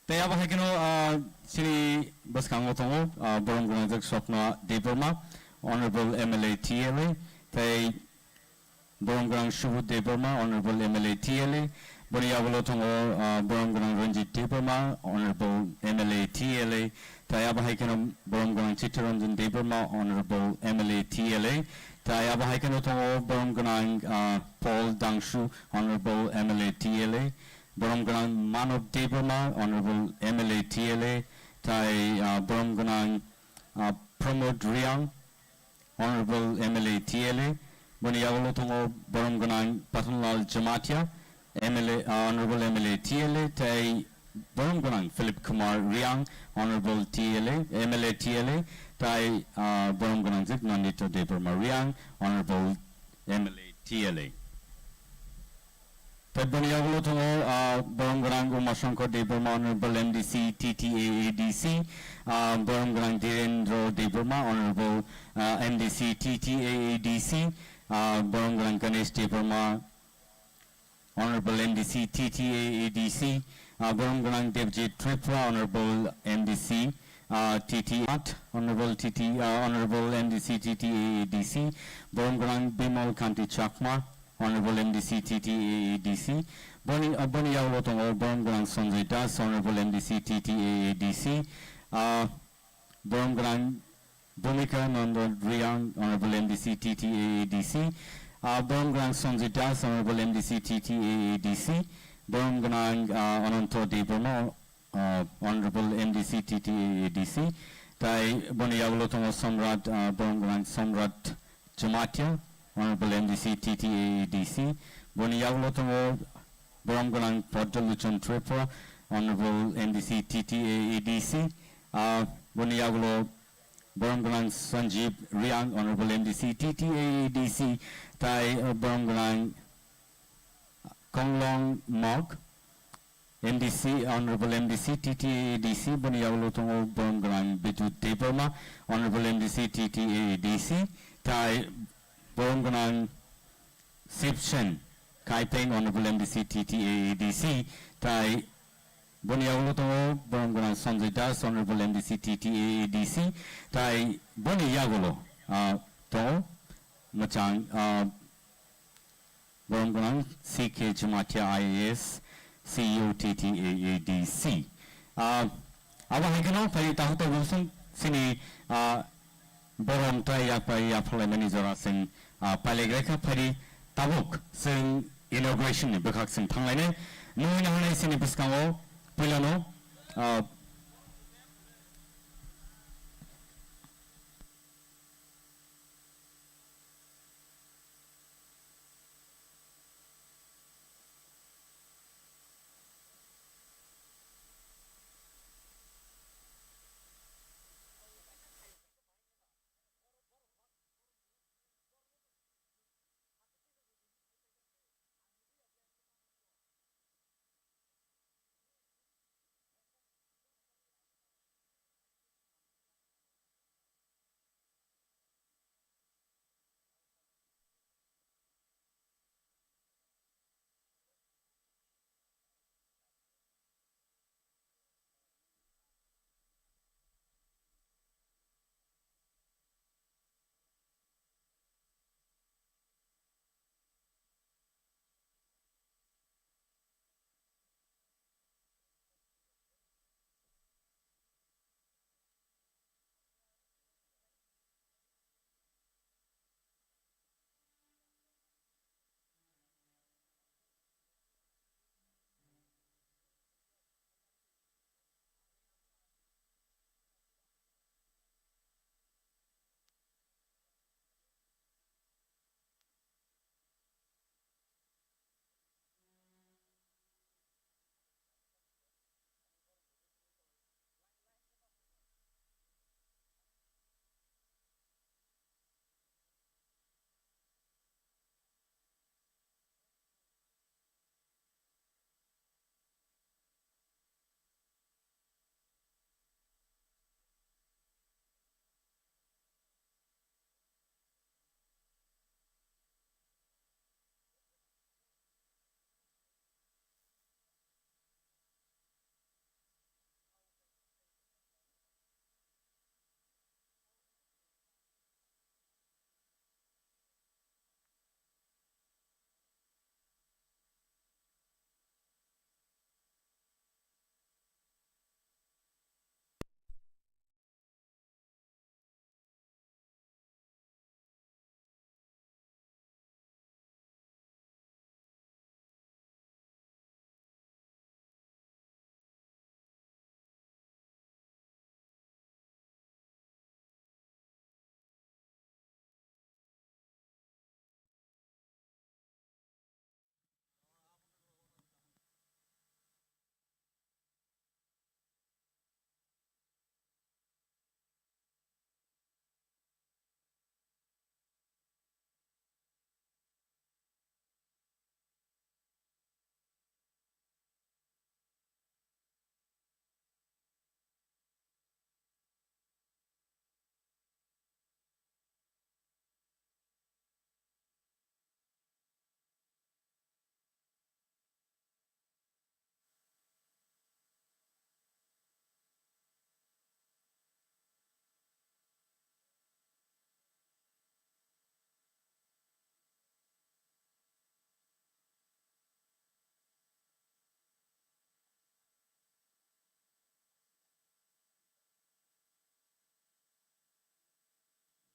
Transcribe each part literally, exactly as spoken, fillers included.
Tei abo hai kheno, ah, chini bwskango tongo, ah, borom gwnangjak Swapna Debbarma, Honorable M L A T L A, tei borom gwnang Subodh Debbarma, Honorable M L A T L A, boni yagulo tongo, ah, borom gwnang Ranjit Debbarma, Honorable M L A T L A, tei abo hai kheno borom gwnang Chittaranjan Debbarma, Honorable M L A T L A, tei abo hai kheno tongo borom gwnang, ah, Paul Dangshu, Honorable M L A T L A, borom gwnang Manob Debbarma, Honorable M L A T L A, tei, ah, borom gwnang, ah, Pramod Riang, Honorable M L A T L A, boni yagulo tongo borom gwnang Pathanlal Jamatia, M L A, ah, Honorable M L A T L A, tei borom gwnang Philip Kumar Riang, Honorable T L A, M L A T L A, tei, ah, borom gwnang Jit Nandita Debbarma Riang, Honorable M L A T L A. Tei boni yagulo tongo, ah, borom gwnang Uma Shankar Debbarma, Honorable M D C T T A A D C, ah, borom gwnang Dhirendra Debbarma, Honorable, ah, M D C T T A A D C, ah, borom gwnang Ganesh Debbarma, Honorable M D C T T A A D C, ah, borom gwnang Debjit Tripura, Honorable M D C, ah, T T at, Honorable T T, ah, Honorable M D C T T A A D C, borom gwnang Bimal Kanti Chakma, Honorable M D C T T A A D C, boni, ah, boni yagulo tongo borom gwnang Sanjay Das, Honorable M D C T T A A D C, ah, borom gwnang Bhumika Nanda Riang, Honorable M D C T T A A D C, ah, borom gwnang Sanjay Das, Honorable M D C T T A A D C, borom gwnang, ah, Ananto Debbarma, ah, Honorable M D C T T A A D C, tei boni yagulo tongo Samrat, ah, borom gwnang Samrat Jamatia, Honorable M D C T T A A D C, boni yagulo tongo borom gwnang Padma Lochon Tripura, Honorable M D C T T A A D C, ah, boni yagulo borom gwnang Sanjeev Riang, Honorable M D C T T A A D C, tei, ah, borom gwnang Konglong Mok, M D C, Honorable M D C T T A A D C, boni yagulo tongo borom gwnang Bidut Debbarma, Honorable M D C T T A A D C, tei borom gwnang Sipsen Kaipeng, Honorable M D C T T A A D C, tei boni yagulo tongo borom gwnang Sanjay Das, Honorable M D C T T A A D C, tei boni yagulo, ah, tongo mwchang, ah, borom gwnang C K Jamatia I A S, C U T T A A D C. Ah, abo hai kheno phai tahu tahu song sini, ah, borom tai yak pai ya phalai mani jora sing, ah, pailegrekha phai tabuk sing inauguration ni bwkhak sing thanglainai. Nui na hanai sini bwskango puilano, ah,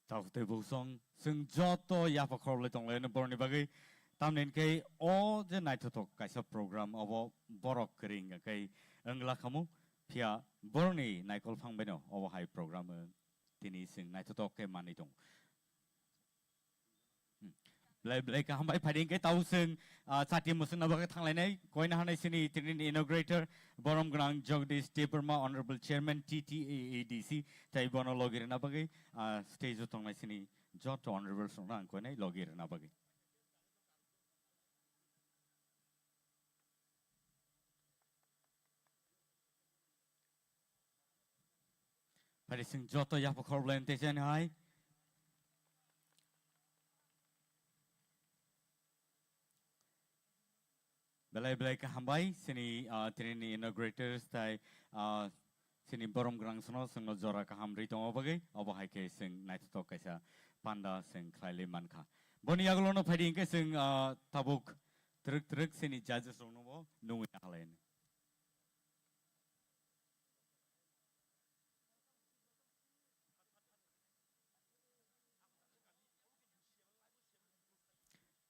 Tabuk tei buksong, chwng joto yapha khorokle tonglaino borokni bagwi. Tamni hwnkhe o je naithothok kaisa program, obo borok kwrwi hwnkhe wngla khamu, phiya borokni naikol phang baino obo hai program wng tini chwng naithothok khe manwi tongo. Hmm. Belai belai kaham bai phaidi hwnkhe tabuk chwng, ah, chati mwswkna bagwi thanglainai, koina hanai sini tini inaugurator, borom gwnang Jagdish Debbarma, Honorable Chairman T T A A D C, tei bono logi rwna bagwi, ah, stage o tongnai sini joto honorables rokno ang koinai logi rwna bagwi. Phaidi chwng joto yapha khorokle tei chani hai. Belai belai kaham bai, sini, ah, tini ni inaugurators tai, ah, sini borom gwnang sono chwngno jora kaham rwi tongma bagwi, obo hai khe chwng naithothok kaisa panda chwng khlailwi mankha. Boni yagulono phaidi hwnkhe chwng, ah, tabuk twrwk twrwk sini judges rokno bo nungwi nahalai.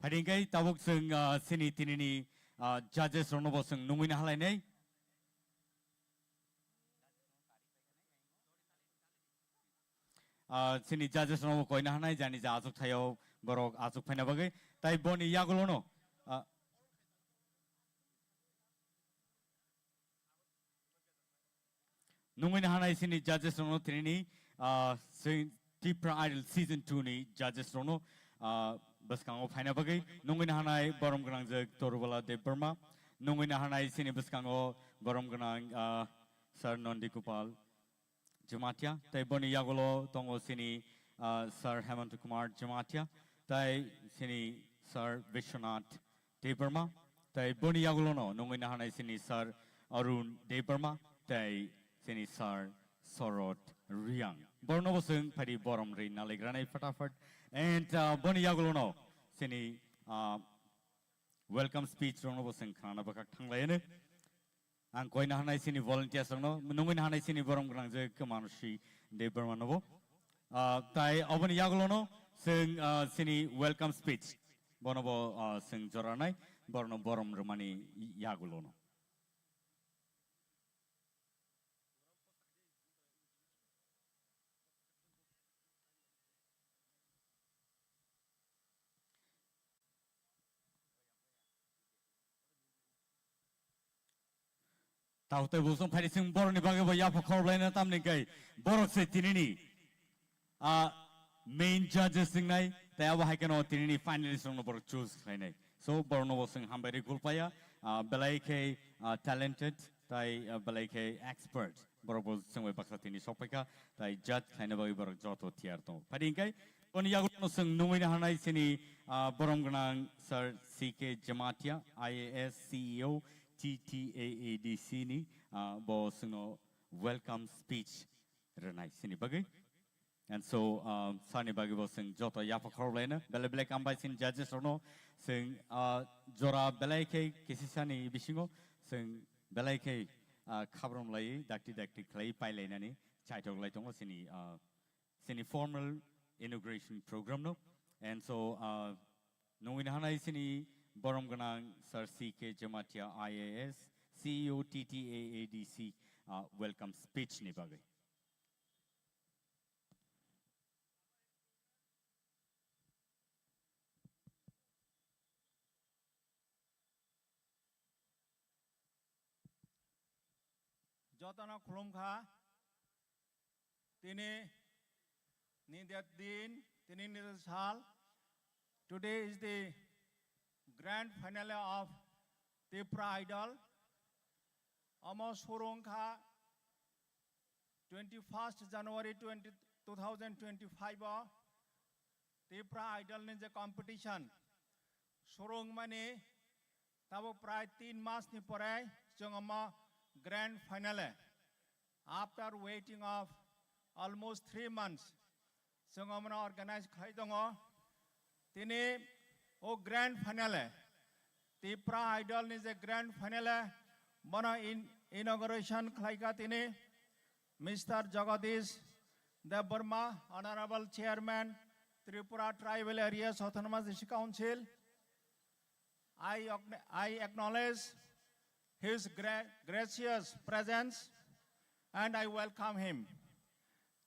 Phaidi hwnkhe tabuk chwng, ah, sini tinini, ah, judges rokno bo chwng nungwi nahalainai. Ah, sini judges rokno bo koina hanai jani ja achuk thaio borok achuk phaina bagwi. Tai boni yagulono, ah, Nungwi nahanai sini judges rokno tini ni, ah, se-, Tipra Idol Season two ni judges rokno, ah, bwskango phaina bagwi. Nungwi nahanai borom gwnang jwk Torubala Debbarma. Nungwi nahanai sini bwskango borom gwnang, ah, Sir Nondi Gopal Jamatia. Tei boni yagulo tongo sini, ah, Sir Hemant Kumar Jamatia. Tei sini Sir Vishwanath Debbarma, tei boni yagulono nungwi nahanai sini Sir Arun Debbarma, tei sini Sir Sorot Riang. Borno bo chwng phaidi borom ri naligranai fatafat. And, uh, boni yagulono sini, uh, welcome speech rokno bo chwng khnana bwkhak thanglaino. Ang koina hanai sini volunteers rokno, nungwi nahanai sini borom gwnang je Kamanushi Debbarma nobo. Ah, tai oboni yagulono chwng, ah, sini welcome speech. Bono bo, ah, chwng joranai, borno borom rwmani yagulono. Tao tei busong phaidi chwng borokni bagwi bo yapha khorokblaina tamni kai borok se tinini, ah, main judges wngnai, tei abo hai kheno tinini finalist rokno borok choose khlainai. So, borokno bo chwng hambai rwi gulpaya, ah, belai khe, ah, talented, tai, ah, belai khe expert. Borok bo chwng bai baksa tini sokpaikha, tai judge khlaina bagwi borok joto tiyar tongo. Phaidi hwnkhe, boni yagulono chwng nungwi nahanai chini, ah, borom gwnang Sir C K Jamatia, I A S, C E O, T T A A D C ni, ah, bo chwngno welcome speech rwnai chini bagwi. And so, uh, sani bagwi bo chwng joto yapha khorokblaino belai belai hambai chini judges rokno chwng, uh, jora belai khe kisisani bisingo chwng belai khe, uh, khabrom lai dakti dakti khlai pailainani chaitok lai tongo chini, uh, chini formal inauguration program no. And so, uh, nungwi nahanai chini borom gwnang Sir C K Jamatia I A S, C E O T T A A D C, uh, welcome speech ni bagwi. Jotono khulumkha. Tini ni din, tini ni sal. Today is the grand finale of Tipra Idol. Omo surungkha twenty-first January twenty, two thousand twenty-five o Tipra Idol ni je competition surung mani tabo prai tin mas ni pore chwng omo grand finale. After waiting of almost three months, chwng omono organize khlai tongo. Tini o grand finale, Tipra Idol ni je grand finale, bono in-, inauguration khlaikha tini Mister Jagadish Debbarma, Honorable Chairman, Tripura Tribal Areas Autonomous District Council. I, acknow- I acknowledge his gra- gracious presence and I welcome him.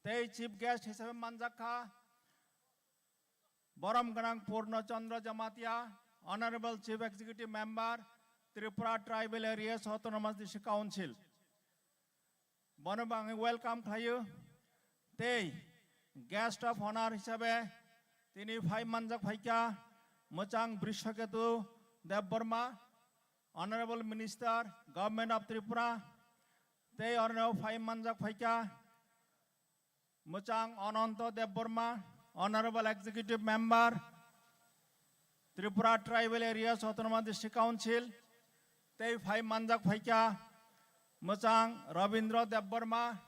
Tei Chief Guest hisabe manjakha Borom Gwnang Purno Chandra Jamatia, Honorable Chief Executive Member, Tripura Tribal Areas Autonomous District Council. Bono bo ang welcome khlaio. Tei guest of honor hisabe tini phai manjak phaikha Mwchang Brishaketu Debbarma, Honorable Minister, Government of Tripura. Tei orno phai manjak phaikha Mwchang Ananto Debbarma, Honorable Executive Member, Tripura Tribal Areas Autonomous District Council, tei phai manjak phaikha Mwchang Rabindra Debbarma,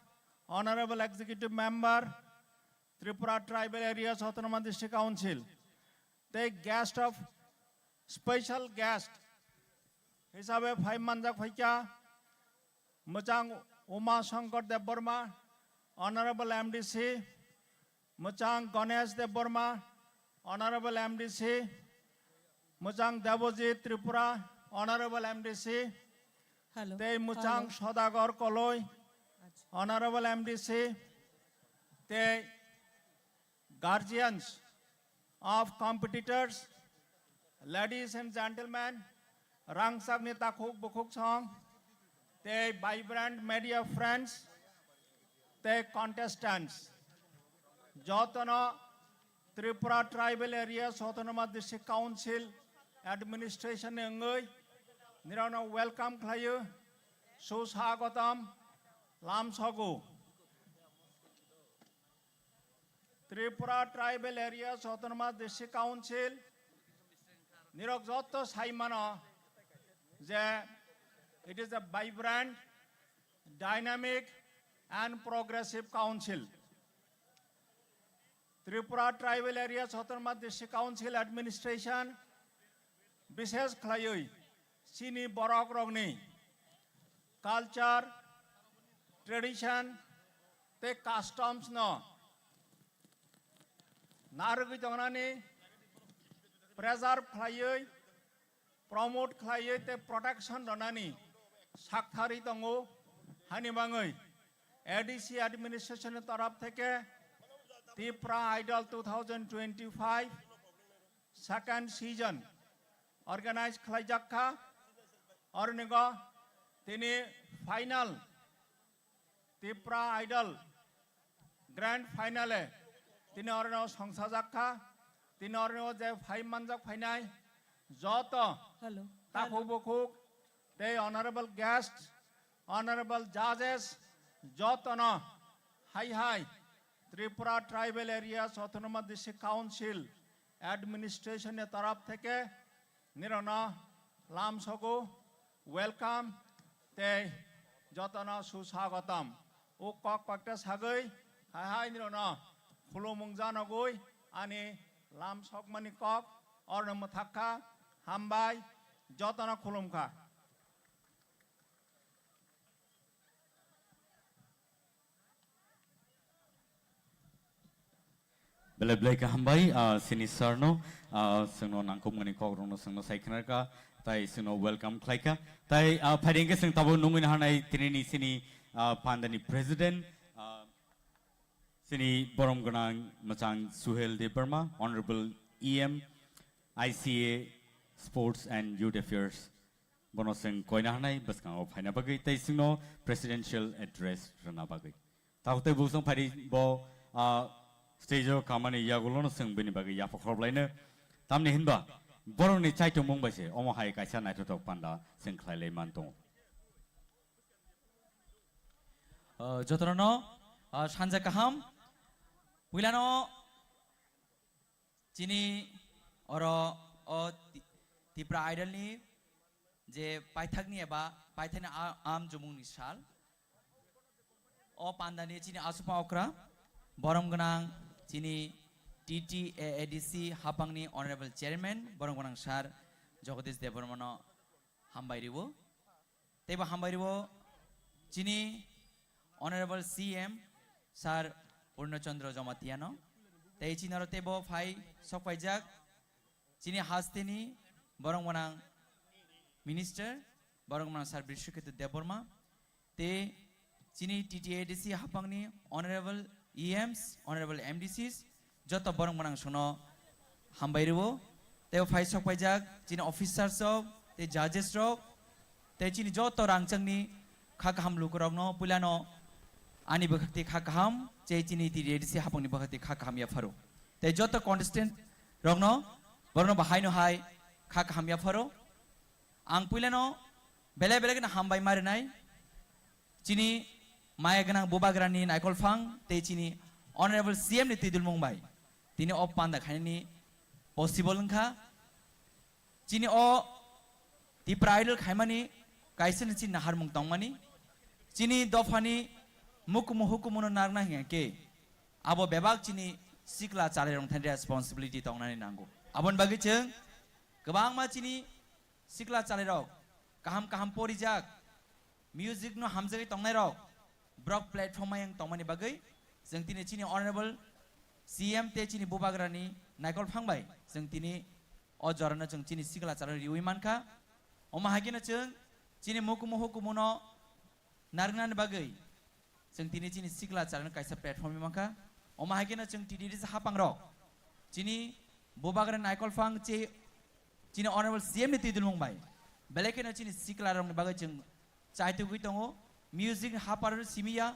Honorable Executive Member, Tripura Tribal Areas Autonomous District Council, tei guest of special guest hisabe phai manjak phaikha Mwchang Uma Shankar Debbarma, Honorable M D C, Mwchang Ganesh Debbarma, Honorable M D C, Mwchang Debojit Tripura, Honorable M D C, Hello. Tei Mwchang Hello. Sodagar Koloi, Acha. Honorable M D C, tei guardians of competitors, ladies and gentlemen, rangchakni takhuk bukhuk song, tei vibrant media friends, tei contestants, jotono Tripura Tribal Areas Autonomous District Council Administration ni wngwi nirokno welcome khlaio, suswagotom lamsogo. Tripura Tribal Areas Autonomous District Council nirok jotto saimano je it is a vibrant, dynamic and progressive council. Tripura Tribal Areas Autonomous District Council Administration bishesh khlaiwi chini borok rokni culture, tradition tei customs no narwgwi tongnani preserve khlaiwi, promote khlaiwi tei protection rwnani sakthari tongo. Hani bangwi A D C administration ni torop theke Tipra Idol two thousand twenty-five second season organize khlaijak kha. Ornigo tini final Tipra Idol grand finale tini orno songsajak kha. Tini orno je phai manjak phainai joto Hello. Takhuk bukhuk tei honorable guest, honorable judges, jotono hai hai Tripura Tribal Areas Autonomous District Council administration ni taraf theke nirokno lamsogo welcome tei jotono suswagotom. O kok kokta sagwi hai hai nirokno khulumung janogwi ani lamsokmani kok orno mwthak kha. Hambai, jotono khulum kha. Belai belai kaham bai, ah, sini sir no, ah, sengno nangkukmani kok rokno sengno sai khna kha, tai sengno welcome khlai kha. Tai, ah, phaidi hwnkhe seng tabuk nungwi naharnai tini ni sini, ah, pandani president, ah, sini borom gwnang mwchang Suhel Debbarma, Honorable E M, I C A, Sports and Youth Affairs. Bono seng koina hanai bwskango phaina bagwi tei singno presidential address rwna bagwi. Takhuk tei buksong phaidi bo, ah, stage o kamani yagulono seng bini bagwi yapha khoroblaino. Tamni hinba borokni chaitomung bai se omo hai kaisa naithothok panda seng khlailai man tongo. Ah, jotono, ah, sanja kaham. Puilano chini oro o Ti-, Tipra Idol ni je paithakni eba paithakni a-, am jumungni sal. O pandani chini asupma okra, borom gwnang chini T T A A D C hapangni Honorable Chairman, borom gwnang Sir Jagadish Debbarmano hambai riwo. Teibo hambai riwo chini Honorable C M Sir Purno Chandra Jamatiano. Tei chini aro teibo phai sokpaijak chini hasteni borong gwnang minister, borong gwnang Sir Brishaketu Debbarma. Tei chini T T A D C hapangni honorable E Ms, honorable M D Cs, joto borong gwnang songno hambai rwo. Tei phai sokpaijak chini officers rok, tei judges rok, tei chini joto rangchakni kha kaham lukurokno puilano ani bwkhakti kha kaham, tei chini T T A D C hapangni bwkhakti kha kaham yapharo. Tei joto contestant rokno borokno bahaino hai kha kaham yapharo. Ang puilano belai belai kheno hambai ma rwnai. Chini maya gwnang bubagrani naikol phang tei chini Honorable C M ni twidulmung bai tini o panda khainani possible wngkha. Chini o Tipra Idol khaimani kaisa ni chini naharmung tongmani. Chini dophani mukumu hukumuno narwkna hingya khe abo bebak chini sikla chalairok thani responsibility tongnani nango. Aboni bagwi chwng kwbangma chini sikla chalairok kaham kaham porijak, music no hamjagwi tongnairok, borok platform ayang tongmani bagwi chwng tini chini honorable C M tei chini bubagrani naikol phang bai chwng tini o jorano chwng chini sikla chalairok riwi mankha. Omo hai kheno chwng chini mukumu hukumuno narwknani bagwi chwng tini chini sikla chalairok kaisa platform wi mankha. Omo hai kheno chwng T T A D C hapangrok chini bubagrani naikol phang che chini honorable C M ni twidulmung bai belai kheno chini siklarokni bagwi chwng chaitugwi tongo. Music ni haparo simiya,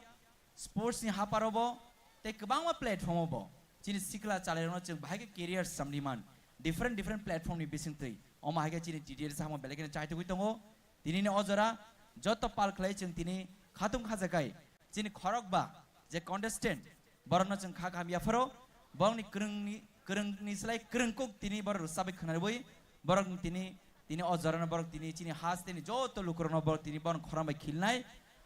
sports ni haparo bo, tei kwbangma platform o bo chini sikla chalairokno chwng bahai khe career samni man, different different platform ni bisingtwi. Omo hai khe chini T T A D C samo belai kheno chaitugwi tongo. Tinini o jora joto pal khlai chwng tini khatung khajakai chini khorokba je contestant, borokno chwng kha kaham yapharo, borokni kwrwngni, kwrwngni slai kwrwng kuk tini borok rwchabwi khwnarwi, borokni tini, tini o jorano borok tini chini hasteni joto lukurokno borok tini borokni khorang bai khilnai.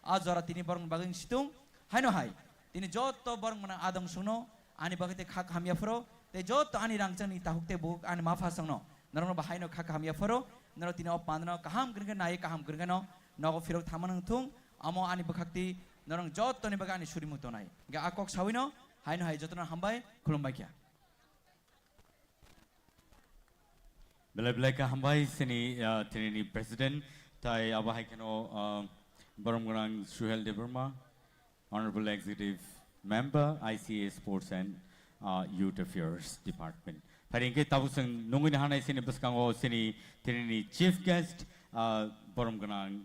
A jora tini borokni bagwi situng haino hai tini joto borok mwnang adong songno ani bagwi tei kha kaham yapharo, tei joto ani rangchakni takhuk tei bukhuk ani mapha songno norokno bahaino kha kaham yapharo. Norok tini o pandano kaham kwrwngkhe nai, kaham kwrwngkheno nogo phirok thangma nang thung. Amo ani bwkhakti norok jotoni bagwi ani surimung tonai. Hingkhe a kok sawino haino hai jotono hambai khulumbai kha. Belai belai kha hambai sini, ah, tinini president, tai abo hai kheno, ah, borom gwnang Suhel Debbarma, Honorable Executive Member, I C A Sports and, ah, Youth Affairs Department. Phai hingkhe tabuk chwng nungwi nahanai sini bwskango sini tinini chief guest, ah, borom gwnang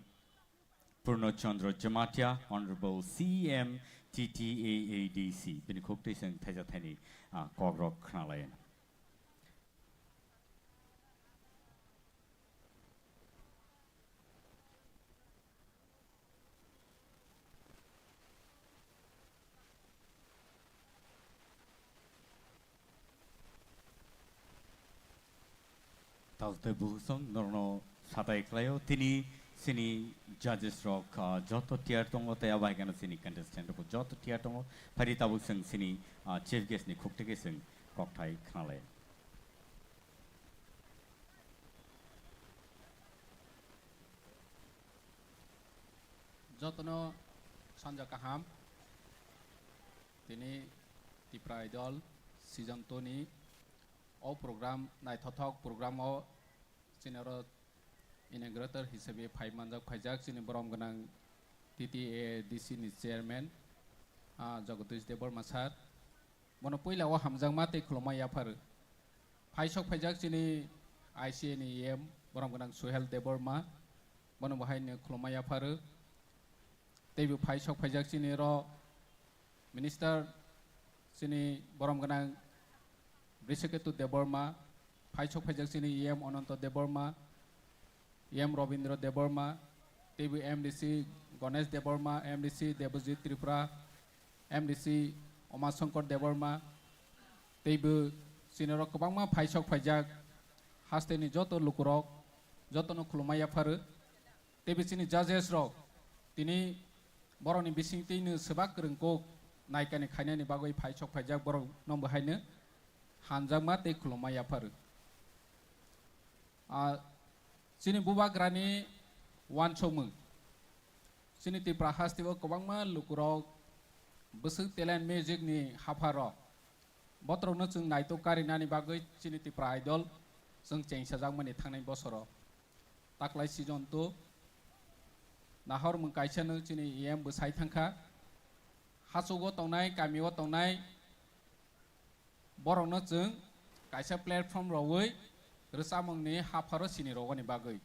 Purno Chandra Jamatia, Honorable C M T T A A D C, bini khuk twi chwng thaisa thaini, ah, kokrok khnalayan. Tabuk tei bukhuk song norokno satai khlaio. Tini sini judges rok, ah, joto tiar tongo tei abo hai kheno sini contestant rok joto tiar tongo. Phai di tabuk chwng sini, ah, chief guest ni khuk twi khe chwng kokthai khnalai. Jotono sanja kaham. Tini Tipra Idol season two ni o program, naithothok program o chini oro inaugurator hisabe phai manjak, phaijak chini borom gwnang T T A D C ni chairman, ah, Jagadish Debbarma sir. Bono puila o hamjakma tei khulumma yaphar. Phai sok phaijak chini I C A ni E M borom gwnang Suhel Debbarma, bono bo haino khulumma yaphar. Teibo phai sok phaijak chini oro minister chini borom gwnang Brishaketu Debbarma, phai sok phaijak chini E M Ananto Debbarma, E M Robindra Debbarma, teibo M D C Ganesh Debbarma, M D C Debojit Tripura, M D C Umashankar Debbarma, teibo chini oro kwbangma phai sok phaijak hasteni joto lukurok jotono khulumma yaphar. Teibo chini judges rok tini borokni bisingtwino swbak kwrwng kok naikani khainani bagwi phai sok phaijak borokno bo haino hamjakma tei khulumma yaphar. Ah, chini bubagrani uansukmung. Chini Tripura hasteo kwbangma lukurok Bwswk talent music ni hapharo. Botrokno chwng naitok karinani bagwi chini Tipra Idol chwng chengsajakmani thangnai bosoro. Taklai season two nahor mwng kaisano chini E M bwsai thangkha. Hachugo tongnai, kamio tongnai borokno chwng kaisa platform rogwi rwchapmungni hapharo sini rogoni bagwi.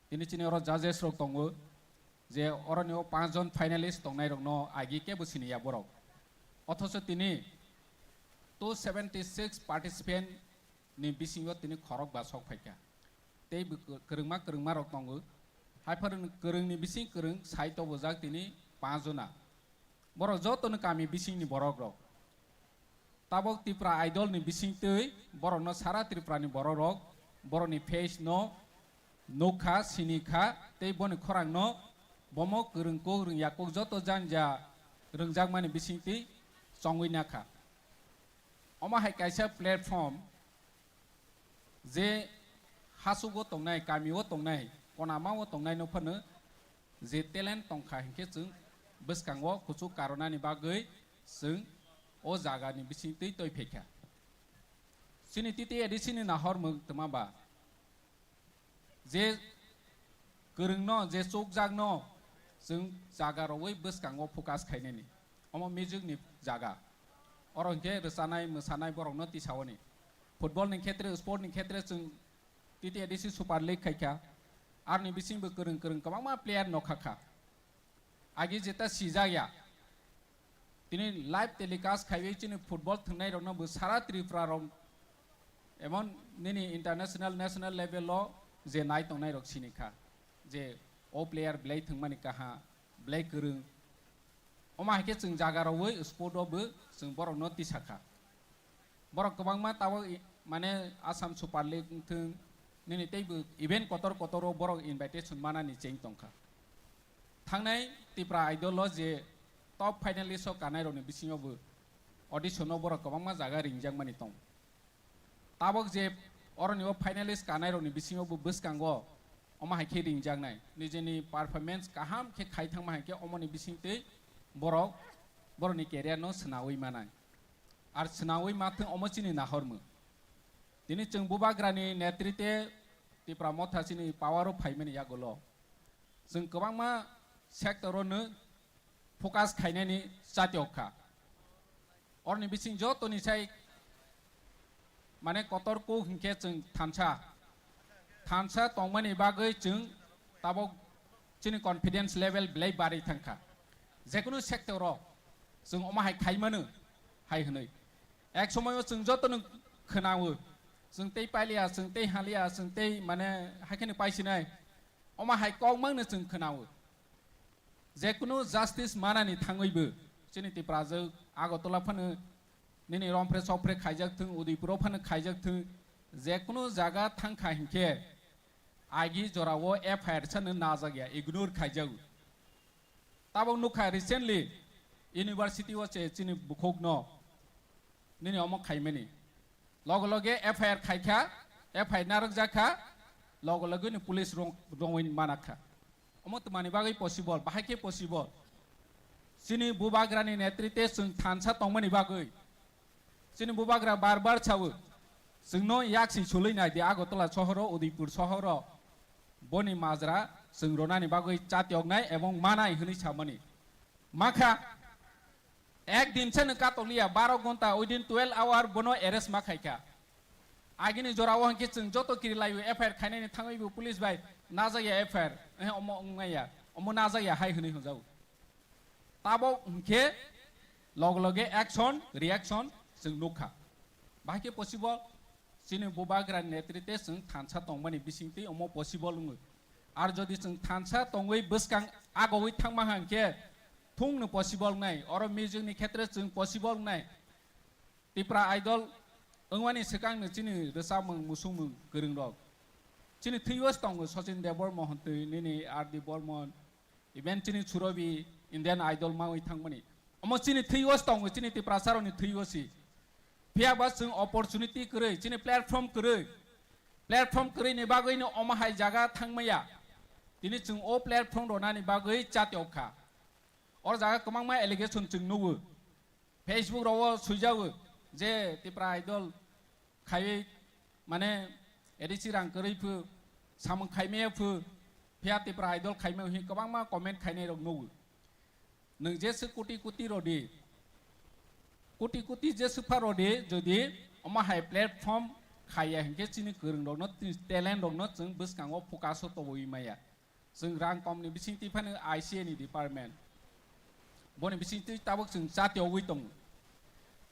Tini chini oro judges rok tongo, je oroni o panch jon finalist tongnairokno agi kebo siniya borok. Othocho tini two seventy six participant ni bisingo tini khorok ba sok phaikha. Tei bo kwrwngma kwrwngma rok tongo. Haiphano kwrwngni bising kwrwng sai tobojak tini panch jona. Borok jotono kami bisingni borok rok. Tabok Tipra Idol ni bisingtwi borokno sara Tripura ni borok rok borokni face no nukha, sinikha, tei boni khorang no bomo kwrwng kuk rwngya kuk joto janja rwngjakmani bisingtwi chongwi nakha. Omo hai kaisa platform je hachugo tongnai, kamio tongnai, konamao tongnai no phano je talent tongkha hinkhe chwng bwskango kuchuk karonani bagwi chwng o jagani bisingtwi twi phaikha. Chini T T A D C ni nahor mwng twma ba je kwrwngno, je chukjakno chwng jaga rogwi bwskango focus khainani, omo music ni jaga. Oro hinkhe rwchanai, mwsanai borokno tisaoni. Football ni khetre, sport ni khetre chwng T T A D C Super League khaikha. Aroni bisingbo kwrwng kwrwng kwbangma player nokha kha. Agi jeta sijak ya. Tini live telecast khaiwi chini football thwngnairokno bo sara Tripura rok emon nini international, national level o je nai tongnairok sini kha. Je o player belai thwngmani kaha, belai kwrwng. Omo hai khe chwng jaga rogwi sport o bo chwng borokno tisa kha. Borok kwbangma tabok i-, mane Assam Super League wngthwng, nini teibo event kotor kotor o borok invitation manani cheng tongkha. Thangnai Tipra Idol o je top finalist o kanai rokni bisingo bo audition o borok kwbangma jaga ringjakmani tong. Tabok je oroni o finalist kanai rokni bisingo bo bwskango omo hai khe ringjaknai. Nijeni performance kaham khe khai thangma hai khe omoni bisingtwi borok borokni career no swnawi manai. Ar swnawi mathwng omo chini nahormung. Tini chwng Bubagrani netrite Tipra Motha chini power o phaimani yagulo. Chwng kwbangma sector o no focus khainani chatiok kha. Oroni bising jotoni sai mane kotor kuk hinkhe chwng thansa. Thansa tongmani bagwi chwng tabok chini confidence level belai barwi thangkha. Jekunu sector o chwng omo hai khaimano hai hwnwi. Ek somoyo chwng jotono khwnao, chwng tei pailiya, chwng tei haliya, chwng tei mane hakheno paisinai. Omo hai kokmangno chwng khwnao. Jekunu justice manani thangwibo chini Tiprajwk Agartala phano nini romphre sokphre khaijak thung, Udaipuro phano khaijak thung, jekunu jaga thangkha hinkhe agi jorao F I R sano najak ya, ignore khaijago. Tabok nukha recently university o se chini bukhukno nini omo khaimani. Loge loge F I R khaikha, F I R narwkjakha, loge loge ni police rong-, rongwi manakha. Omo twmani bagwi possible, bahai khe possible. Chini Bubagrani netrite chwng thansa tongmani bagwi. Chini Bubagra bar bar sawo, chwngno yaksi sulwi nai di Agartala sohoro, Udaipur sohoro. Boni majra chwng ronani bagwi chatioknai ebong manai hwnwi samani. Makha, ek din seno katokliya, baro gonta, within twelve hour bono arrest ma khaikha. Agini jorao hinkhe chwng joto kirilaio F I R khainani thangwibo police bai najak ya F I R, eh, omo wngmaya, omo najak ya hai hwnwi hwnjago. Tabok hinkhe loge loge action, reaction chwng nukha. Bahai khe possible, chini Bubagrani netrite chwng thansa tongmani bisingtwi omo possible wngo. Ar jodi chwng thansa tongwi bwskang agogwi thangma hang khe thungno possible wngnai, oro music ni khetre chwng possible wngnai. Tipra Idol wngmani swkangno chini rwchapmung, musungmung kwrwngrok. Chini thwibo tongo Sachin Debbarma hontwi, nini R D Burman, even chini Surobi Indian Idol mawi thangmani. Omo chini thwibo tongo, chini Tiprasarokni thwibo si. Phiya ba chwng opportunity kwrwi, chini platform kwrwi. Platform kwrwini bagwino omo hai jaga thangmaya. Tini chwng o platform ronani bagwi chatiok kha. O jaga kwbangma allegation chwng nugo. Facebook rogo swijago je Tipra Idol khaiwi mane A D C rang kwrwi phu, samung khaimaya phu, phiya Tipra Idol khaimaya hi kwbangma comment khainai rok nugo. Nwng jesa koti koti rodi, koti koti jesa pha rodi, jodi omo hai platform khaiya hinkhe chini kwrwng rokno, chini talent rokno chwng bwskango focus o tobwi maya. Chwng rang komni bisingtwi phano I C A ni department. Boni bisingtwi tabuk chwng chati ogwi tongo.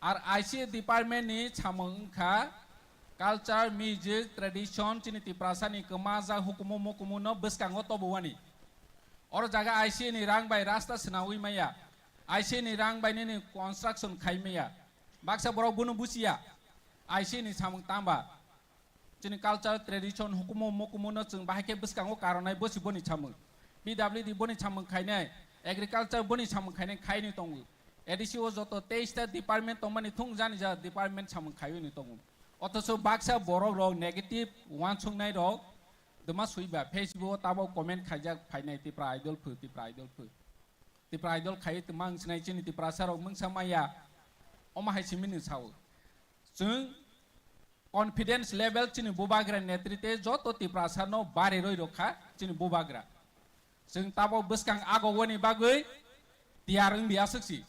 Ar I C A department ni samung wngkha culture, music, tradition, chini Tiprasa ni kwmajak hukumu mukumu no bwskango tobowani. Oro jaga I C A ni rang bai rasta swnawi maya. I C A ni rang bai nini construction khai maya. Baksa borok bono buchiya. I C A ni samung tamba. Chini culture, tradition, hukumu mukumu no chwng bahai khe bwskango karonai bosi boni samung. P W D boni samung khainai, agriculture boni samung khainai khaini tongo. A D C o joto teis ta department tongmani thung jani ja department samung khaiwi ni tongo. Othocho baksa borok rok negative uansuknai rok dwma swiba Facebook o tabok comment khaijak phainai Tipra Idol phu, Tipra Idol phu. Tipra Idol khaiwi twma wngsinai chini Tiprasa rok mungsa maya omo hai simi ni sao. Chwng confidence level chini bubagra netrite joto Tiprasa no bari roi rokha chini bubagra. Chwng tabok bwskang agogoni bagwi tiyar wngdi aswk si.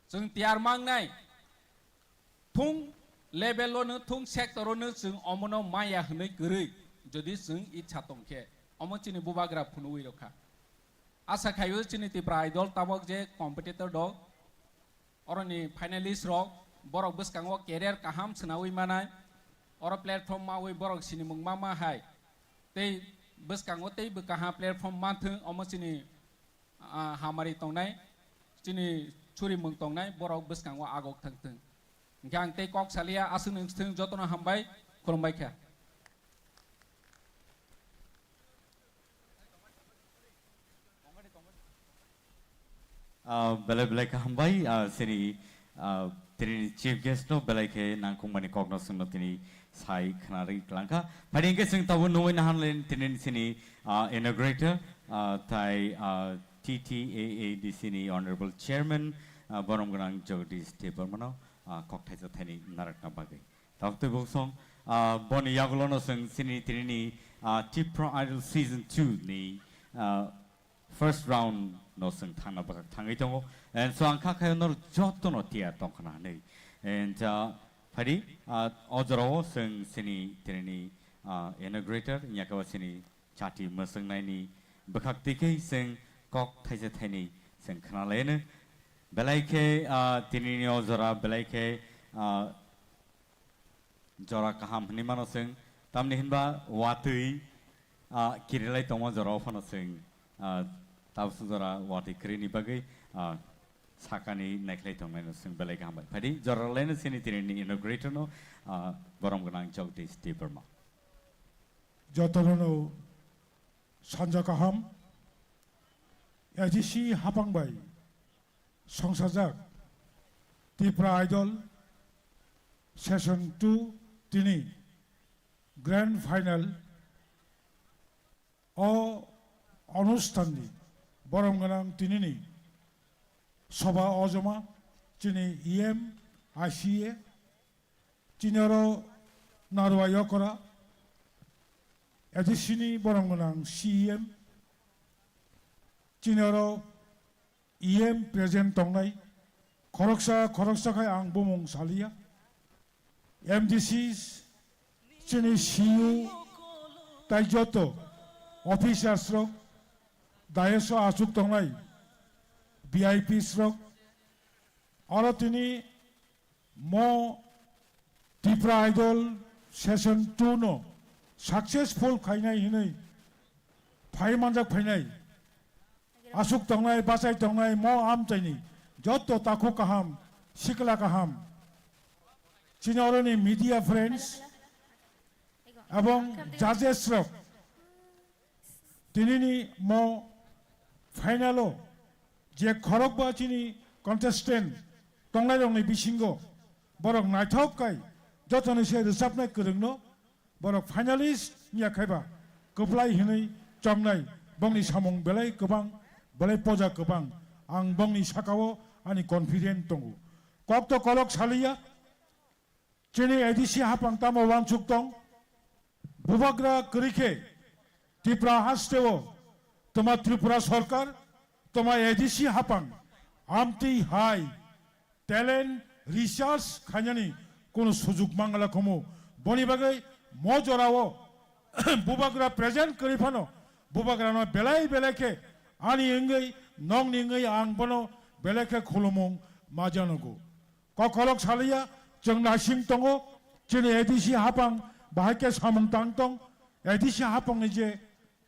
Chwng tiyar mangnai thung level o no thung sector o no chwng omono maya hwnwi kwrwi jodi chwng itsa tongkhe omo chini bubagra phunugwi rokha. Asa khaio chini Tipra Idol tabok je competitor dok, oroni finalist rok, borok bwskango career kaham swnawi manai, oro platform mawi borok sinimung ma ma hai, tei bwskango tei bwkaha platform manthwng omo chini, ah, hamari tongnai, chini churimung tongnai borok bwskango agok thangthwng. Hingkhe ang tei kok salia, aswk nung swthwng jotono hambai, khulumbai kha. Ah, belai belai kha hambai, ah, sini, ah, tini chief guest no belai khe nangkukmani kokno chwngno tini sai khwnarwi klangkha. Phai hingkhe chwng tabuk nungwi naharlen tini sini, ah, inaugurator, ah, tai, ah, T T A A D C ni honorable chairman, ah, borom gwnang Jagadish Debbarma no, ah, kok thaisa thaini narwkna bagwi. Tabuk tei bungsong, ah, boni yagulono chwng chini tinini, ah, Tipra Idol Season two ni, ah, first round no chwng thangna bwkhak thangwi tongo. And so ang kha khayo nor jotono tiyar tongkhna hinwi. And, ah, phaidi, ah, o jorao chwng chini tinini, ah, inaugurator, yakaba chini chati mwswngnaini bwkhak twi khe chwng kok thaisa thaini chwng khna laino. Belai khe, ah, tinini o jora belai khe, ah, jora kaham hinwi mano chwng, tamni hinba watwi, ah, kirilai tongma jorao phano chwng, ah, tabuk jora watwi kwrwini bagwi, ah, sakani naikhlai tongnaino chwng belai kaham bai. Phaidi jora laino chini tinini inaugurator no, ah, borom gwnang Jagdish Debbarma. Jotono sanja kaham, A D C hapang bai songsajak Tipra Idol Season two tini Grand Final o onusthan ni borom gwnang tinini soba ojoma chini E M, I C A, chini oro Narwai Okra, A D C ni borom gwnang C E M, chini oro E M present tongnai, khoroksa khoroksa khai ang bumung saliya, M D C, chini C U, tai joto officers rok, dais o achuk tongnai V I Ps rok, oro tini mo Tipra Idol Season two no successful khainai hinwi phai manjak phainai, asuk tongnai, bachai tongnai, mo amchaini joto takhuk kaham, sikla kaham, chini oroni media friends, ebong judges rok, tinini mo final o je khorokba chini contestant tongnairokni bisingo borok naithok kai jotoni se rwchapnai kwrwngno borok finalist wngya khaiba kwplai hinwi chongnai bongni samung belai kwbang, belai poja kwbang. Ang bongni sakao ani confident tongo. Kok to kolok saliya, chini A D C hapang tamo wansuk tong, bubagra kwrwi khe Tripura hasteo toma Tripura sorkar, toma A D C hapang amtwi hai talent research khainani kono sujuk mangla khomo. Boni bagwi mo jorao bubagra present kwrwi phano bubagrano belai belai khe ani wngwi nongni wngwi ang bono belai khe khulumung ma janogo. Kokolok saliya chwng naising tongo, chini A D C hapang bahai khe samung tang tong, A D C hapangni je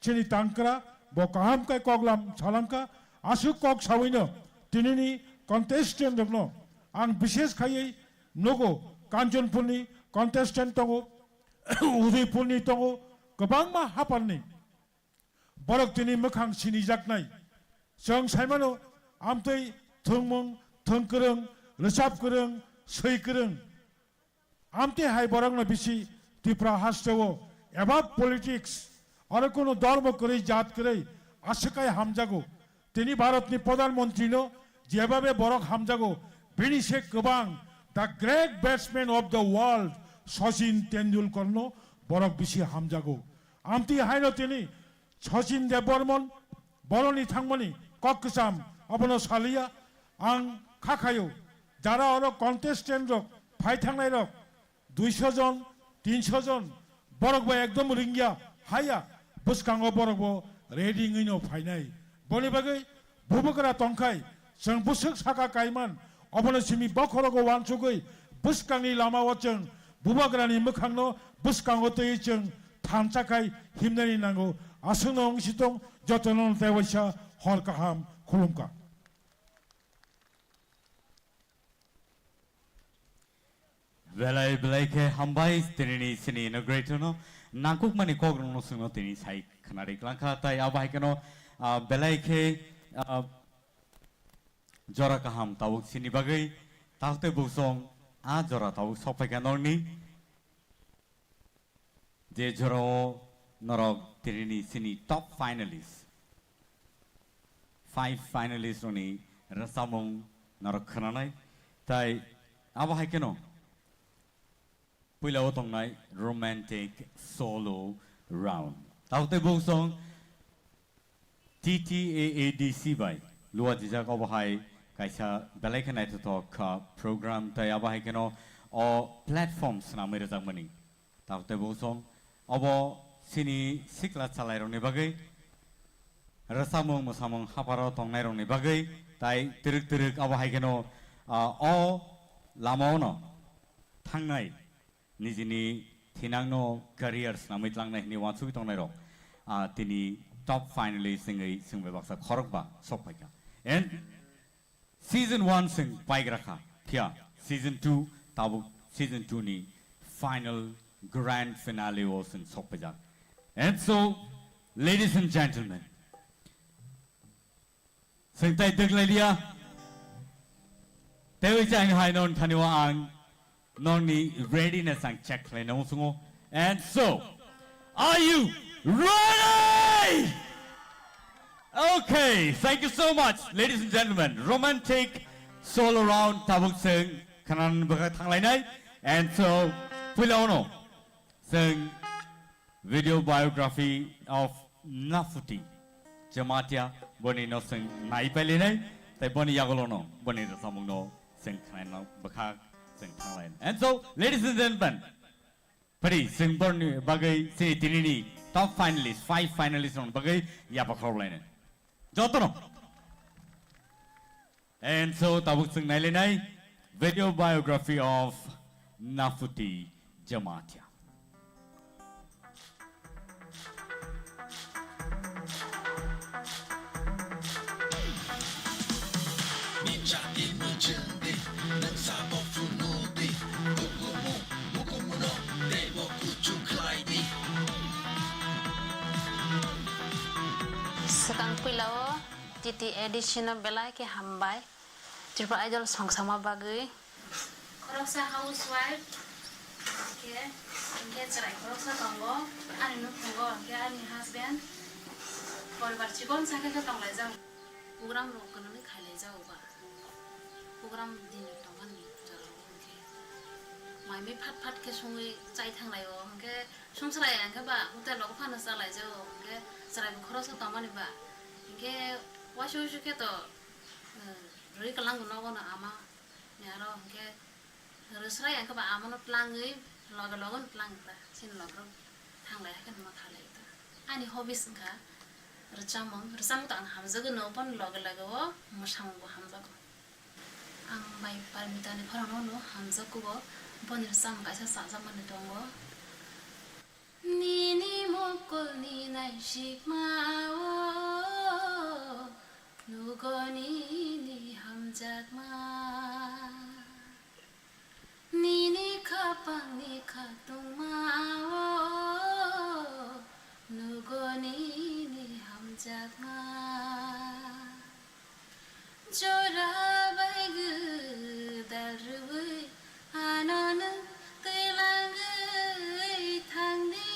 chini tangkra, bo kaham khe koklam salamkha. Aswk kok sawino tinini contestant rokno ang bishes khaiwi nugo, Kanchanpurni contestant tongo, Udaipurni tongo, kwbangma haparni borok tini mwkhang sinijaknai. Chwng saimano amtwi thwngmung, thwng kwrwng, rwchap kwrwng, swi kwrwng. Amtwi hai borokno bisi Tripura hasteo above politics, oro kunu dhormo kwrwi, jat kwrwi, aswk hai hamjago. Tini Bharatni Pradhan Mantrino jebabe borok hamjago, bini se kwbang, the great batsman of the world, Sachin Tendulkarno borok bisi hamjago. Amtwi haino tini Sachin Debbarman, boroni thangmani kok kwcham, abono saliya. Ang kha khayo, jara oro contestant rok, phai thangnai rok, duiso jon, tinso jon, borok bo ekdom ringya, haya, bwskango borok bo ready wngwino phainai. Boni bagwi bubagra tongkhai, chwng bwswk saka kaiman, obono simi bokhorogo wansugwi bwskangni lamao chwng bubagrani mwkhangno bwskango twiwi chwng thansa khai himnani nango. Aswkno wngsi tong, jotono tei waisa hor kaham khulumkha. Belai belai khe hambai tinini sini inaugurator no nangkukmani kokrokno chwngno tini sai khwnari klangkha, tai abo hai kheno, ah, belai khe, ah, jora kaham tabuk sini bagwi, tabuk tei buksong a jora tabuk sokphaikha norni. Je jorao norok tinini sini top finalist, five finalist rokni rwchapmung norok khwnanai, tai abo hai kheno puilao tongnai romantic solo round. Tabuk tei buksong T T A A D C bai luajijak obo hai kaisa belai khe naithothok kha program, tai abo hai kheno o platform swnamwi rwjakmani. Tabuk tei buksong obo sini sikla chalairokni bagwi, rwchapmung mwsamung hapharo tongnairokni bagwi, tai twrwk twrwk abo hai kheno, ah, o lamaono thangnai nijini thinangno career swnamwi tlangnai hwnwi uansugwi tongnairok, ah, tini top finalist wngwi chwng bai baksa khorokba sokphaikha. And season one chwng paigra kha, phiya season two, tabuk season two ni final grand finale o chwng sokphaijak. And so, ladies and gentlemen, Sengtai dwklai liya. Tei chang hai non thani wa ang non ni readiness ang check khlai na musungo. And so, are you ready? Okay, thank you so much, ladies and gentlemen. Romantic solo round tabuk seng khanan baka thanglai nai. And so, puila ono seng Video biography of Nafuti Jamatia, boni no seng nai pailinai, tai boni yagulo no boni rwchapmung no seng khnai no bwkha seng thanglai. And so, ladies and gentlemen, pari seng boni bagwi sini tinini top finalist, five finalist rok bagwi yapa khorok lainai. Jotono. And so, tabuk chwng nailainai video biography of Nafuti Jamatia. Swkang puila o T T A D C no belai khe hambai. Tripura Idol song sama bagwi. Khoroksa housewife, hwnkhe, hwnkhe chwrai khoroksa tongo, ani nukhungo, hwnkhe ani husband, poribar chikon sa khe khe tonglaijak. Program rok kwnwi khailaijago ba. Program din tongmani jorao hwnkhe mai mui phat phat khe songwi chai thanglaio, hwnkhe songchrai ya hwnkhe ba hotel rogo phano chalaijao, hwnkhe chwraibo khoroksa tongmani ba, hwnkhe waisa waisa khe to, eh, rwi kwlangbo nogono ama ni aro hwnkhe rwsrai ya hwnkhe ba amono tlangwi loge loge no tlang ta chini logrok thanglai hakhe no ma khalai ta. Ani hobbies wngkha rwchapmung, rwchapmung to ang hamjagwi no, boni loge loge o mwsamungbo hamjago. Ang bai Parmita ni khorang no hamjak kugo, boni rwchapmung kaisa chajakmani tongo. Nini mukulni naisikmao nugo nini hamjakma. Nini khapangni khatungmao nugo nini hamjakma. Jora bai gwdal rwui ano nwng twilangwi thangdi.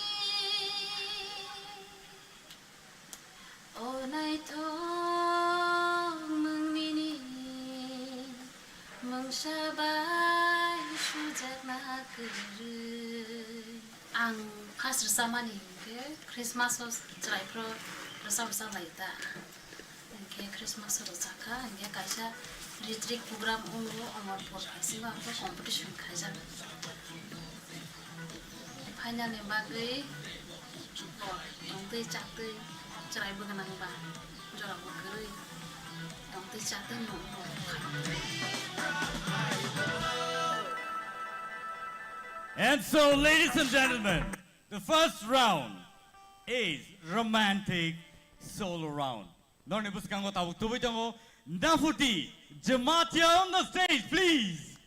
O naithok nwng nini mungsa bai sujakna kwrwi. Ang first rwchapmani hwnkhe Christmas o chwraiphru rwchap rwchap lai ta. Hwnkhe Christmas o rwchapkha, hwnkhe kaisa ritrik program wngo, Omorpur Festival hwnkhe competition khaijak. Final ni bagwi tongtwi chaktwi chwrai bwgwnang ba jorabo kwrwi tongtwi chaktwi nukgo. And so, ladies and gentlemen, the first round is romantic solo round. Norni bwskango tabuk tubui tongo Nafuti Jamatia on the stage, please.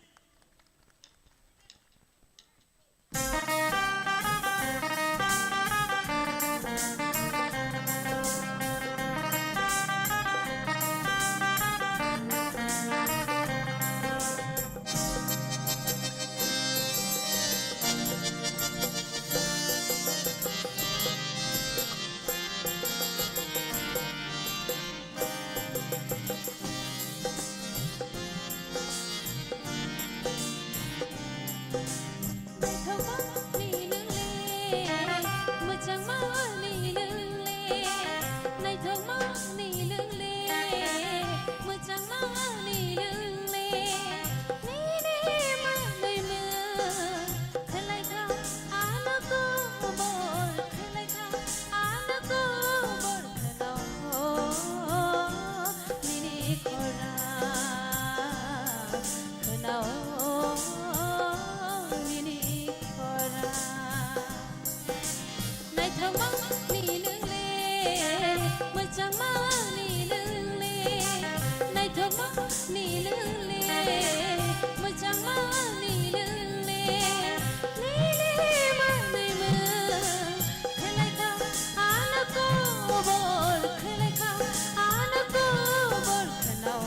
Naithokma ni nwng le, mwchangma ni nwng le, naithokma ni nwng le, mwchangma ni nwng le, nini manwi mwng khlaikha ano kubur khlaikha. Ano kubur khwnao nini khorang, khwnao nini khorang. Naithokma ni nwng le, mwchangma ni nwng le, naithokma ni nwng le, mwchangma ni nwng le, nini manwi mwng khlaikha ano kubur, khlaikha ano kubur khwnao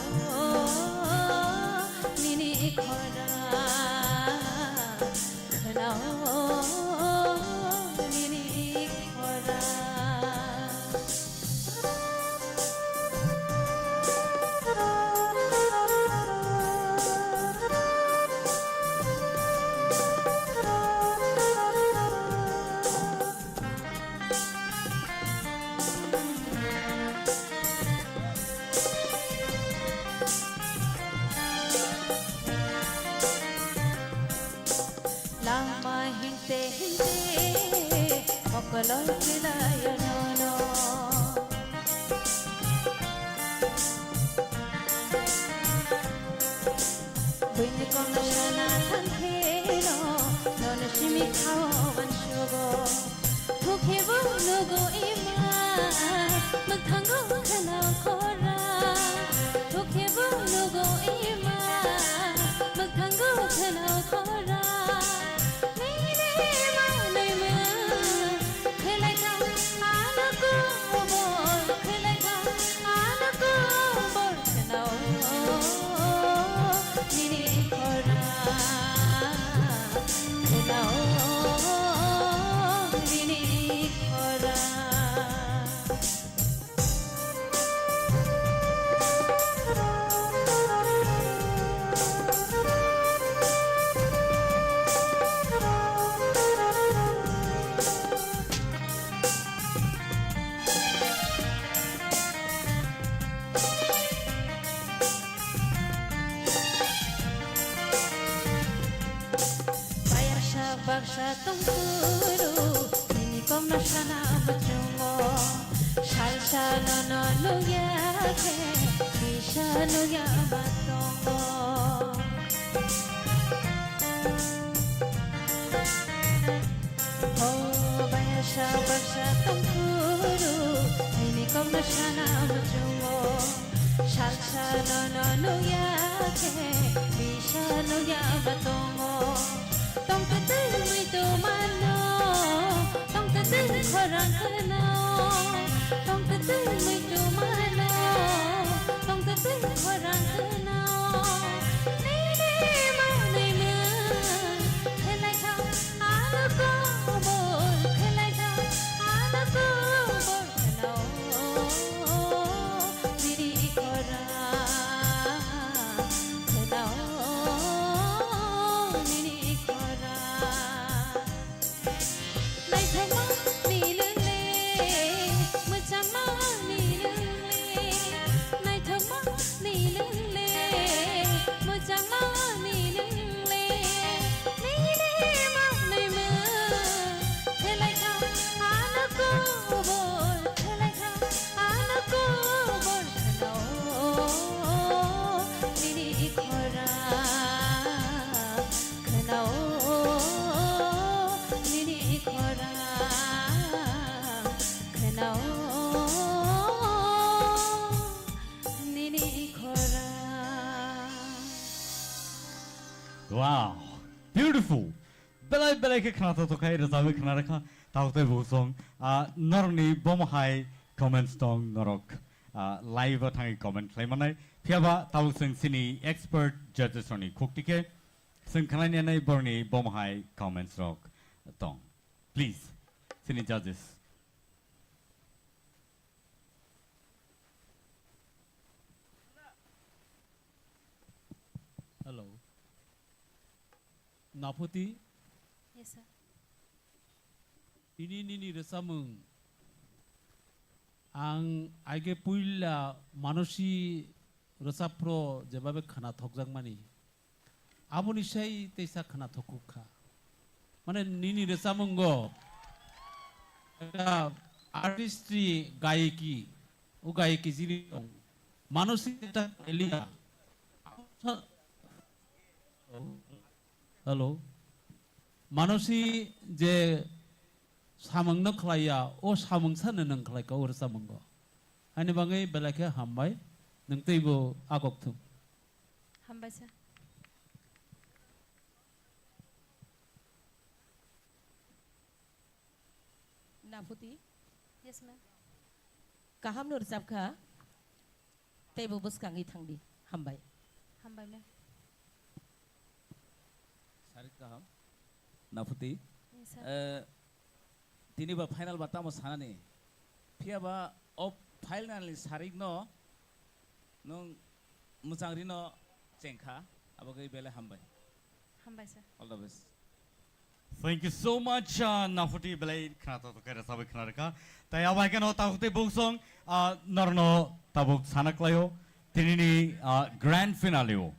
nini khorang, khwnao nini khorang. Langma himte himte mokolo kilayo nono. Buini kono sana thangkheno nono simi khao wansugo. Thukhe bo nugo ima, mwthango khwnao khora. Thukhe bo nugo ima, mwthango khwnao khora. Nini manwi mwng khlaikha ano kubur, khlaikha ano kubur khwnao nini khora, khwnao nini khora. Bayaksa baksa tongphuru, nini kokno sana muchungo. Salsa nono nukya khe, kisa nukya ma tongo. Ho, bayaksa baksa tongphuru, nini kokno sana muchungo. Salsa nono nukya khe, bisa nukya ba tongo. Tongtwtwng muitu mano, tongtwtwng khorang kheno. Tongtwtwng muitu mano, tongtwtwng khorang kheno. Nini manwi mung khelai thang, ano kobor khelai thang, ano kobor. Khwnao nini khorang, khwnao nini khorang. Naithokma ni nwngle, mwchangma ni nwngle, naithokma ni nwngle, mwchangma ni nwngle, nini manwi mung khelai thang, ano kobor khelai thang. Ano kobor khwnao nini khorang, khwnao nini khorang, khwnao nini khorang. Wow, beautiful. Belai belai khe khna tongthok khai rwchapwi khna rwkha. Tabuk tei buksong, ah, norokni bomo hai comments tong norok, ah, live o thangwi comment khlai manai. Phiyaba tabuk chwng chini expert judges rokni khukti khe chwng khnaini anai borokni bomo hai comments rok tong. Please, chini judges. Hello. Naphuti? Yes, sir. Ini nini rwchapmung. Ang aige puila manosi rwchapphro jebabe khna thokjakmani. Aboni sai teisa khna thokuk kha. Mane nini rwchapmungo ekta artistry gayiki, o gayiki jili tong. Manosi ekta Elia. Hello. Manosi je samungno khlaiya, o samung sano nwng khlaikha o rwchapmungo. Ani bagwi belai khe hambai, nwng teibo agok thung. Hambai sir. Naphuti? Yes, ma'am. Kaham no rwchapkha. Teibo bwskangwi thangdi. Hambai. Hambai, ma'am. Sarik kaham. Naphuti. Yes, sir. Eh, tini ba final ba tamo sanani. Phiya ba o final ni sarik no nwng mwchang rino chengkha. Abo khe belai hambai. Hambai sir. All the best. Thank you so much, uh, Naphuti belai khna to khe rwchapwi khna rwkha. Tai abo hai kheno tabuk tei buksong, uh, norno tabuk sana klaio. Tinini, uh, grand finale o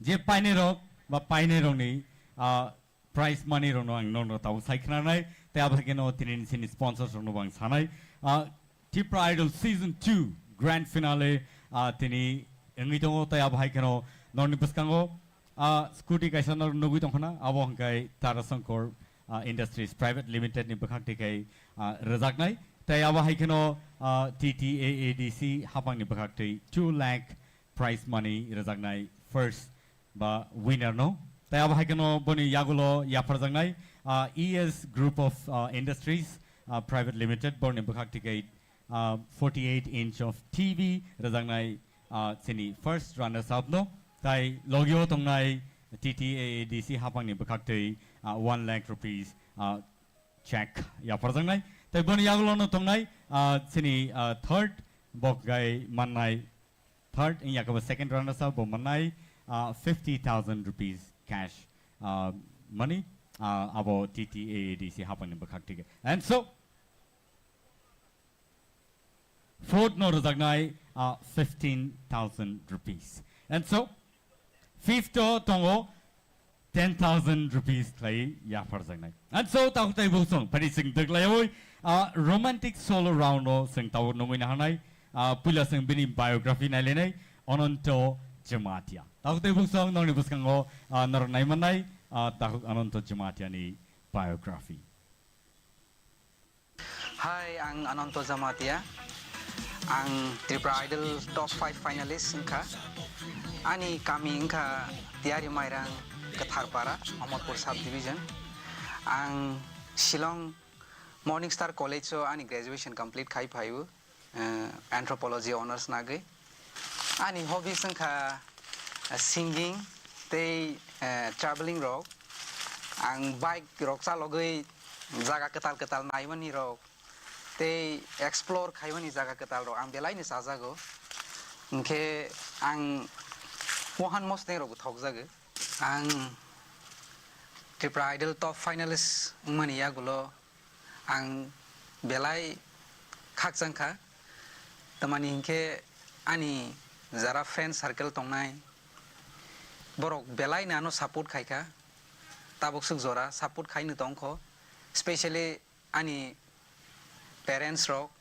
je painai rok ba painai rokni, uh, prize money rokno ang norno tabuk sai khna nai. Tai abo hai kheno tinini sini sponsors rokno bo ang sanai. Uh, Tipra Idol Season two Grand Finale, ah, tini wngwi tongo, tei abo hai kheno norni bwskango, ah, scooty kaisa nor nugwi tongkhana, abo hwnkhe Tara Sankor, ah, Industries Private Limited ni bwkhak twi khai, ah, rwjaknai. Tei abo hai kheno, ah, T T A A D C haphangni bwkhak twi two lakh prize money rwjaknai first ba winner no. Tai abo hai kheno boni yagulo yapharjaknai, ah, E S Group of, ah, Industries, ah, Private Limited, borni bwkhak twi khai, ah, forty-eight inch of T V rwjaknai, ah, chini first runners up no. Tai logio tongnai T T A A D C haphangni bwkhak twi, ah, one lakh rupees, ah, check yapharjaknai. Tai boni yagulo no tongnai, ah, chini, ah, third bok gai mannai third, wngya khe bo second runners up bo mannai, ah, fifty thousand rupees cash, ah, money, ah, abo T T A A D C haphangni bwkhak twi khe. And so, fourth no rwjaknai, ah, fifteen thousand rupees. And so, fifth o tongo ten thousand rupees khlai yapharjaknai. And so, takhuk tai buksong, phani chwng dwklaiwi, ah, romantic solo round o chwng tabuk nungwi nahanai, ah, puila chwng bini biography nailainai, Ananto Jamatia. Takhuk tai buksong, nokni bwskango, ah, norok naimannai, ah, takhuk Ananto Jamatia ni biography. Hi, ang Ananto Jamatia. Ang Tripura Idol top five finalist wngkha. Ani kami wngkha Tiari Mairang, Katharpara, Amarpur Subdivision. Ang Shillong Morning Star College o ani graduation complete khai phaio, eh, Anthropology honours nagwi. Ani hobbies wngkha, eh, singing tei, eh, traveling rok. Ang bike rok chalogwi jaga kwtal kwtal naimani rok tei explore khaimani jaga kwtal rok ang belaino chajago. Hinkhe ang wahan mosneng rokbo thokjago. Ang Tripura Idol top finalist wngmani yagulo ang belai khakchang kha. Tamani hinkhe ani jara friend circle tongnai, borok belaino ano support khai kha. Tabuk swk jora support khaino tong kho. Specially ani parents rok,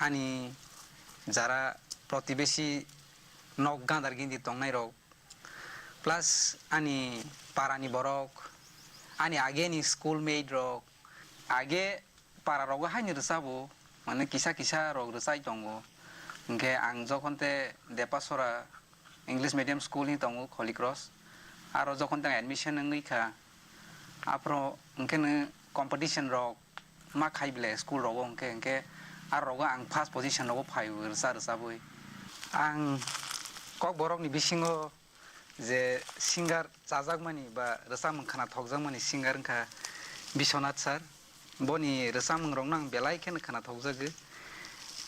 ani jara protibesi nok gandar gindi tongnai rok, plus ani parani borok, ani ageni schoolmate rok, age para rogo haini rwchabo, mane kisa kisa rok rwchai tongo. Hinkhe ang jokhon te Depasora English medium school hi tongo Holy Cross. Aro jokhon tang admission wngwi kha, aphro hwnkhe nw competition rok ma khai bile school rogo hwnkhe, hwnkhe aro rogo ang first position rogo phai rwcha rwchabwi. Ang Kokborokni bisingo je singer chajakmani ba rwchapmung khwnathokjakmani singer wngkha Biswanath sir. Boni rwchapmungrokno ang belai kheno khwnathokjagwi.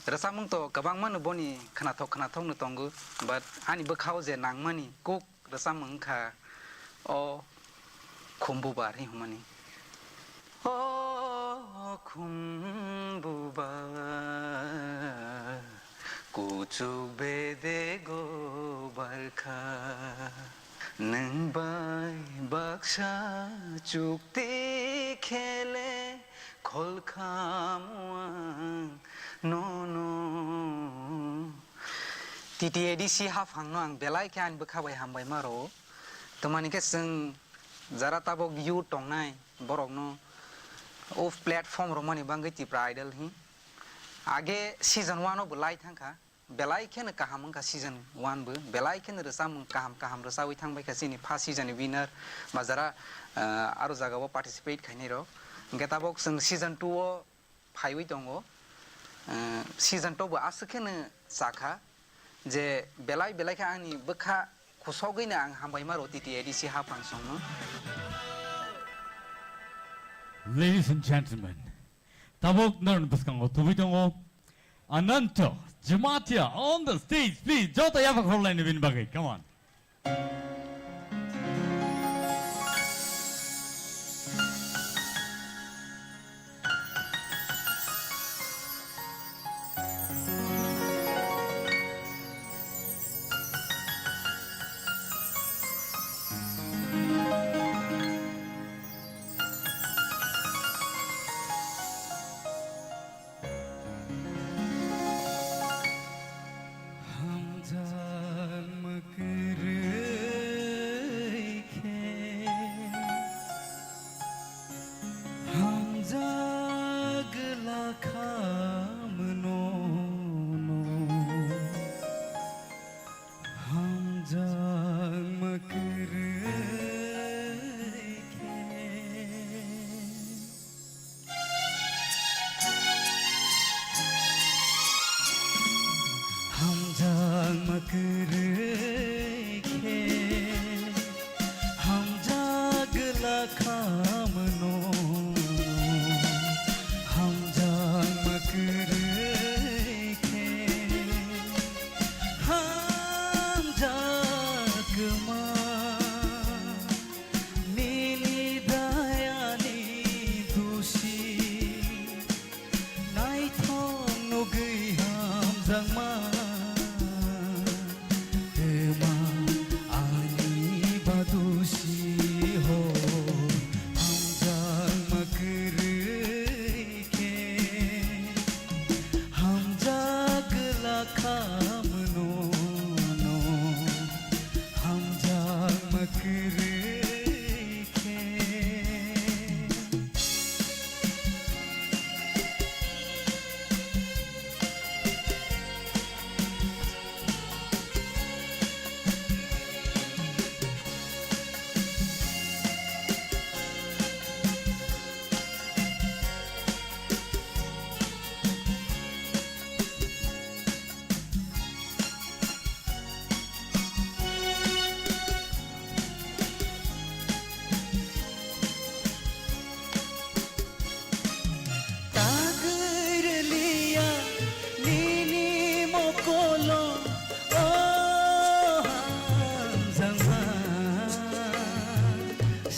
Rwchapmung to kwbangmano boni khwnathok khwnathokno tongo, but ani bwkhao je nangmani kuk rwchapmung wngkha o Khumbubar hinwi hwnmani. O Khumbubar, kuchuk bedego barkha, nwng bai baksa chukti khele kholkhamu ang nono. T T A D C haphangno ang belai khe ani bwkha bai hambai ma rwo. Tamani khe chwng jara tabok youth tongnai borokno o platform romani bagwi Tipra Idol hi. Age season one o bo lai thangkha. Belai kheno kaham wngkha season one bo, belai kheno rwchapmung kaham kaham rwchawi thangbaikha chini first season ni winner ba jara, ah, aro jagao participate khainai rok. Hwnkhe tabok chwng season two o phaiwi tongo. Ah, season two bo aswk kheno chakha je belai belai khe ani bwkha khusogwino ang hambai ma rwo T T A D C haphang songno. Ladies and gentlemen, tabok norokni bwskango tubui tongo Ananto Jamatia on the stage, please. Joto yapha khorlaini bini bagwi. Come on. Hamjak mwkwrwi khe hamjak lakha mano no. Hamjak mwkwrwi khe. Hamjak mwkwrwi khe. Hamjak lakha mano. Hamjak mwkwrwi khe. Hamjak kwma nini dayani dusi. Naithok nugwi hamjakma kwma ani ba dusi.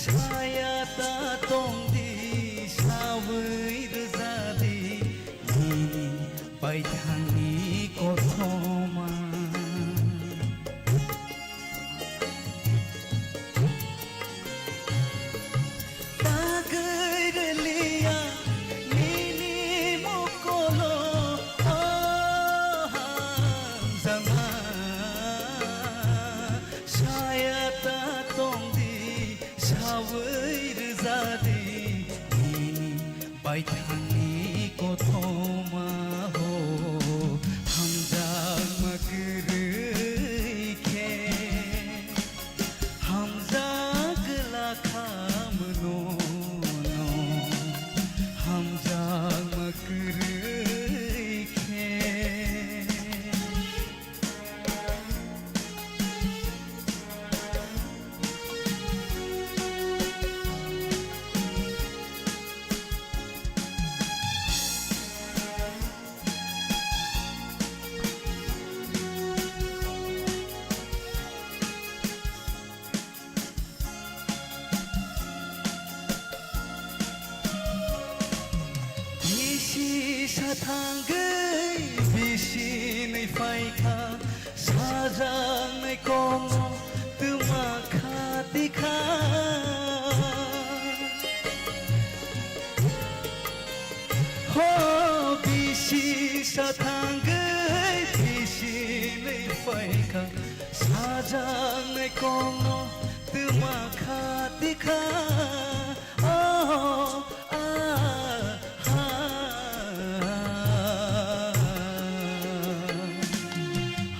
Saya ta tongdi, sawi rwjadi, nini baithangni kothoma. Tagwi rwliya nini mokolo, o hamjakma. Saya ta tongdi, sawi rwjadi, nini baithangni kothoma ho, hamjakma kwrwi khe, hamjak glak kha mano no, hamjakma kwrwi khe. Bisi sathangwi bisi nwi phaikha, sajaknai kokno twma kha tikha. Ho bisi sathangwi bisi nwi phaikha, sajaknai kokno twma kha tikha. Oh, ah, ha.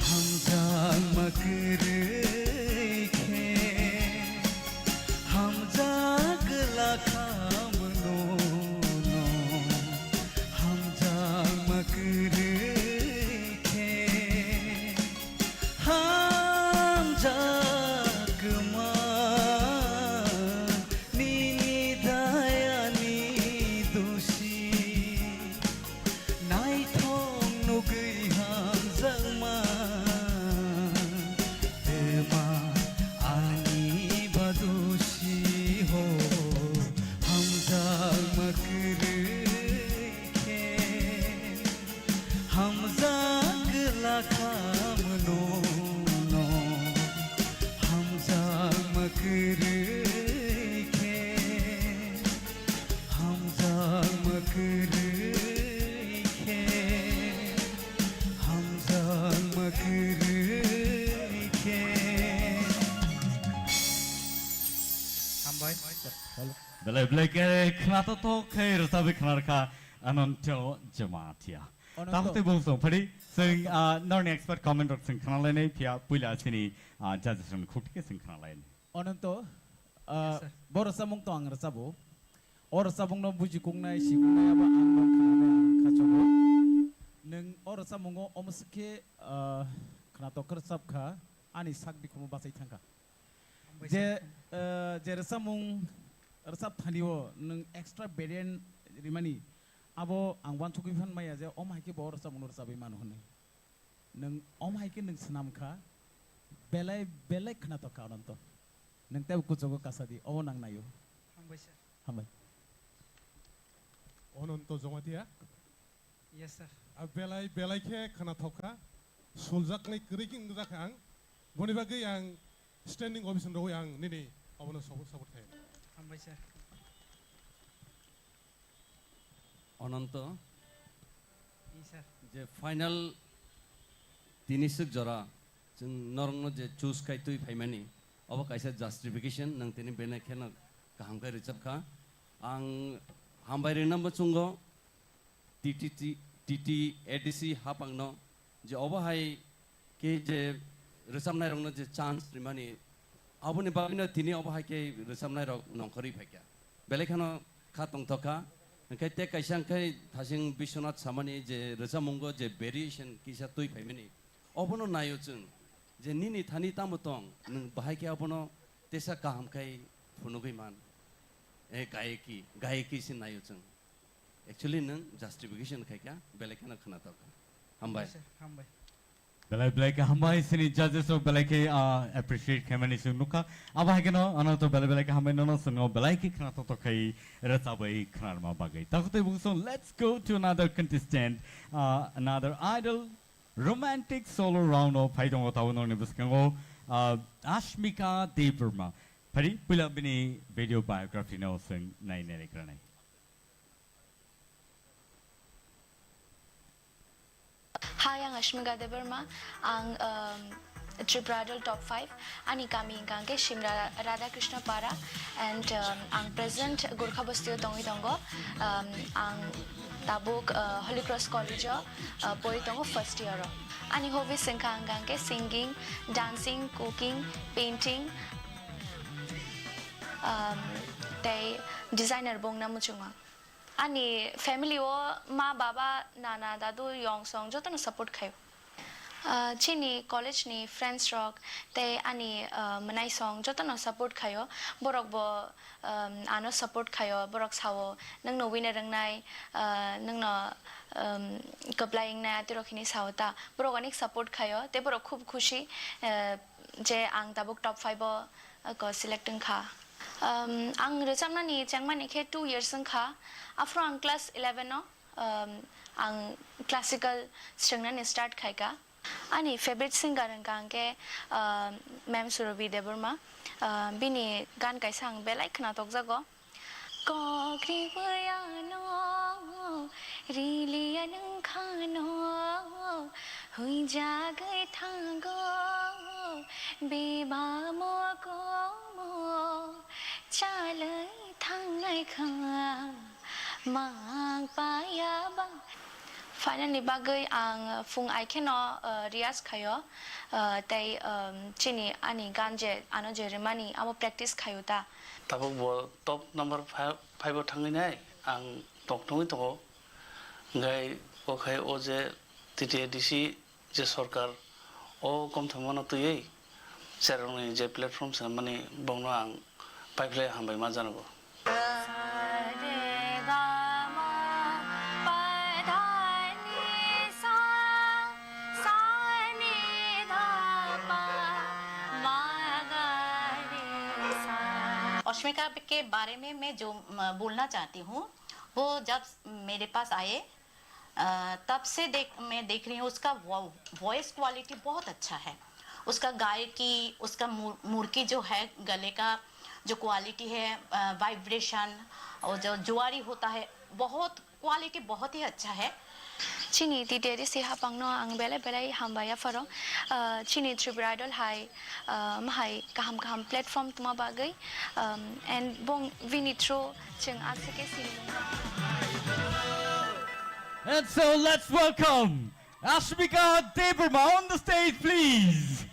Hamjakma kwrwi khe, hamjak glak kha mano no, hamjakma kwrwi khe. Hamjakma nini dayani dosi, naithok nugwi hamjakma, twma ani badosi ho, hamjakma kwrwi khe. Hamjak glak kha mano no, hamjakma kwrwi khe, hamjakma kwrwi khe, hamjakma kwrwi khe. Hambai. Belai belai khe khwnathok khe rwchabwi khwna rwkha Ananto Jamatia. Ananto. Tamo tei bung song phadi, song, ah, norni expert comment rok song khwna lainai, phiya puila chini, ah, judges rokni khuk thike song khwna lainai. Ananto, ah, Yes, sir. Bo rwchapmung to ang rwchabo. O rwchapmung no buji kuknai, si kuknai abo ang no khwnanai ang khachogo. Nwng o rwchapmungo omo swkhe, ah, khwnathok khe rwchap kha, ani sak bikhumu bachai thang kha. Hambai Je, sir. Ah, je rwchapmung rwchap thani o nwng extra variant rimani, abo ang uansugwi phan maya je omo hai khe bo rwchapmung no rwchabwi mano hwnwi. Nwng omo hai khe nwng swnam kha, belai belai khwnathok kha Ananto. Nwng teibo kuchugo kasa di, obo nang naio. Hambai sir. Hambai. Ananto Jamatia. Yes, sir. A belai belai khe khwnathok kha, suljaknai kwrwi khe wngjak kha ang. Boni bagwi ang standing ovation rwui ang nini obono support, support khai. Hambai sir. Ananto, Yes, sir. Je final tini swk jora chwng norokno je choose khai twi phaimani, obo kaisa justification, nwng tini bene kheno kaham khe rwchap kha. Ang hambai rwna muchungo T T T, T T A D C hapangno je obo hai khe je rwchapnairokno je chance rimani, aboni bagwino tini obo hai khe rwchapnairok nongkhorwi phaikha. Belai kheno kha tongthok kha. Hwnkhe tei kaisa hwnkhe Thasing Biswanath samani je rwchapmungo je variation kisa twi phaimani, obono naio chwng je nini thani tamo tong, nwng bahai khe abono tesa kaham khai phunugwi man. E gayeki, gayeki se naio chwng. Actually nwng justification khai kha, belai kheno khwnathok kha. Hambai. Hambai sir, hambai. Belai belai khe hambai sini judges rok belai khe, ah, appreciate khaimani chwng nukha. Abo hai kheno ano to belai belai khe hambai nono chwngno belai khe khna tok tok khai rwchabwi khnarma bagwi. Takhutai bungsong, let's go to another contestant, ah, another idol romantic solo round o phai tongo tabuk nokni bwskango, ah, Ashmika Debbarma. Phari puila bini video biography no chwng nai nai kranai. Hi, ang Ashmika Debbarma. Ang, um, Tripura Idol top five. Ani kami hingka hingke Simra Radhakrishna Para and, um, ang present Gorkha Basti o tongwi tongo. Um, ang tabuk, uh, Holy Cross College o, uh, pori tongo first year o. Ani hobbies hingka hingka hingke singing, dancing, cooking, painting, um, tei designer bo wngna muchungo. Ani family o ma, baba, nana, dadu, yong song jotono support khaio. Ah, chini college ni friends rok tei ani, ah, mwnai song jotono support khaio. Borok bo, um, ano support khaio. Borok sao, "Nwngno winner wngnai, ah, nwngno, um, kwplai wngnai," atirok hini sao ta. Borok onek support khaio. Tei borok khub khusi, eh, je ang tabuk top five o, ako select wngkha. Um, ang rwchapnani chengmani khe two years wngkha. Aphuru ang class eleven o, um, ang classical swngnani start khaikha. Ani favorite singer hwnkha hwnkhe, um, Ma'am Surabhi Debbarma. Um, bini gan kaisa ang belai khna tokjago. Kok riwi ano, rili anwng khano, huijagwi thango, beba mokomo, chalwi thangnai kha, mang paya ba. Final ni bagwi ang phung ai kheno, uh, riyaz khaio, uh, tei, um, chini ani gan je ano je rimani abo practice khaio ta. Tabuk bo top number five, five o thangwi nai ang tongthogwi tongo. Hwnkhe o khai o je T T A D C je sorkar o komthomano twiwi cherokni je platform swnamani bongno ang paiphlai hambai ma janago. अश्मिका के बारे में मैं जो, म, बोलना चाहती हूँ, वो जब मेरे पास आए, अ, तब से देख, मैं देख रही हूँ, उसका वॉ-, वॉइस क्वालिटी बहुत अच्छा है। उसका गायकी, उसका मु-, मुरकी जो है, गले का जो क्वालिटी है, अ, वाइब्रेशन और जो जुआरी होता है, बहुत क्वालिटी बहुत ही अच्छा है। Chini T T A D C hapangno ang belai belai hambai yapharo. Ah, chini Tripura Idol hai, ah, mahai kaham kaham platform tuma bagwi, um, and bong bini through chwng aswk khe sinimung. And so let's welcome Ashmika Debbarma on the stage, please.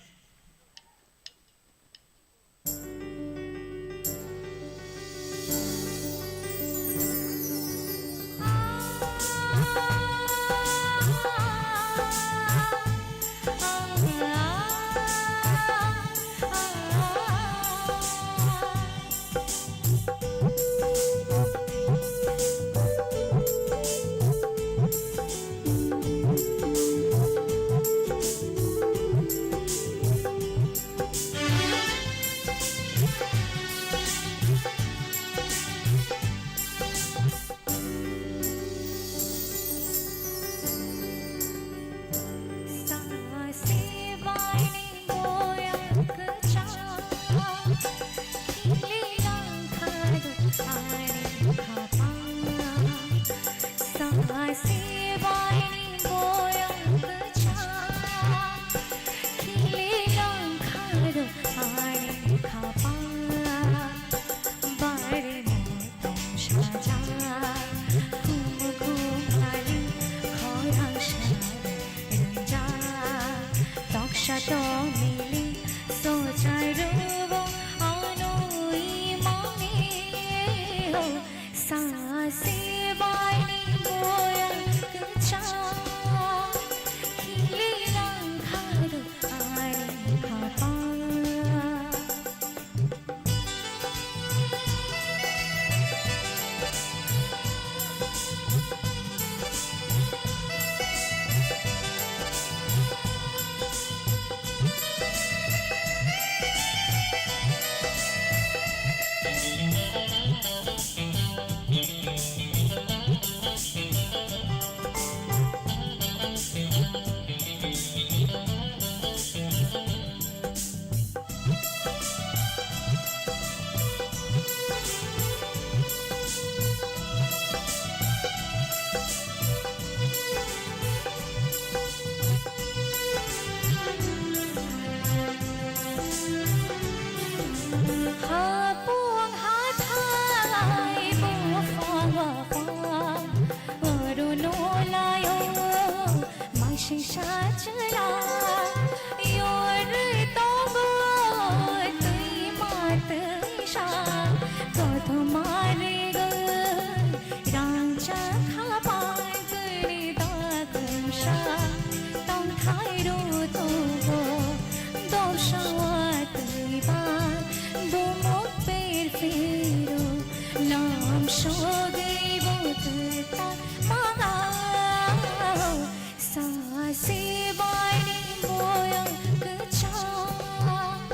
Sogwi bo kwtal mangao, sasi baini boyang kwchang,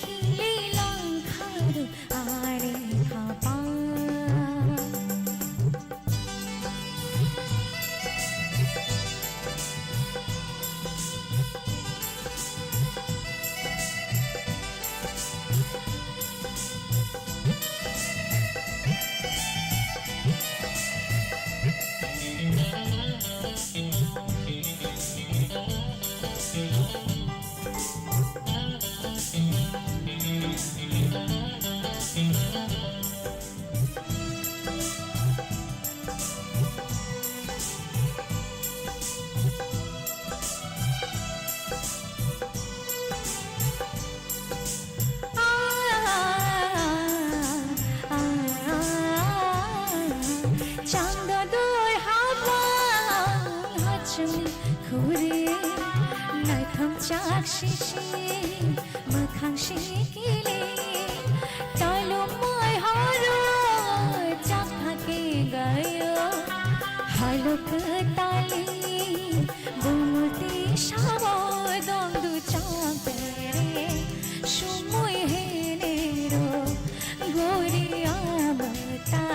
khili langkha do ani khapang. Changdor dui habwal hachwlwi khuri, naithok chak sisi mwkhang sikili, tolomwi horo chakha kengwi o, halok kwtali bumulti sao dongdu chongtere, sumui henero gori amata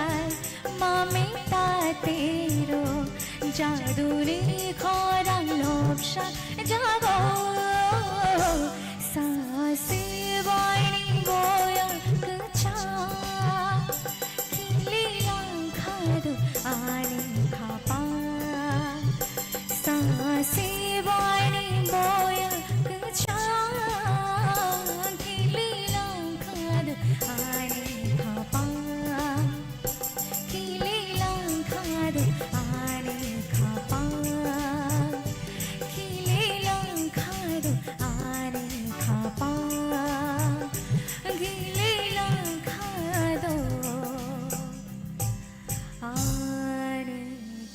mami tatero, jaduni khorang lobsa jago, sasi baini boyang kwchang. Khili langkha do ani khapang, sasi baini boyang kwchang. Khili langkha do ani khapang, khili langkha do ani khapang, khili langkha do ani khapang. Gili langkha do ani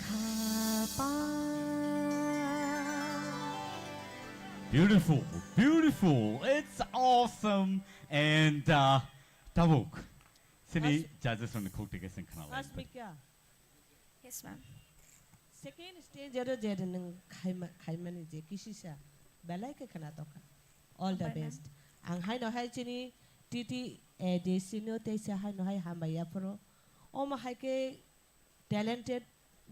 khapang. Beautiful, beautiful. It's awesome. And uh, Tabuk, sini As- judges rokni khuk tike sing khna lai. Asmika. Yes, ma'am. Second stage aro je nwng khaima-, khaimani je kisisa belai khe khna tokha. All the Hambai, ma'am. Best. Ang haino hai chini T T A D C no teisa haino hai hambai yaphuru. Omo hai khe talented,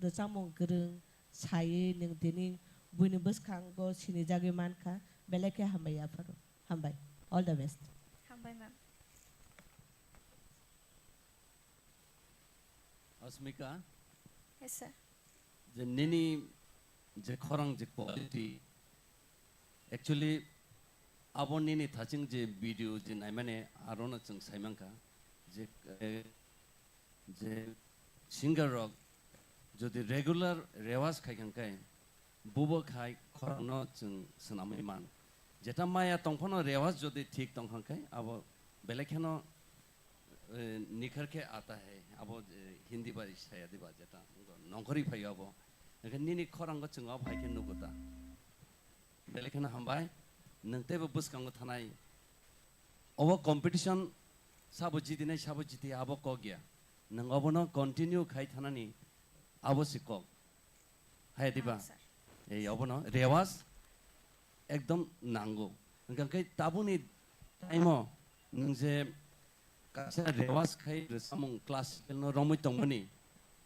rwchapmung kwrwng, saiwi nwng tini buini bwskango sinijagwi mankha. Belai khe hambai yaphuru. Hambai. All the best. Hambai, ma'am. Asmika, Yes, sir. Je nini je khorang je quality, actually, abo nini thaching je video je naimani arono chwng saimankha, je, eh, je singer rok jodi regular rewaj khai kha khe, bubo khai khorangno chwng swnamwi man. Jeta maya tongphano rewaj jodi thik tongkha khe, abo belai kheno, eh, nikhar khe aata hai, abo, eh, Hindi bai saya diba jeta, nongkhorwi phaio abo. Hwnkhe nini khorango chwng abo hai khe nugo ta. Belai kheno hambai, nwng teibo bwskango thanai. Obo competition sabo jitinai, sabo jiti abo kok ya. Nwng obono continue khai thanani abo se kok. Hai diba? Ah, sir. Ei obono rewas ekdom nango. Hwnkhe tabukni time o nwng je kaisa rewas khai rwchapmung classical no romwi tongmani,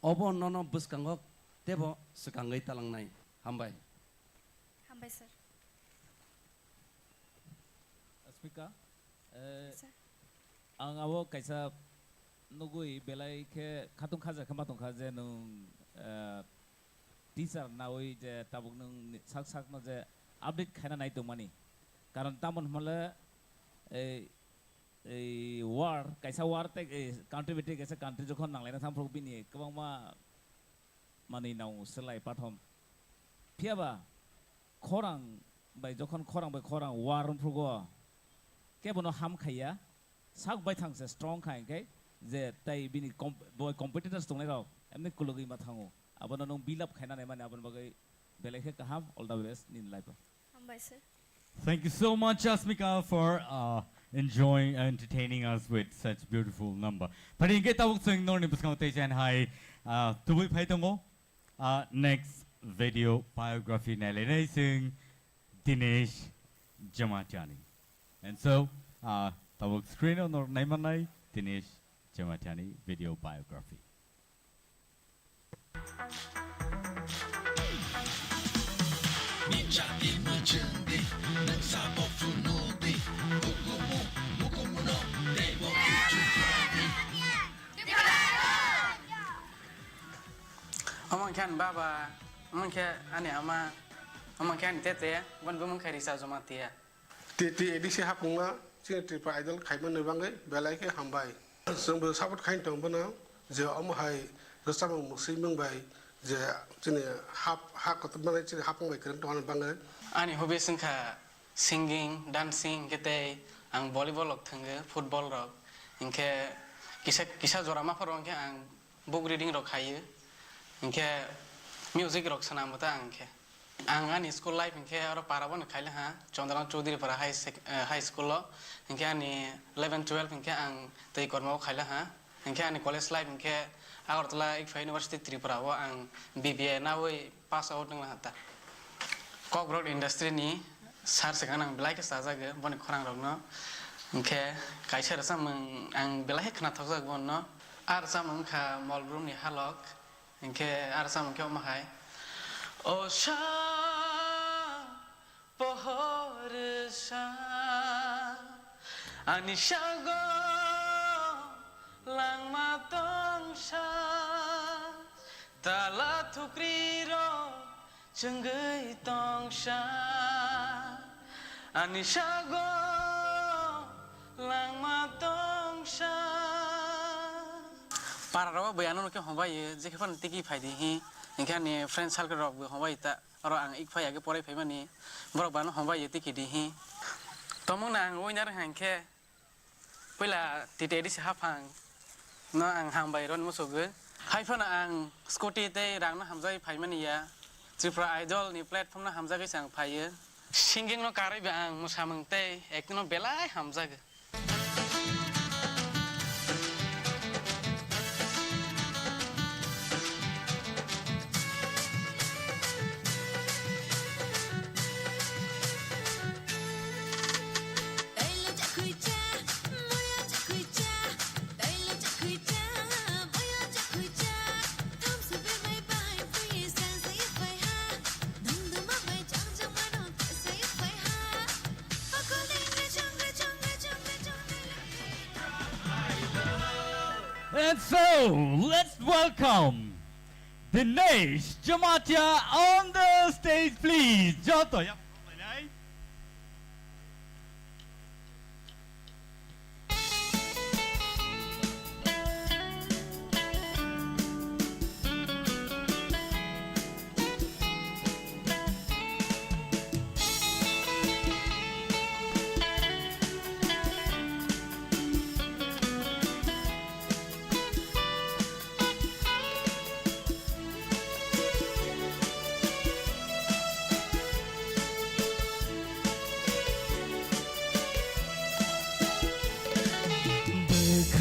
obo nono bwskango teibo swkangwi talangnai. Hambai. Hambai, sir. Asmika, eh, Sir. Ang abo kaisa nugui belai khe khatung khaja khe ma tongkha je nwng, eh, teacher naui je tabuk nwng ni sak sak no je update khaina nai tongmani. Karon tamon hwnle, eh, ei war, kaisa war tei, eh, country bai tei kaisa country jokhon nanglaina thangphuru bini kwbangma manwi nang selai pathom. Phiyaba khorang bai jokhon khorang bai khorang war wngphrugo, kebono ham khaiya, sak baithang se strong kha hinkhe je tai bini com-, bo competitors tongnai rok emni kulugwi ma thango. Abono nwng build up khaina naimani aboni bagwi belai khe kaham, all the best nini life o. Hambai, sir. Thank you so much, Asmika, for uh, enjoying, entertaining us with such beautiful number. Phari hingke tabuk chwng norni bwskango tei chen hai, ah, tubui phai tongo. Ah, next video biography nailainai chwng Dinesh Jamatiani. And so, ah, tabuk screen o nor naimanai Dinesh Jamatiani video biography. Omo khe ani baba, omo khe ani ama, omo khe ani tete, boni bumung khe Risa Jamatia. T T A D C hapungma chini Tripura Idol khaimani bagwi belai khe hambai. Chwngbo support khaini tongo bono je omo hai rwchapmung mwswimung bai je chini hap, ha kotor mani chini hapung bai kwrwng tongmani bagwi. Ani hobbies wngkha singing, dancing, hwnkhe tei ang volleyball rok thwngo, football rok. Hinkhe kisa, kisa jora mapharo hinkhe ang book reading rok khaio, hinkhe music rok swnambo ta ang khe. Ang ani school life hinkhe oro para bono khaila ha, Chandranath Chaudhary para high sec-, eh, high school o, hinkhe ani eleven twelve hinkhe ang tei kormo o khaila ha, hinkhe ani college life hinkhe Agartala Ikpha University Tripura o ang B B A nawi pass out wngla ha ta. Kokborok industry ni sir se gana ang belai khe chajago boni khorang rok no, hinkhe kaisa rwchapmung ang belai khe khna thokjak bono, a rwchapmung wngkha Molbrum ni Halok. Hinkhe a rwchapmung khe omo hai. O sa pohor sa, ani sago langma tongsa, tala thukri rok chwngwi tongsa, ani sago langma tongsa. Para rok bai ano khe hombai, je khe phano tiki phai di hi, hinkhe ani friend circle rok bo hombai ta, oro ang ik phai age porai phaimani, borok bo ano hombai tiki di hi. Tomung na ang winner hinkhe, puila T T A D C haphang no ang hambai rw musugo. Hai phano ang scooty tei rang no hamjagwi phaimani ya, Tripura Idol ni platform no hamjagwi se ang phaio. Singing no karwi bo ang mwsamung tei acting no belai hamjago. And so, let's welcome Dinesh Jamatia on the stage, please. Joto, ya.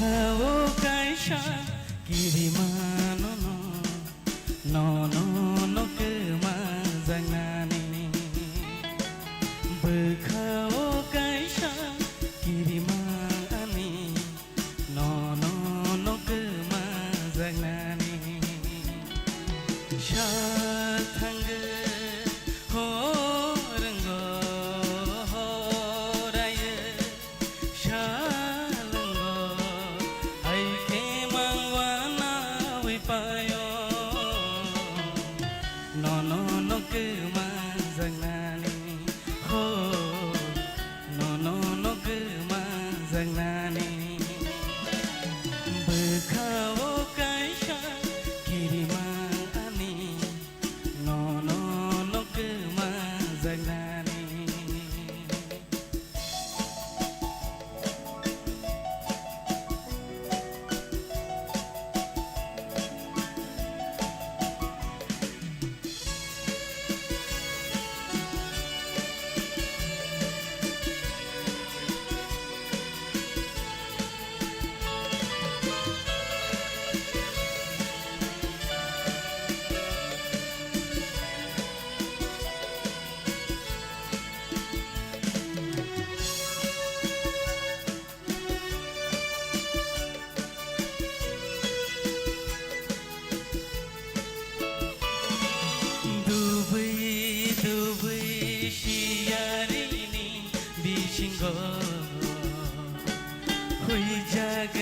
Bwkha-o kaisa kirima nono, nono no kwma jaknani. Bwkha-o kaisa kirima ani, nono no kwma jaknani. Sa thangwi horwngo horaiwi salwngo, hai khe mangwana wi paio.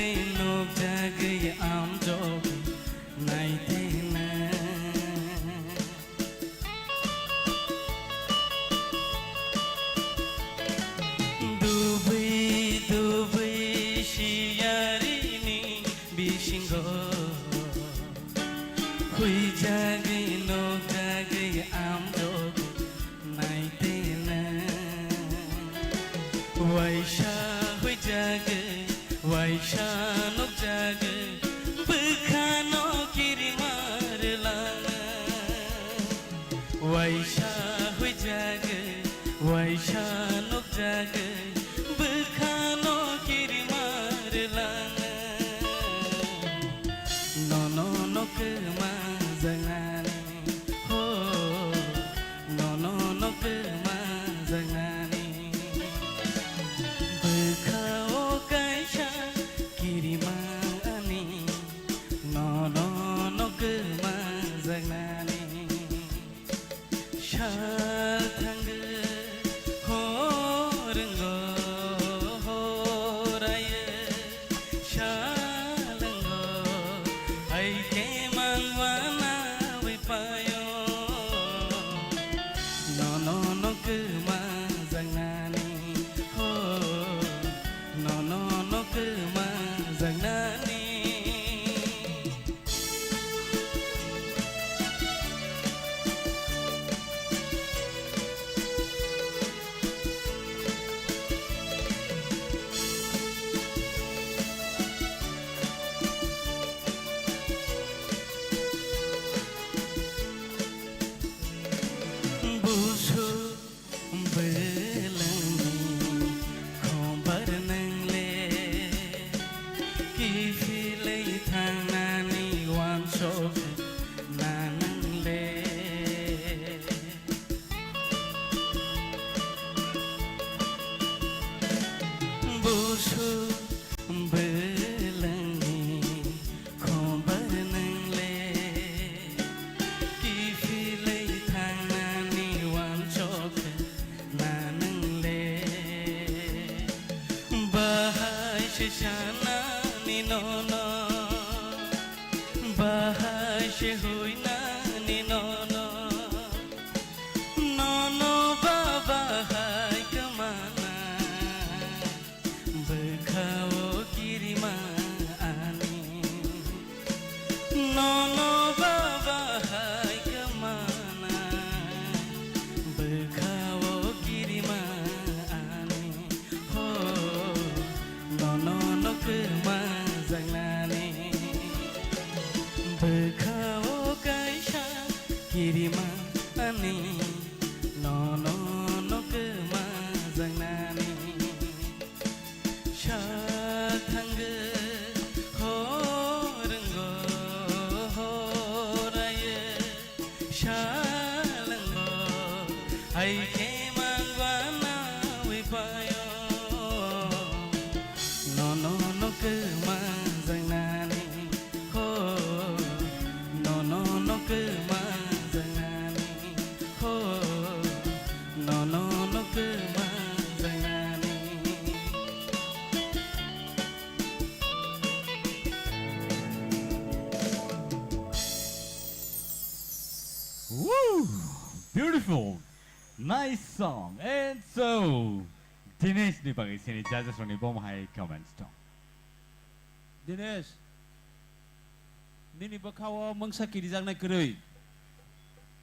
Nukjagwi amjok naitena. Dubui dubui siyarini bisingo huijagwi nukjagwi amjok naitena. Waisa huijagwi, waisa nukjagwi, bwkhano kirima rwlangna. Waisa huijagwi, waisa nukjagwi, bwkhano kirima rwlangna. Nono no kwma jangnani, ho, nono no kwma jangnani. Bwkha o kaisa kirima ani, nono no kwma jangnani. Sal thangwi hor wngwi horaio, sal wngwi hai khe mangwana wi paio. Nono no kwma jangnani ho, nono no kwma jangnani. Busu Bwlwngni khombar nwngle, kiphilwi thangnani uansuk na nwngle. Busu Bwlwngni khombar nwngle, kiphilwi thangnani uansuk na nwngle. Bahai se sanani nono, bahai se huinani nono, nono ba bahai kwmana. Bwkha o kirima ani, nono baba hai kwmana. Bwkha o kirima ani, ho, nono no kwma jangnani. Bwkha o kaisa kirima ani, nono no kwma jangnani. Sal thangwi hor wngwi horaio, sal wngwi hai khe mangwana wi paio. Nono no kwma jangnani ho, nono no kwma jangnani ho, nono no kwma jangnani. Woo! Beautiful! Nice song! And so, Dinesh ni bagwi sini judges rokni bomo hai comments tong. Dinesh, nini bwkha-o mungsa kirijaknai kwrwi.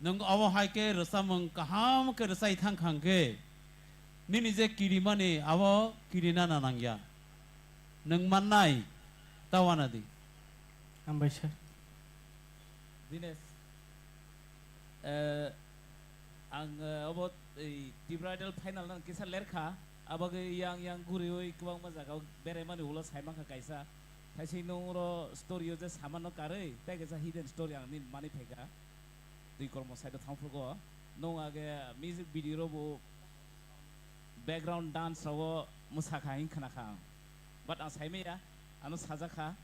Nwng omo hai khe rwchapmung kaham khe rwchai thang kha hwn khe, nini je kirimani abo kirina na nangya. Nwng mannai ta uanadi. Hambai sir. Dinesh, eh, ang, eh, obo, eh, Tipra Idol final no kisa lerkha, abagwi yang yang guriwi kwbangma jaga o beraimani ulo saimankha kaisa. Thaising nung oro story o je samano karwi, tei kaisa hidden story ang nini manwi phaikha. Twi kormo side o thangphrugo. Nung age music video ro bo background dance rogo mwsakha hing khna kha ang. But ang saimaya, ano sajak kha.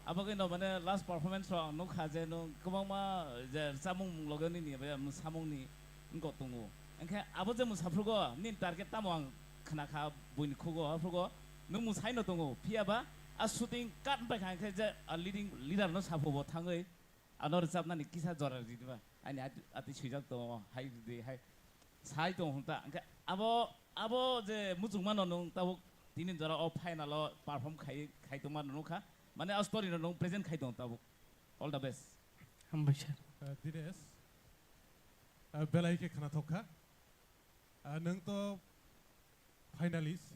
Abagwi no mane last performance ro ang nukha je nung kwbangma je rwchapmung loge nini abo samung ni wngkok tongo. Hwnkhe abo je mwsaphrugo nini target tamo ang khna kha buini khugo, aphrugo nung mwsai no tongo, phiya ba a shooting cut bai kha, hwnkhe je a leading leader no saphubo thangwi ano rwchapnani kisa jora ridi ba. Ani ati, ati swijak tongo, hai ridi, hai sai tongo hwnta. Hwnkhe abo, abo je muchungmano nwng tabuk tini jora o final o perform khai, khai tongma nukha. Mane a story no nwng present khai tongo tabuk. All the best. Hambai sir. Uh, Dinesh, uh, belai khe khwnathok kha. Uh, nwng to finalist.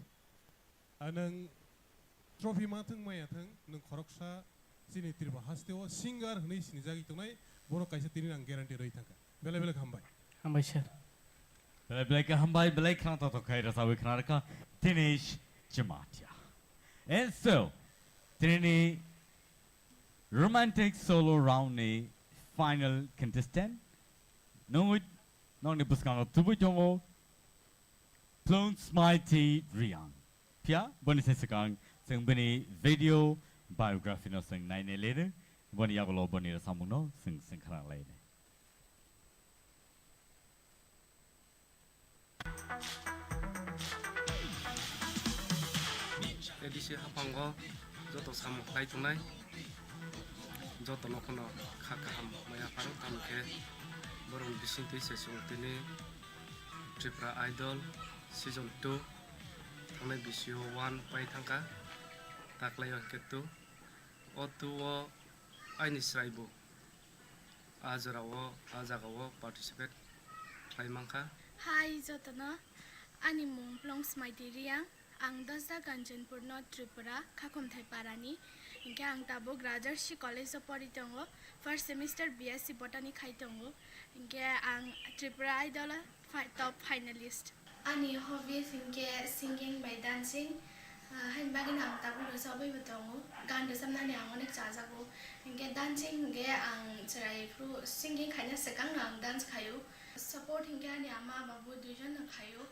Uh, nwng trophy ma thwng maya thwng, nwng khoroksa chini Tripura haste o singer hwnwi sinijagwi tongnai, bono kaisa tini ang guarantee rwi thangkha. Belai belai khe hambai. Hambai sir. Belai belai khe hambai, belai khwnathok khai rwchapwi khwna rwkha Dinesh Jamatia. And so, tini romantic solo round ni final contestant. Nungwi, nokni bwskango tubui tongo Plungsmaiti Riang. Phiya, boni se swkang chwng bini video biography no chwng nainai leno, boni yagulo boni rwchapmung no chwng, chwng khna lainai. A D C haphango joto samung khlai tongnai, jotono phano kha kaham maya pharo, tamo khe borokni bisingtwi se chwng tini Tripura Idol season two thangnai bisio one pai thangkha, taklaio hwnkhe two. O two o aini chwraibo a jorao, a jagao participate khlai mankha. Hi jotono, ani mung Plungsmaiti Riang. Ang Dasda Kanchanpurno Tripura, Khakhumthai parani. Hinkhe ang tabuk Rajarshi College o pori tongo, first semester B S C Botany khai tongo. Hinkhe ang Tripura Idol o fi-, top finalist. Ani hobbies hinkhe singing bai dancing, ah, haini bagwino ang tabuk rwchapwi bo tongo. Gan rwchapnani ang onek chajago. Hinkhe dancing hinkhe ang chwrai phuru singing khaina swkangno ang dance khaio. Support hinkhe ani ama babu duijon no khaio.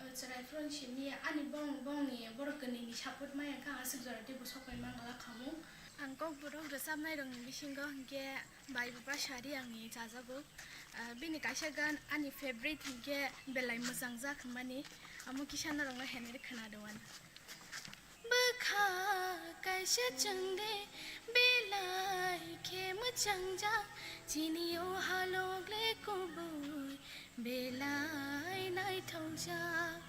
Ah, chwrai phuru simi ani bong-, bongni borok kwnwini support maya khe ang aswk jora teibo sok pai mangala khamung. Ang kokborok rwchapnairokni bisingo hinkhe Bai Bupasari angni chajago. Ah, bini kaisa gan ani favorite hinkhe belai mwchang jak hwnmani, amo kisa norokno heneri khwnado ani. Bwkha kaisa chwngde belai khe mwchang jak, chini o halok le kubui belai naithok jak.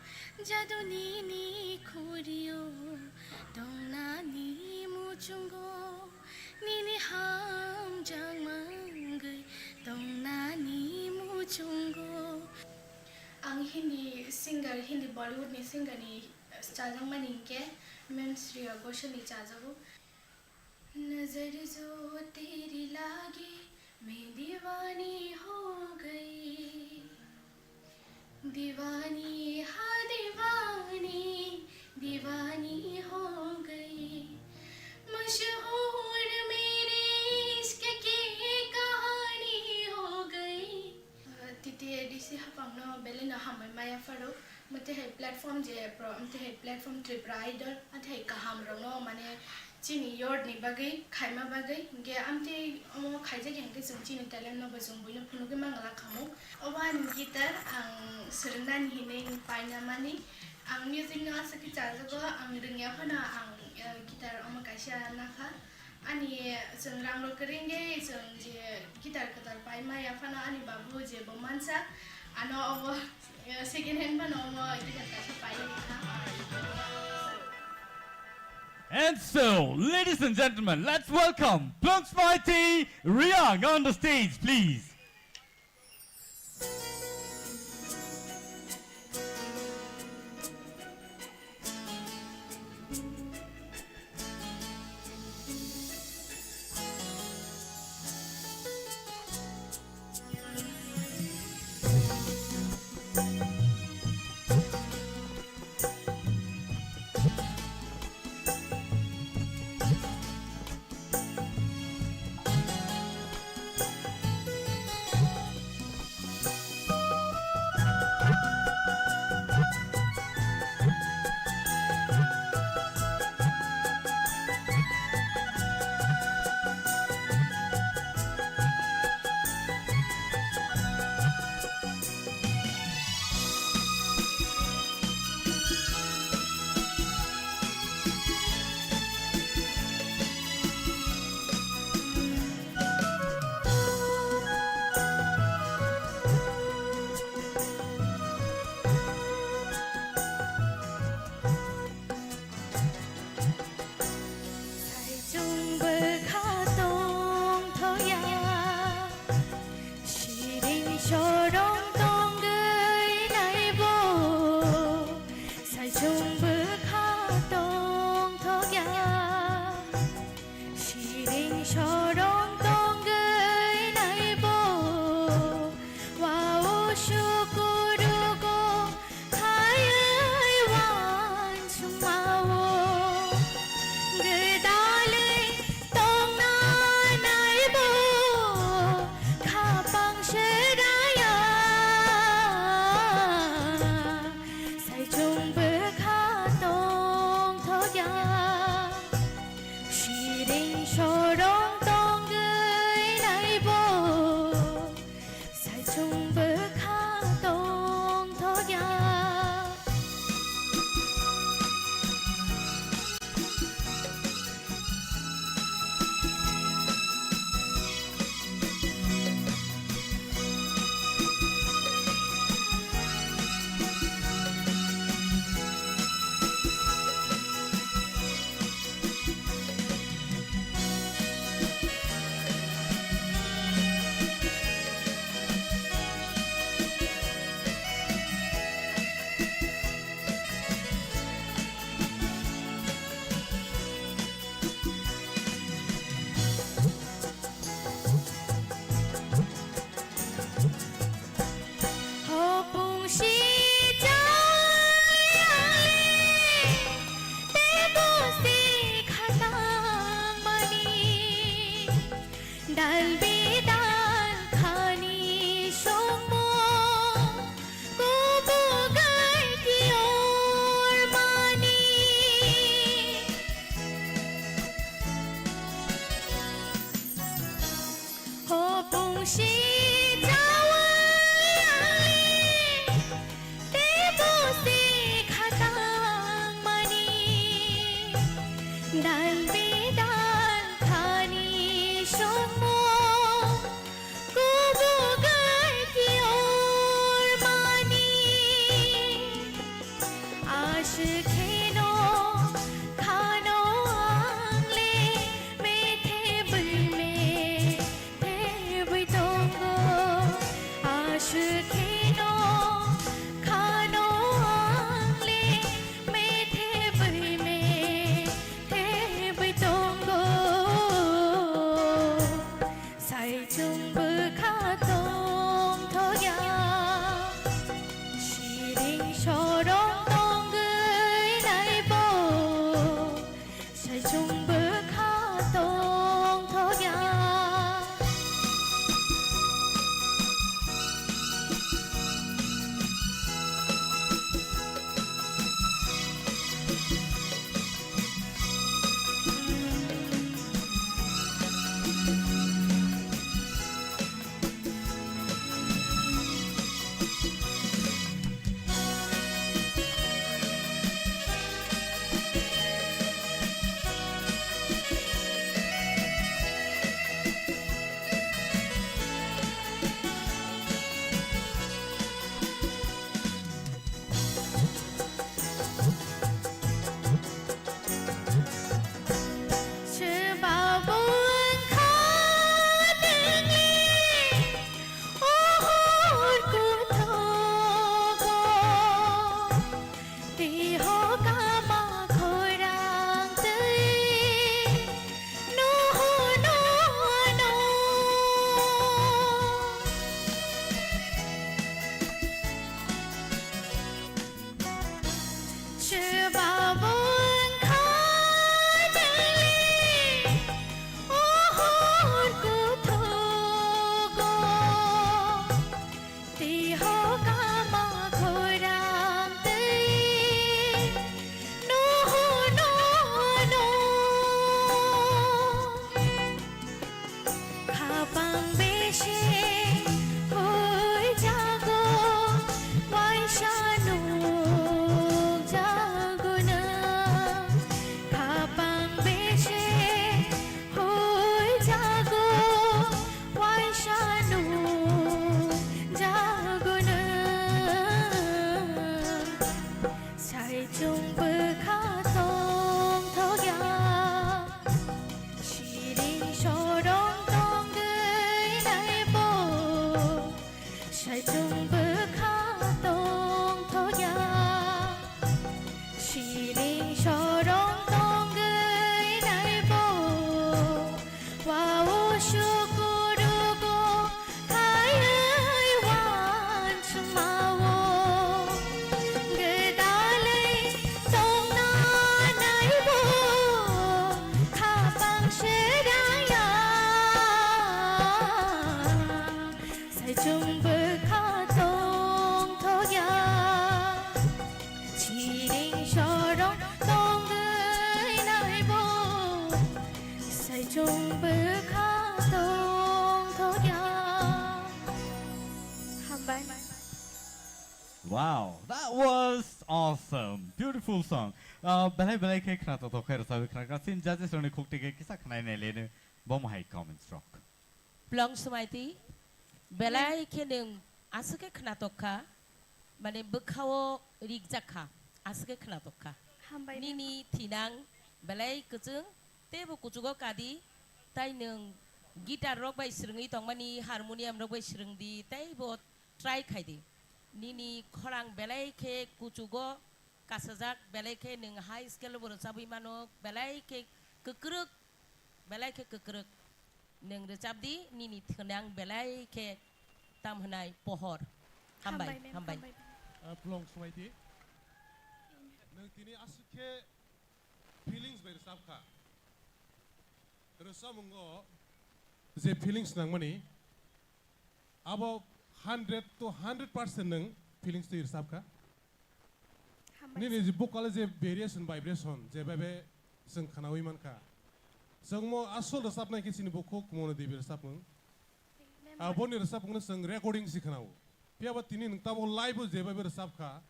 Jadu nini khuri o tongnani muchungo. Nini hamjakma wngwi tongnani muchungo. Ang Hindi singer, Hindi Bollywood ni singer ni chajakmani hinkhe Ma'am Shreya Ghoshal ni chajago. नजर जो तेरी लागे, मैं दीवानी हो गई। दीवानी, हाँ दीवानी, दीवानी हो गई। मशहूर मेरे इश्क की कहानी हो गई। Titi A D C hapangno belai no hambai maya pharo. Mwtwi hai platform je pro, mwtwi hai platform Tripura Idol, athai kaham rokno mane chini yard ni bagwi, khaima bagwi, hinkhe amtwi omo khaijak ya hinkhe chwng chini talent no bo chwng buino phunugwi mangala khamu. Obo ani guitar ang swrwngnani hinwi paina mani. Ang music no aswk khe chajago, ang rwngya phano ang, eh, guitar omo kaisa nakha. Ani chwng rang rok kwrwi wngwi chwng je guitar kwtal paima ya phano ani babu je bo mansa ano obo, eh, second hand phano omo guitar kaisa pai rikha. And so, ladies and gentlemen, let's welcome Plungsmaiti Riang on the stage, please. ya. Siring sorong tongwi naibo, saichung bwkha tongthok ya. Siring sorong tongwi naibo, wao sukurugo khaiwi wansukmao. Gwdalwi tongna naibo, khapang seraya. Saichung bwkha tongthok ya. Siring sorong tongwi naibo, saichung bwkha tongthok ya. Hopung si chayali, tebo si khatang mani, dal bidal khani songmo, kubugai kior mani. Hopung si chawali, tebo si khatang mani, dal bidal khani songmo, kubugai kior mani. Aswk kheno khano ang le methe bui methe bui tongo. Aswk kheno khano ang le methe bui methe bui tongo. Saichung bwkha tongthok ya. Siring sorong tongwi naibo, saichung bwkha tongthok ya. Chwbabo wngkha nini o hor kuthogo, tei hokama khorang twi nuhur nuhur no. Chwbabo wngkha nini o hor kuthogo, tei hokama khorang twi nuhur nuhur no. Khapang bese huijago, waisa nukjago nwng. Khapang bese huijago, waisa nukjago nwng. Saichung bwkha tongthok ya, siring sorong tongwi Sukurugo khaiwi wansukmao, gwdalwi tongna naibo khapang seraya. Saichung bwkha tongthokya, chiring sorong tongwi naibo. Saichung bwkha tongthokya. Hambai. Wow, that was awesome. Beautiful song. Uh, belai belai khe khna tongthok khe rwchapwi khna kha. Chini judges rokni khukti khe kisa khna nai leno. Bo mohai comments rok. Plong Smaiti, belai khe nwng aswk khe khna tongkha, mane bwkhao rikjak kha, aswk khe khna tongkha. Hambai. Nini thinang belai kwchwng, teibo kuchugo kadi, tai nwng guitar rok bai swrwngwi tongmani, harmonium rok bai swrwngdi, teibo try khaidi. Nini khorang belai khe kuchugo kasajak, belai khe nwng high scale bo rwchabwi mano, belai khe kwkrwk, belai khe kwkrwk. Nwng rwchapdi, nini thwnang belai khe tam hwnai pohor. Hambai, hambai, ma'am, hambai. Hambai. Ah, Plong Smaiti. Nwng tini aswk khe feelings bai rwchap kha. Rwchapmungo je feelings nangmani, abo hundred to hundred percent nwng feelings twi rwchap kha. Hambai. Nini je vocal je variation, vibration, je bebe chwng khnaui mankha. Chwngmo asol rwchapnai khe chini bukhuk Mona Devi rwchapmung. Member. Aboni rwchapmungno chwng recording si khnao. Phiyaba tini nwng tamo live o je bebe rwchap kha.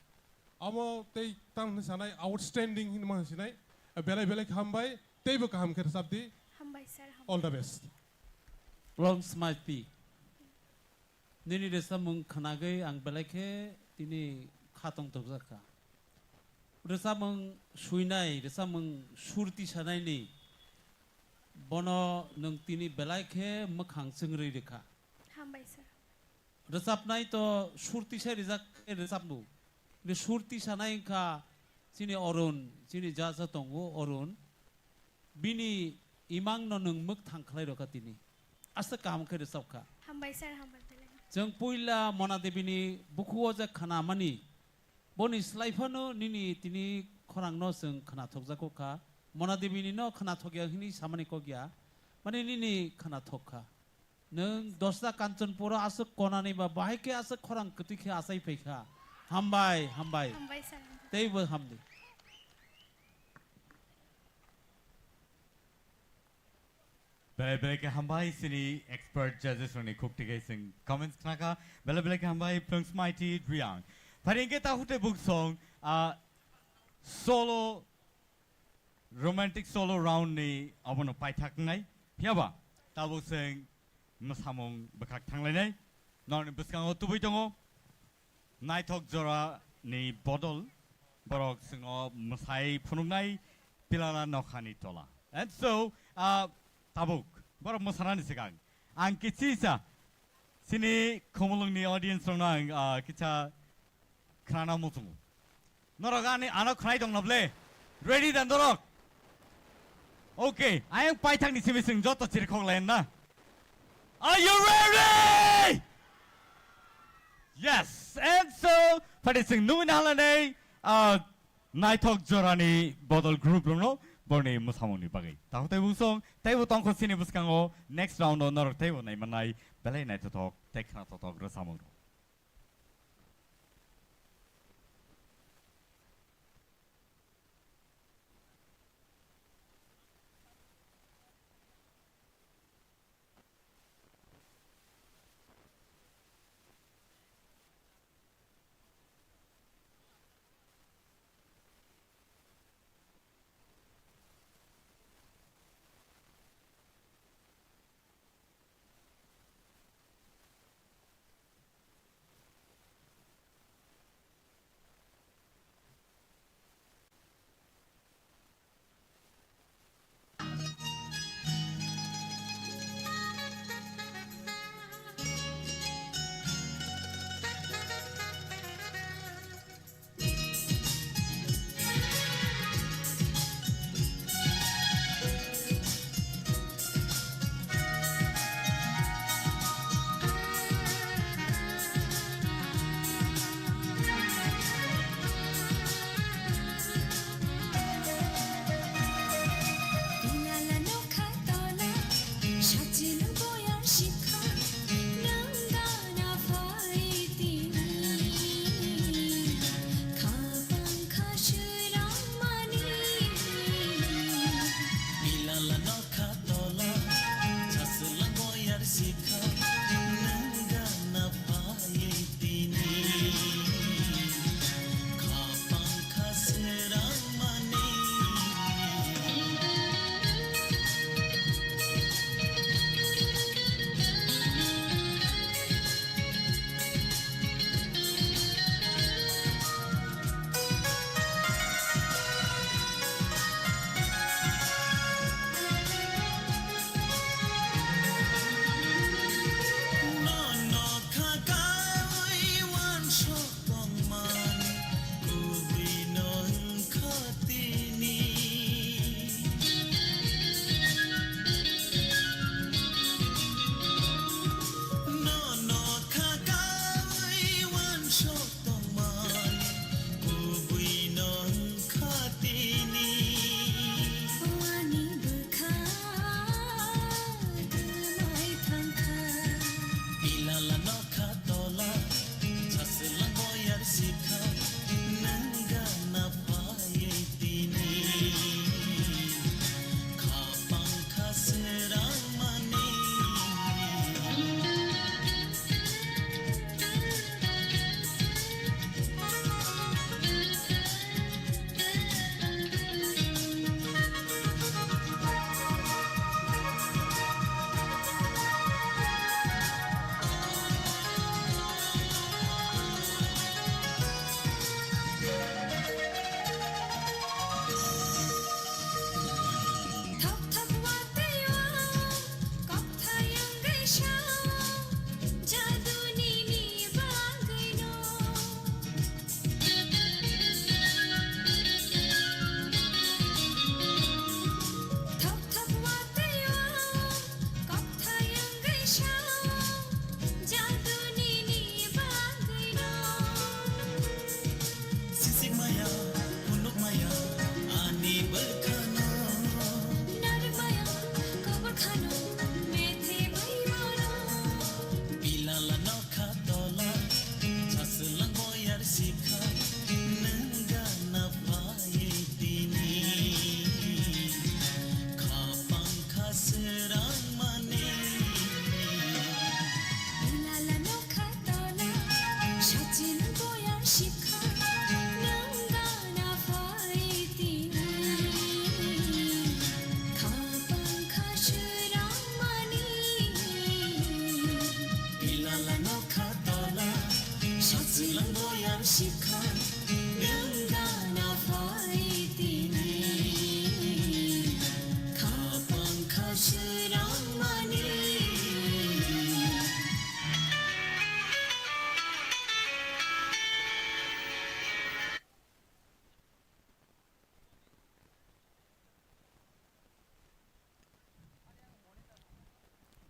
Amo tei tang hwnwi sanai outstanding hinwi ma sinai. Belai belai khe hambai, teibo kaham khe rwchapdi. Hambai sir, hambai. All the best. Long smile pi. Nini rwchapmung khnagwi ang belai khe tini kha tongthokjak kha. Rwchapmung swinai, rwchapmung sur tisanaini bono nwng tini belai khe mwkhang chwngrwi rwkha. Hambai sir. Rwchapnai to sur tisai rijak khe rwchapmung. Sur tisanai wngkha chini Arun, chini judge o tongo Arun. Bini imang no nwng mwkthang khlai rwkha tini. Aswk kaham khe rwchap kha. Hambai sir, hambai belai. Chwng puila Mona Devi ni bukhugo je khna mani, boni slai phano nini tini khorang no chwng khna thokjago kha. Mona Devi ni no khna thokya hwnwi samani kok ya. Mani nini khna thok kha. Nwng dosta Kanchanpur o aswk konani ba bahai khe aswk khorang kwtwi khe achai phai kha. Hambai, hambai. Hambai sir, hambai. Teibo hamdi. Belai belai khe hambai chini expert judges rokni khuk tikhe chwng comments khna kha. Belai belai khe hambai Plung Smaiti Reang. Phari hwnkhe ta hute buk song, ah, solo, romantic solo round ni abono paithak wngnai. Phiyaba tabuk chwng mwsamung bwkhak thanglainai. Norokni bwskango tubui tongo naithok jora ni bodol, borok chwngno mwsai phunuknai Pilala Nokhani Tola. And so, ah, tabuk borok mwsanani swkang ang kichisa chini Khumulwngni audience rokno ang, ah, kicha khnana muchungo. Norok ani ano khnai tong noble? Ready da norok? Okay, ayang paithakni simi chwng joto chirikhok lai na. Are you ready? Yes, and so, phari chwng nungwi nahalanai, ah, naithok jorani bodol group rokno borni mwsamungni bagwi. Takhuk tei bungsong, teibo tongkho chini bwskango next round o norok teibo naimannai belai naithothok tei khnathothok rwchapmung rok.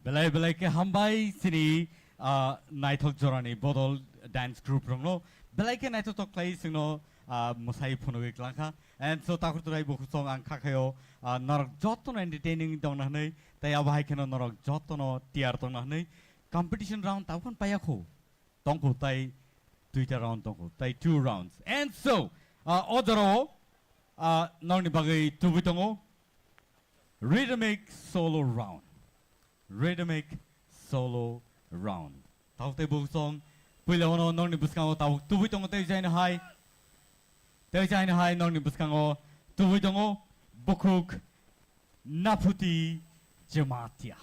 Belai belai khe hambai chini, ah, naithok jorani bodol dance group rokno. Belai khe naithotok khlai chwngno, ah, mwsai phunugwi klangkha. And so takhuk turai bukhuk song ang khakhayo, ah, norok jotono entertaining tongna hwnwi, tei abo hai kheno norok jotono tiyar tongna hwnwi. Competition round tabukhan paiya kho. Tongkho tai duita round tongkho, tai two rounds. And so, ah, o jorao, ah, norokni bagwi tubui tongo. Rhythmic solo round. Rhythmic solo round. Tabuk tei bukhuk song, puila ono nokni bwskango tabuk tubui tongo tei jaino hai. Tei jaino hai nokni bwskango tubui tongo bukhuk Naphuti Jamatia.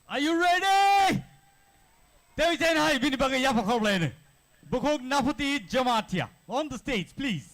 Are you ready? Tei jaino hai bini bagwi yapha khorok laino. Bukhuk Naphuti Jamatia. On the stage, please.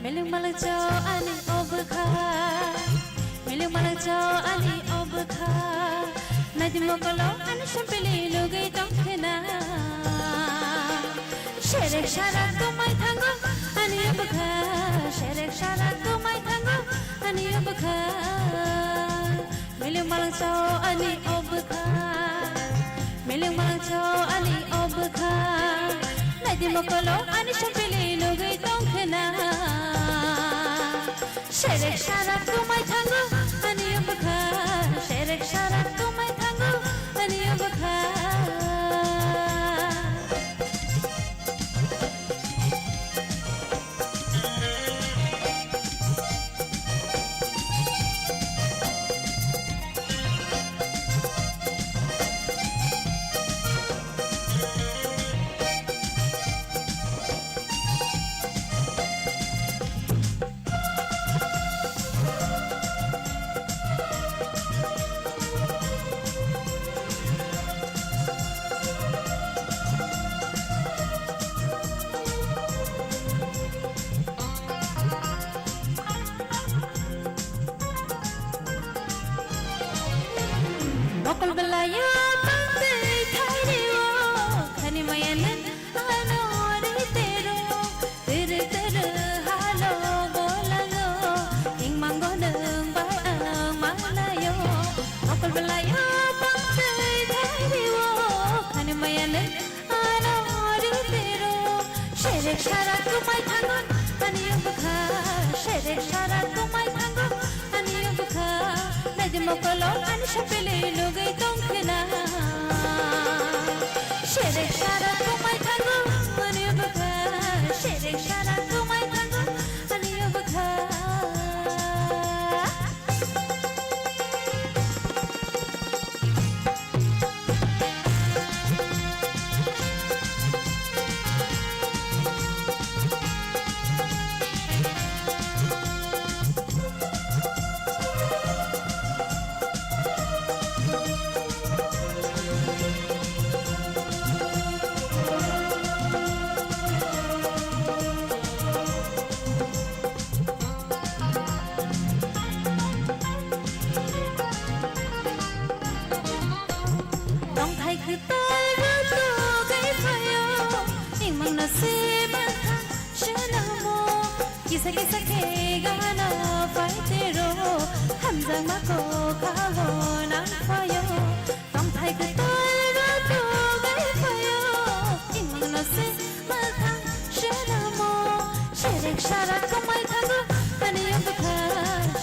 Milik malak chao ani obwkha, milik malak chao ani obwkha. Naidi mokolo ani sempili nugwi tongkhna. Serek sarak tumai thango ani obwkha, serek sarak tumai thango ani obwkha. Milik malak chao ani obwkha, milik malak chao ani obwkha. Naidi mokolo ani sempili nugwi tongkhna. Serek sarak tumai thango ani obwkha, serek sarak tumai thango ani obwkha. Nokol belai o tongtwi thairi o khani maya nang ano ri tero tiri tiri halo bolango hingmango nung bai ang malayo. Nokol belai o tongtwi thairi o khani maya nang ano ri tero. Serek sarak tumai thango ani obwkha, serek sarak tumai thango ani obwkha. Naidi mokolo ani sempili nugwi tongkhna. Serek sarak tumai thango ani obwkha, serek sarak tumai thango ani obwkha. Tongthai kwtal rwtugwi phaio, himungno se mankha swnamo. Kisa kisa khe gana phaitero, hamjakma kokhao nang phaio. Tongthai kwtal rwtugwi phaio, himungno se Mwkhang swnamo, serek sarak tumai thango, ani o bwkha.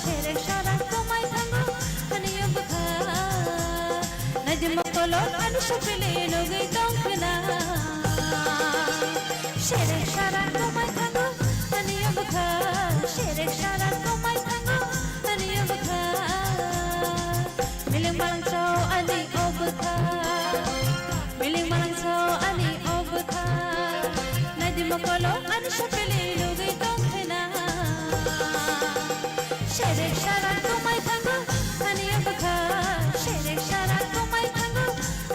Serek sarak tumai thango, ani o bwkha. Naidi mokolo ani sopili nugwi tongkhna. Serek sarak tumai thango, ani o bwkha. Serek sarak tumai Bolo ani sakali lugwi tongkhwna. Serek sarak tongmai thango ani o bwkha. Serek sarak tongmai thango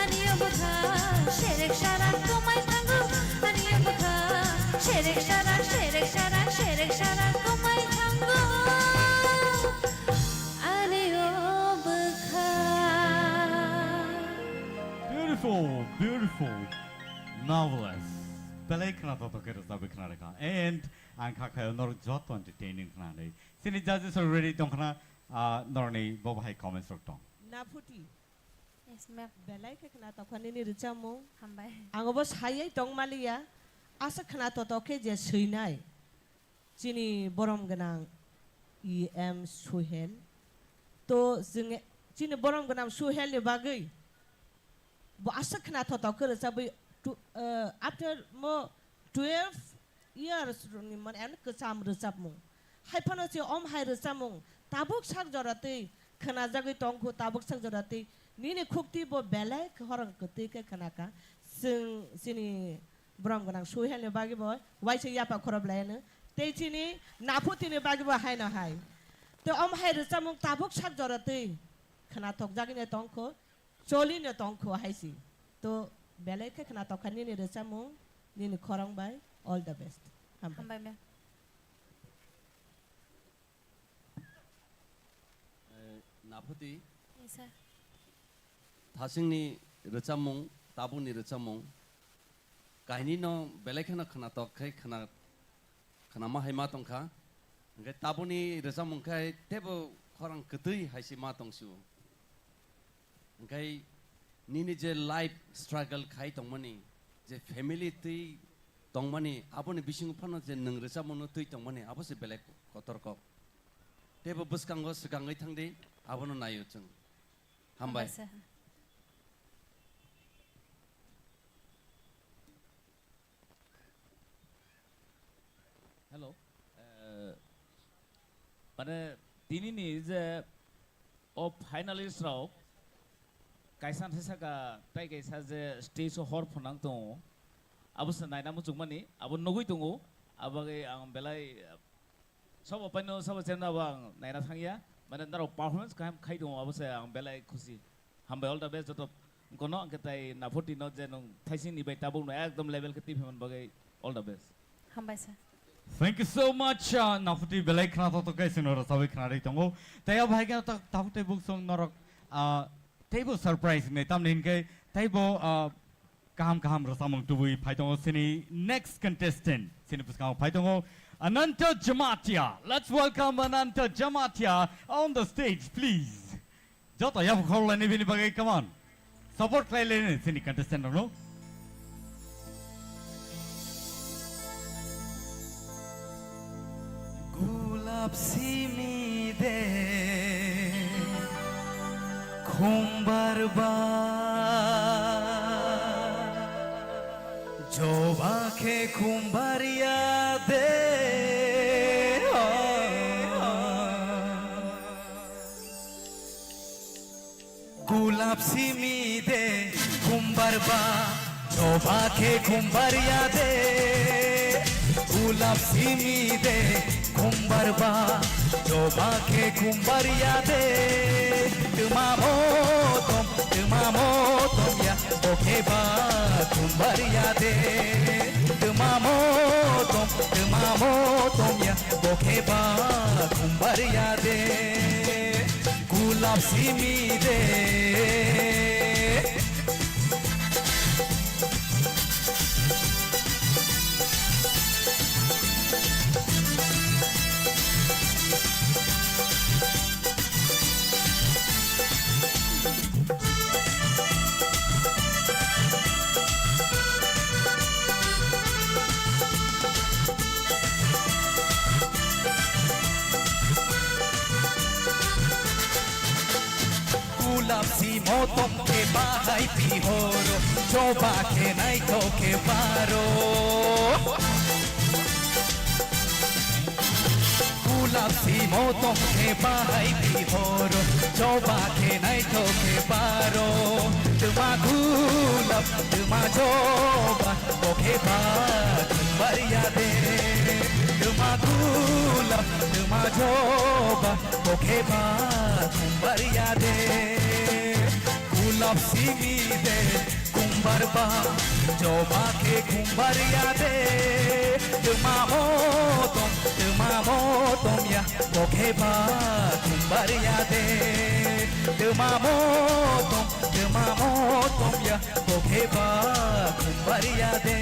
ani o bwkha. Serek sarak tongmai thango ani o bwkha. Serek sarak, serek sarak, serek sarak tongmai thango ani o bwkha. Beautiful, beautiful. Marvelous. Belai khna to to khe rwchabwi khna rwkha. And ang kha khayo norok joto entertaining khna nai. Chini judges are ready tong khna, ah, norni bo bahai comments rok tong. Naphuti. Yes, ma'am. Belai khe khna to kha nini rwchapmung. Hambai. Ang bo sayai tong maliya. Asa khna to to khe je swinai. Chini borom gwnang E M Suhel. To chwng chini borom gwnang Suhel ni bagwi bo aswk khna thotok khe rwchabwi tu-, eh, after mo twelve years ni mane ani kwcham rwchapmung. Hai phano se om hai rwchapmung tabuk sak jora twi khwnajagwi tongkhu, tabuk sak jora twi nini khukti bo belai khorang kwtwi khe khwnakha. Chwng chini borom gwnang Suhelni bagwi bo waisa yapha khorop laiano. Tei chini Naphutini bagwi bo haino hai. Tei om hai rwchapmung tabuk sak jora twi khwnathokjagwino tongkho, cholino tongkho hai si. To belai khe khwnathok kha nini rwchapmung, nini khorang bai. All the best. Hambai. Hambai, ma'am. Eh, Naphuti. Yes, sir. Thasingni rwchapmung, tabukni rwchapmung, kainwino belai kheno khwnatok khai khwna, khwnama hai ma tongkha. Hwnkhe tabukni rwchapmung khai teibo khorang kwtwi hai se ma tongsio. Hwnkhe nini je life struggle khai tongmani, je family twi tongmani, aboni bisingo phano je nwng rwchapmungno twi tongmani, abo se belai kotor kok. Teibo bwskango swkangwi thangdi, abono naio chwng. Hambai. Hambai, sir. Hello. Eh, mane, tinini je o finalist rok kaisa thai saka tai kaisa je stage o hor phwnang tongo, abo se naina muchungmani, abo nugwi tongo, abagwi ang belai Sabo paino sabo chemna bo ang naina thangya. Mane norok performance kaham khai tongo, abo se ang belai khusi. Hambai, all the best joto. Kono hwnkhe tai Naphuti no je nwng thaising ni bai tabuk no ekdom level khe twi phaimani bagwi all the best. Hambai sir. Thank you so much, uh, Naphuti, belai khna to to kai sino rwchabwi khna ri tongo. Tai abo hai khe ta-, tabuk tei buk song norok, uh, teibo surprise wngnai, tamni hinkhe teibo, uh, Kaham kaham rwchapmung tubui phai tongo chini next contestant. Chini bwskango phai tongo Ananta Jamatia. Let's welcome Ananta Jamatia on the stage, please. Joto yapha khorlaini bini bagwi, come on. Support khlai laini chini contestant rokno. Gulap simi de khumbar ba, joba khe khumbar ya de. Gulap simi de khumbar ba, joba khe khumbar ya de. Gulap simi de khumbar ba, joba khe khumbar ya de. Twma motom, twma motom ya, bo khe ba khumbar ya de. Twma motom, twma motom ya, bo khe ba khumbar ya de. Gulap simi de. Gulap simo tongkhe bahai pihoro, choba khe naithok khe baro. Gulap simo tongkhe bahai pihoro, choba khe naithok khe baro. Twma gulap, twma joba, bokhe ba khumbar ya de. Twma gulap, twma joba, bokhe ba khumbar ya de. Gulap simi de, khumbar ba, joba khe khumbar ya de. Twma motom, twma motom ya, bokhe ba khumbar ya de. Twma motom, twma motom ya, bokhe ba khumbar ya de.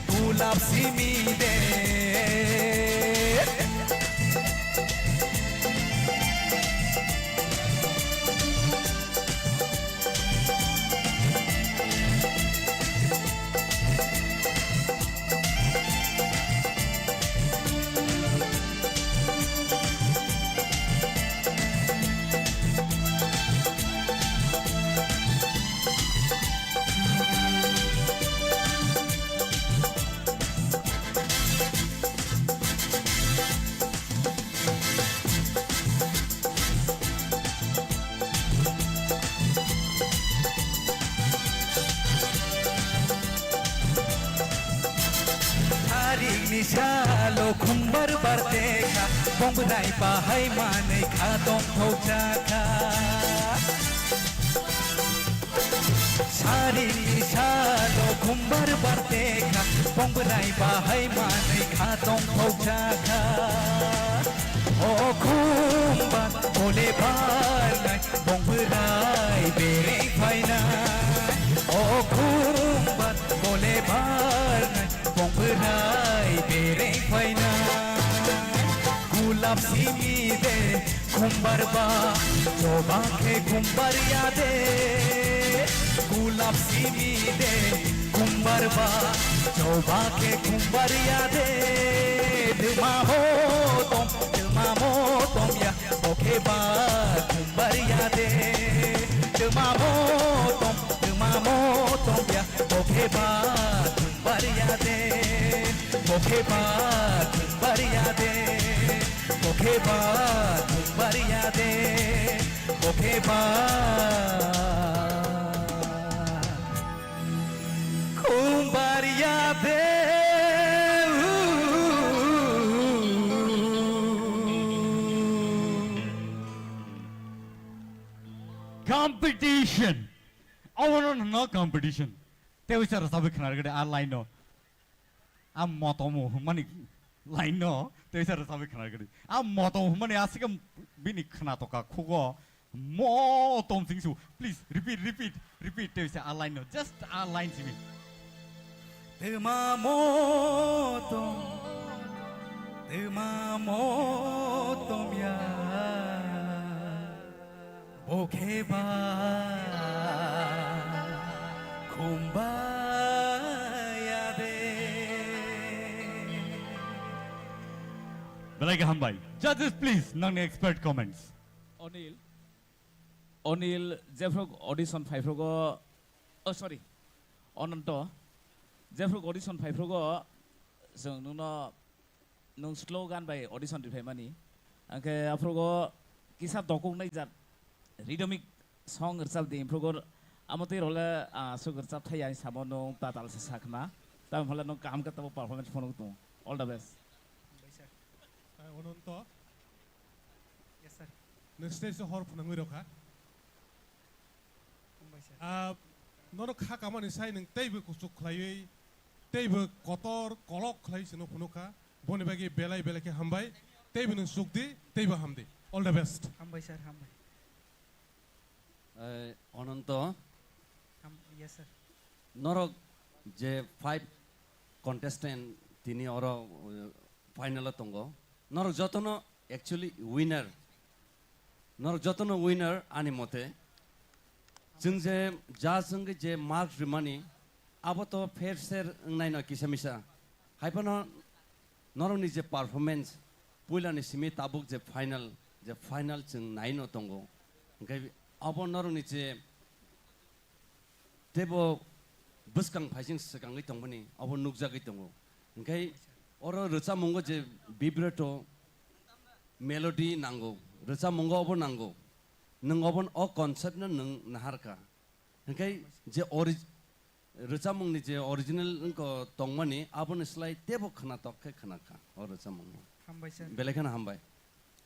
Gulap simi de. Tarikni salo khumbar bar tekha, bongrai bahai manwi kha tongthok jakha. Sarini salo khumbar bar tekha, bongrai bahai manwi kha tongthok jakha. O khumbar bole barnai, bongrai bereng phainai. O khumbar bole barnai, bongrai bereng phainai. Gulap simi de khumbar ba, joba khe khumbar ya de. Gulap simi de khumbar ba, joba khe khumbar ya de. Twma motom, twma motom ya, bokhe ba khumbar ya de. Twma motom, twma motom ya, bokhe ba khumbar ya de. Bokhe ba khumbar ya de, bokhe ba khumbar ya de, bokhe ba khumbar ya de. Competition. Obono no competition. Tei uisa rwchapwi khna rwgwdi a line no. A motom hwnmani line no tei sar sabai khna gari. A motom hwnmani aswk bini khna toka khugo motom sing su. Please repeat, repeat, repeat tei sa a line no. Just a line simi. Twma motom, twma motom ya. Bo khe ba khum ba ya de. Belai kaham bai. Judges, please, nangni expert comments. Onil, Onil, jephru audition phaiphrugo, oh, sorry, Ononto, jephru audition phaiphrugo, chwng nwngno nwng slogan bai audition riphaimani, hwnkhe aphrugo kisa dokoknai jat rhythmic song rwchapdi, aphrugo amotwi role, ah, aswk rwchapthai ang samo nwng tatal se sakna, tamoni phale nwng kaham khe tabuk performance phunuk tongo. All the best. Hambai sir. Ah, Ononto. Yes, sir. Nwng stage o hor phunangwi rokha. Hambai sir. Ah, nono kha kamani sai nwng teibo kuchuk khlaiwi, teibo kotor kolok khlai sino phunukha. Boni bagwi belai belai khe hambai. Teibo nwng sukdi, teibo hamdi. All the best. Hambai sir, hambai. Eh, Ononto, Ham-, yes, sir. Norok je five contestant tini oro, eh, final o tongo. Norok jotono actually winner. Norok jotono winner ani mote. Chwng je judge wngwi je mark rwmani, abo to fair share wngnai no kisa misa. Hai phano norokni je performance, puilani simi tabuk je final, je final chwng nai no tongo. Hwnkhe abo norokni je teibo bwskang phaising swkangwi tongmani, abo nukjagwi tongo. Hwnkhe oro rwchapmungo je vibrato, melody nango, rwchapmungo obo nango. Nwng obo, o concept no nwng naharkha. Hwnkhe je ori-, rwchapmungni je original wngkha tongmani, aboni slai teibo khwnatok khe khwnakha o rwchapmungno. Hambai sir. Belai kheno hambai.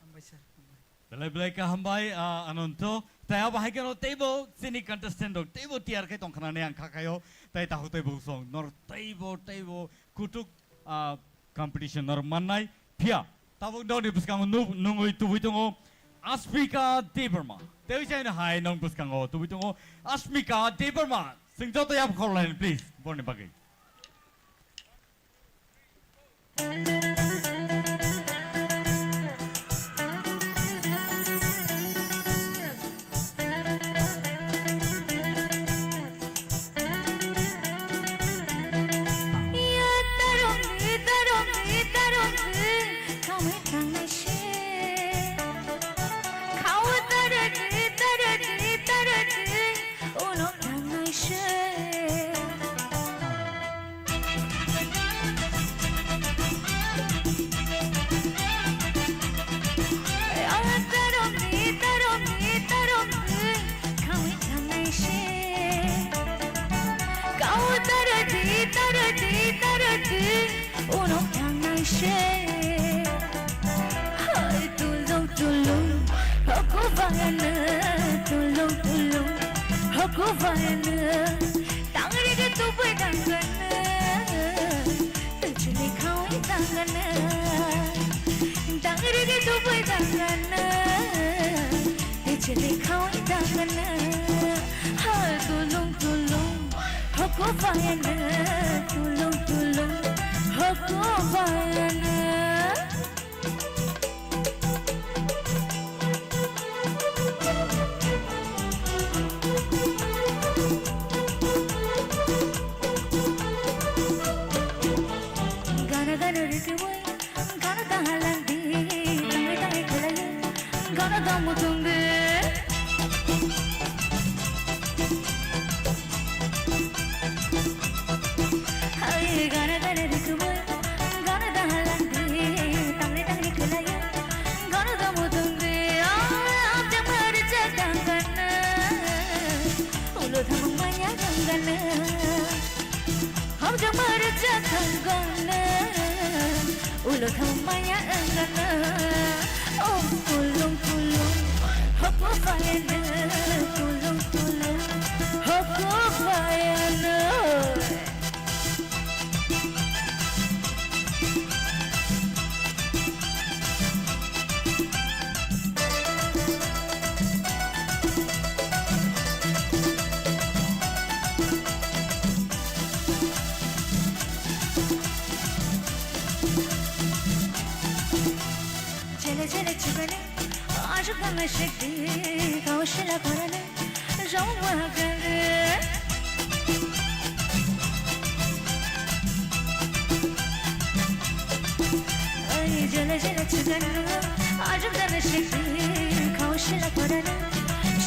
Hambai sir, hambai. Belai belai khe hambai, ah, Ananto. Tai abo hai kheno teibo chini contestant rok teibo tiyar khe tongkha nani ang kha khaio. Tai takhuk tei bukhuk song nor teibo, teibo kutuk, ah, competition nor mannai. Phiya tabuk nokni bwskango nu-, nungwi tubui tongo Asmika Debbarma. Tei chaino hai nong bwskango tubui tongo Asmika Debbarma. Chwng joto yap khorlaini please borni bagwi. Uno tangnai se. Hai tulung tulung, hoku vayana, tulung tulung, hoku vayana. Tangri ke tubui tanggana, tuchuli khawi tanggana. Tangri ke tubui tanggana, tuchuli khawi tanggana. Hai tulung tulung, hoku vayana, tulung tulung, hoku vayana. Gana gana rikui, gana tahalang di, tangi tangi khulai, gana damu tungde. Hai gana gana rikui, gana tahalang di, tangi tangi khulai, gana damu tungde. Ah, amjak mari chakang gana, ulo thamung maya gana. Hamjakma rwchapthang gana, ulo thang maya wng gana. O tulung tulung, hoku phaiyano, tulung tulung, hoku phaiyano. Jele jele chugane, ashuk dama shakti, kaushila korane. Jong wahakre. Ai jala jala chuganu, ajum dana shiki, khaushila korana.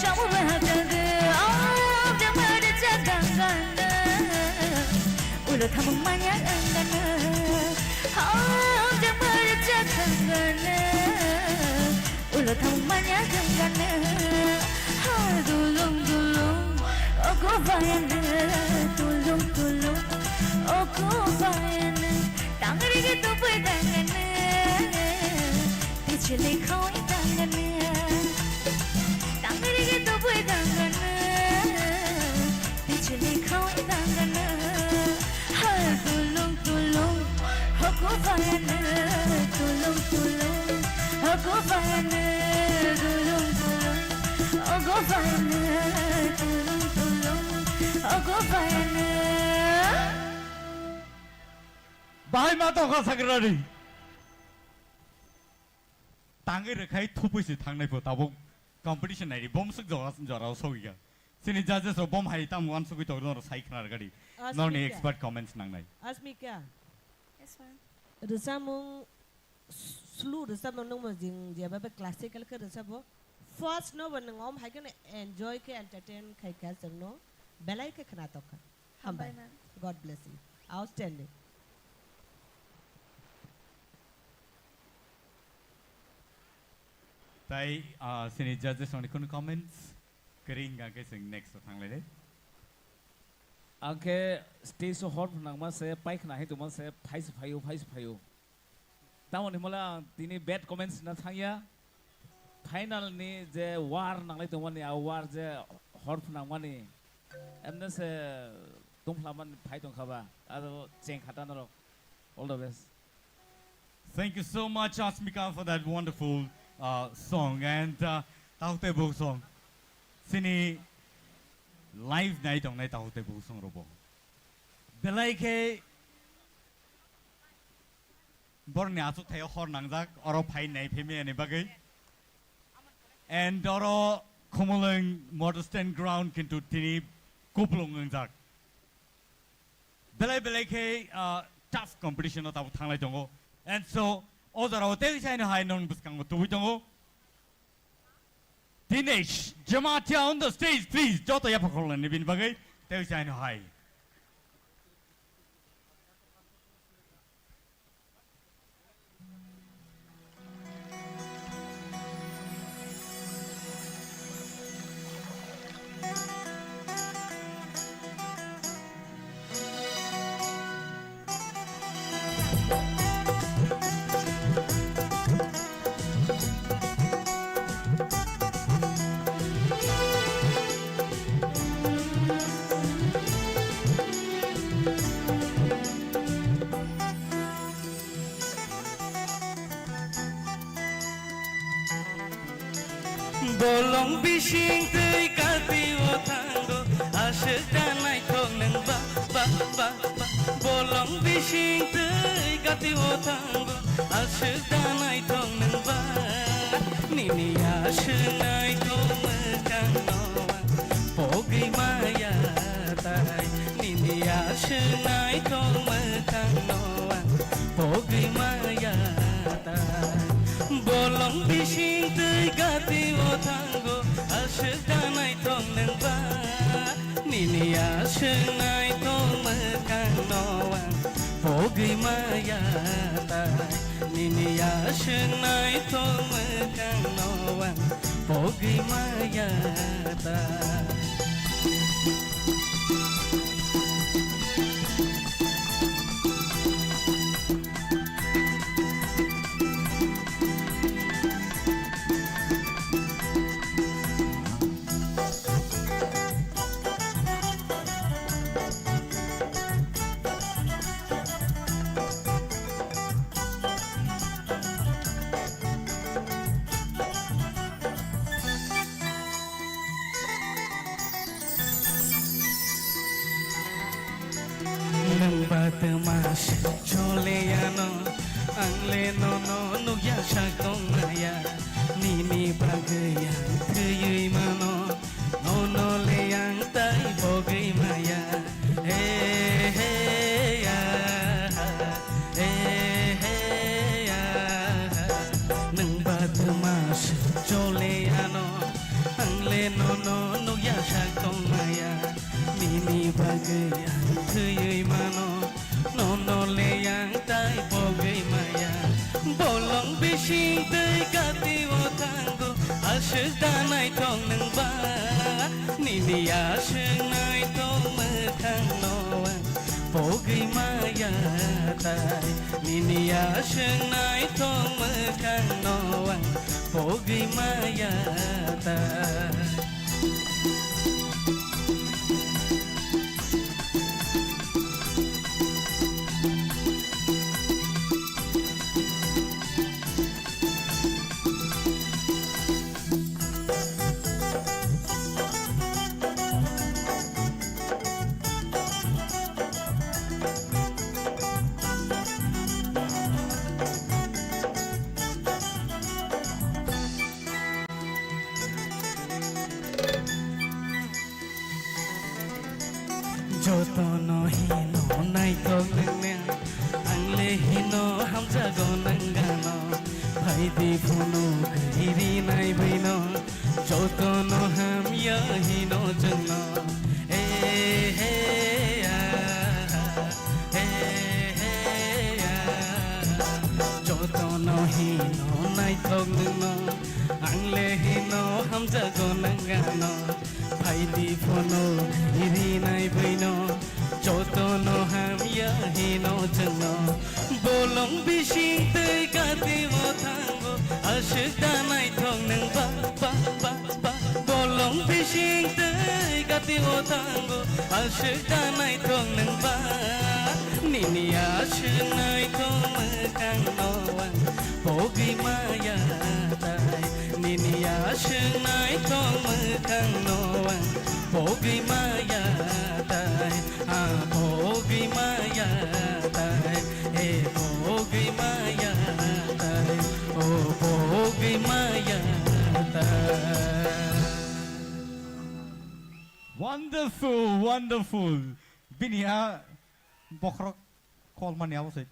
Jong wahakre, ah, jamar chagangana. Ulo thamung maya angana. Ah, jamar chagangana. Ulo thang manya gangana, ha dulung dulung, ogo bayana, dulung dulung, ogo bayana, tangri ge tubui dangana, tichele khoi dangana, tangri ge tubui dangana, tichele khoi dangana. Hai tulung tulung, hoku bayana, tulung tulung, hoku bayana, tulung tulung, ogo bayana, tulung tulung, ogo bayana. Bahai ma tongkha sakrari. Tangwi rwkhai thupui se thangnai pho tabuk competition nairi bomsuk jora jorao sogwikha. Chini judges rok bom hai tamo uansugwi tongo norok sai khna rwgadi. Asmika. Norni expert comments nangnai. Asmika. Yes, ma'am. Rwchapmung slu rwchapmung nungmo jing jeba be classical khe rwchapbo. First no bo nwng om hai kheno enjoy khe entertain khai kha chwngno belai khe khna tokha. Hambai, ma'am. God bless you. Outstanding. Tai, ah, chini judges rokni kunu comments? Kwrwi hwnkha khe chwng next o thanglainai. Ang khe stage o hor phnangma se, paikha hai tongma se, phai se phaio, phai se phaio. Tamoni hwnle ang tini bad comments na thangya. Final ni je war nanglai tongmani, a war je hor phnangmani, emne se tongphlamani phai tongkha ba. Aro cheng khata norok. All the best. Thank you so much, Asmika, for that wonderful uh, song. And uh, Tahuk Tei Buhuk song. Sini live nai tongnai Tahuk Tei Buhuk song robo. Belai khe borni asuk thaio hor nangjak, oro phai nai phai maya ni bagwi. And oro Khumulwng motor stand ground kintu tini kuplung wngjak. Belai belai khe, ah, tough competition o tabuk thanglai tongo. And so, o jora o tei saino hai non bwskango tubui tongo. Dinesh Jamatia on the stage, please. Joto yapha khorlani bini bagwi tei saino hai. Bolong bising twi gati o thango, aswk da naithok nwng ba, ba, ba, ba. Bolong bising twi gati o thango, aswk da naithok nwng ba. Nini aswk naithok mwkhang no ang pogwi maya tai. Nini aswk naithok mwkhang no ang pogwi maya tai. Bolong bising twi gati o thango, aswk da naithok nwng ba. Nini aswk naithok mwkhang no ang pogwi maya tai. Nini aswk naithok mwkhang no ang pogwi maya ta. Nwng ba twma se chole ano, ang le nono nukya sak tong maya. Nini bagwi ang thwiwi mano, nono le ang tai pogwi maya. He he ya, he he ya. Nwng ba twma se chole ano, ang le nono nukya sak tong maya. Nini bagwi ang thwiwi mano, nono le ang tai pogwi maya. Bolong bising twi gati o thango, aswk da naithok nwng ba. Nini aswk naithok mwkhang no ang pogwi maya tai. Nini aswk naithok mwkhang no ang pogwi maya tai. Jotono hino naithok nangna, ang le hino hamjago nangano. Phaidi phunuk iri nai bwino, jotono hamya hino chwngno. Eh, he, ah, eh, he, ah. Jotono hino naithok nwngno, ang le hino hamjago nangano. Phaidi phunuk iri nai bwino, Jotono hamya hino chwngno, bolong bising twi gati o thango, aswk da naithok nwng ba, ba, ba, ba. Bolong bising twi gati o thango, aswk da naithok nwng ba. Nini aswk naithok mwkhang no ang pogwi maya tai. Nini aswk naithok mwkhang no ang pogwi maya tai. Ah, pogwi maya tai, eh, pogwi maya tai, oh, pogwi maya tai. Wonderful, wonderful. Bini a bokhorok kolmani abo se.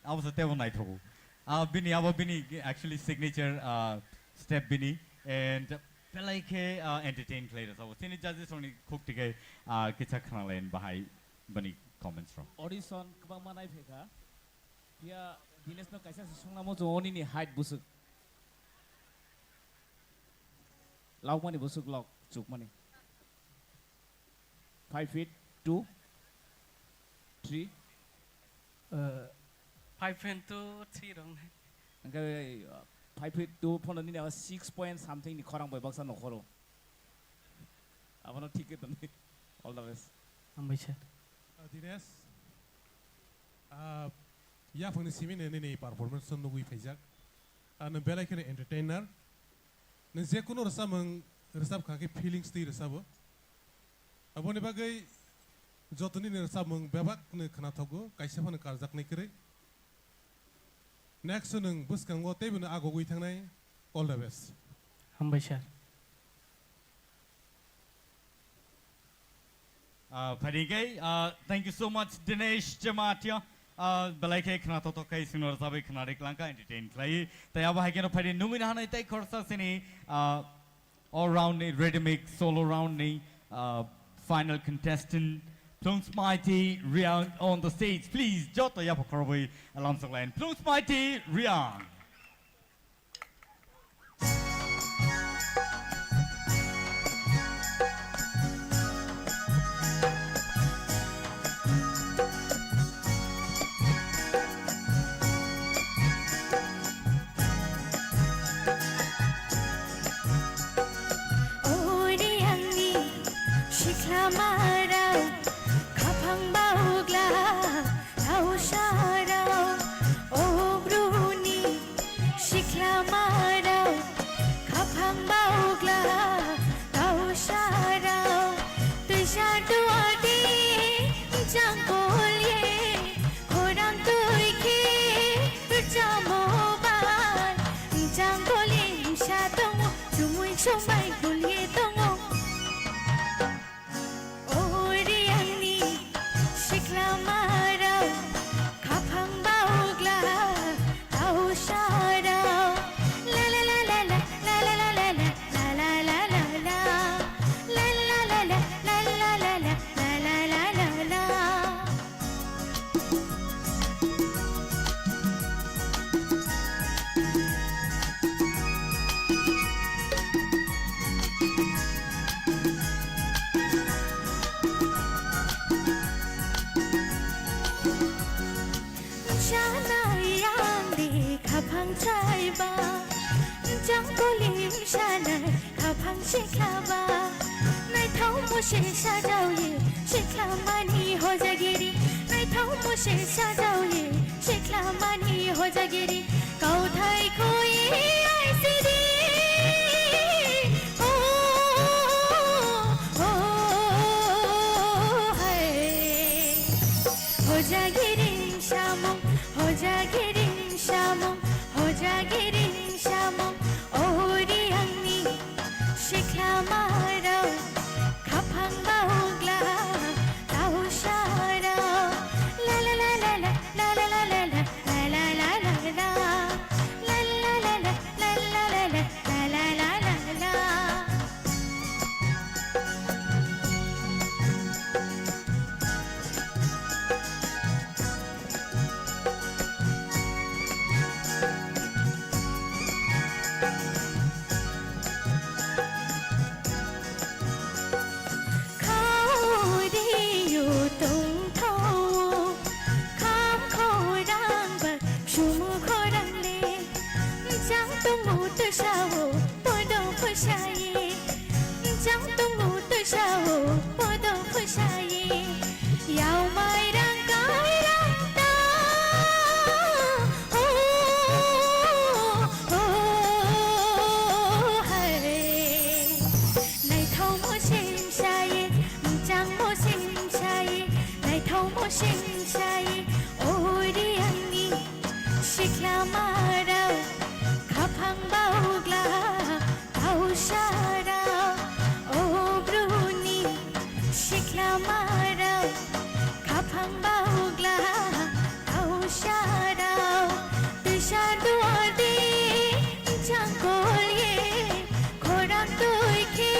Abo se tebo naithogo. Ah, bini abo bini actually signature, ah, step bini and belai khe, ah, entertain khlai rwsao. Chini judges rokni khuk tikhe, ah, kisa khnalayan bahai bani comments rok. Audition kwbangma naiphai kha. Phiya Dinesh no kaisa se swngnamo chwng oni ni height bwswk. Laukmani bwswk lok chukmani. Five feet two, three. Uh, five feet two, three rong. Hwnkhe, uh, five feet two phano nini abo six point something ni khorang bai baksa nokhoro. Abono thik khe tonwi. All the best. Hambai sir. Uh, Dinesh, uh, yaphangni simi nini performance nugwi phaijak. Uh, nwng belai kheno entertainer. Nwng je kunu rwchapmung rwchap kha khe feelings twi rwchabo. Aboni bagwi jotoni ni rwchapmung bebak ni khwnathokgo, kaisa phano karjaknai kwrwi. Next nwng bwskango teibo no agogwi thangnai. All the best. Hambai sir. Ah, phaidi khe, ah, thank you so much, Dinesh Jamatia. Ah, belai khe khwnathok thok khai sino rwchapwi khwnari klangkha, entertain khlai. Tai abo hai kheno phaidi nungwi nahanai tai khorsa sini, ah, all round ni ready mix solo round ni, ah, final contestant, Plungsmaiti Riang on the stage. Please, joto yapha khorobwi lamsok lain. Plungsmaiti Riang. Ori angni sikhlamarao, khaphang baugla, Thausarao, o bruni sikhlamarao, khaphang baugla, thausarao, twisa duadi, jangkol ye, khorang twi khe, rwchamo ban, jangkol imsa tongo, chumui sombai kul ye tongo. Ori angni sikhlamarao, khaphang baugla, thausarao. La la la la la, la la la la la, la la la la la. La la la la la, la la la la la, la la la la la. Chanai ang di khaphang chaiba, jangkolim chanai khaphang sikhlaba, naithok musi sajaoye sikhlabani hojagiri, naithok musi sajaoye sikhlabani hojagiri, kauthai khoi aisidi. Oh, oh, oh, hai. Hojagiri samung, hojagiri samung, hojagiri samung, ori angni sikhlamarao, khaphang baugla, thausarao. La la la la la, la la la la la, la la la la la. La la la la, Singsai ori angni siklamarao, kaphang baugla tausarao, o bruni siklamarao, kaphang baugla tausarao, tisa duardi changkolye, khorang tuikhe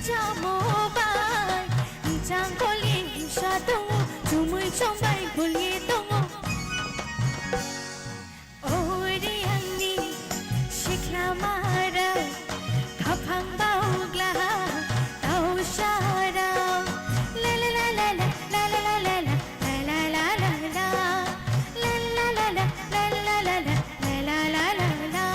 chamo bai. Jangkoli himsa tongo, chumui chongbai buli tongo. Ori angni sikla mara, kaphang baugla, tausara. La la la la la, la la la la la, la la la la la, la la la la, la la la la la, la la la la la.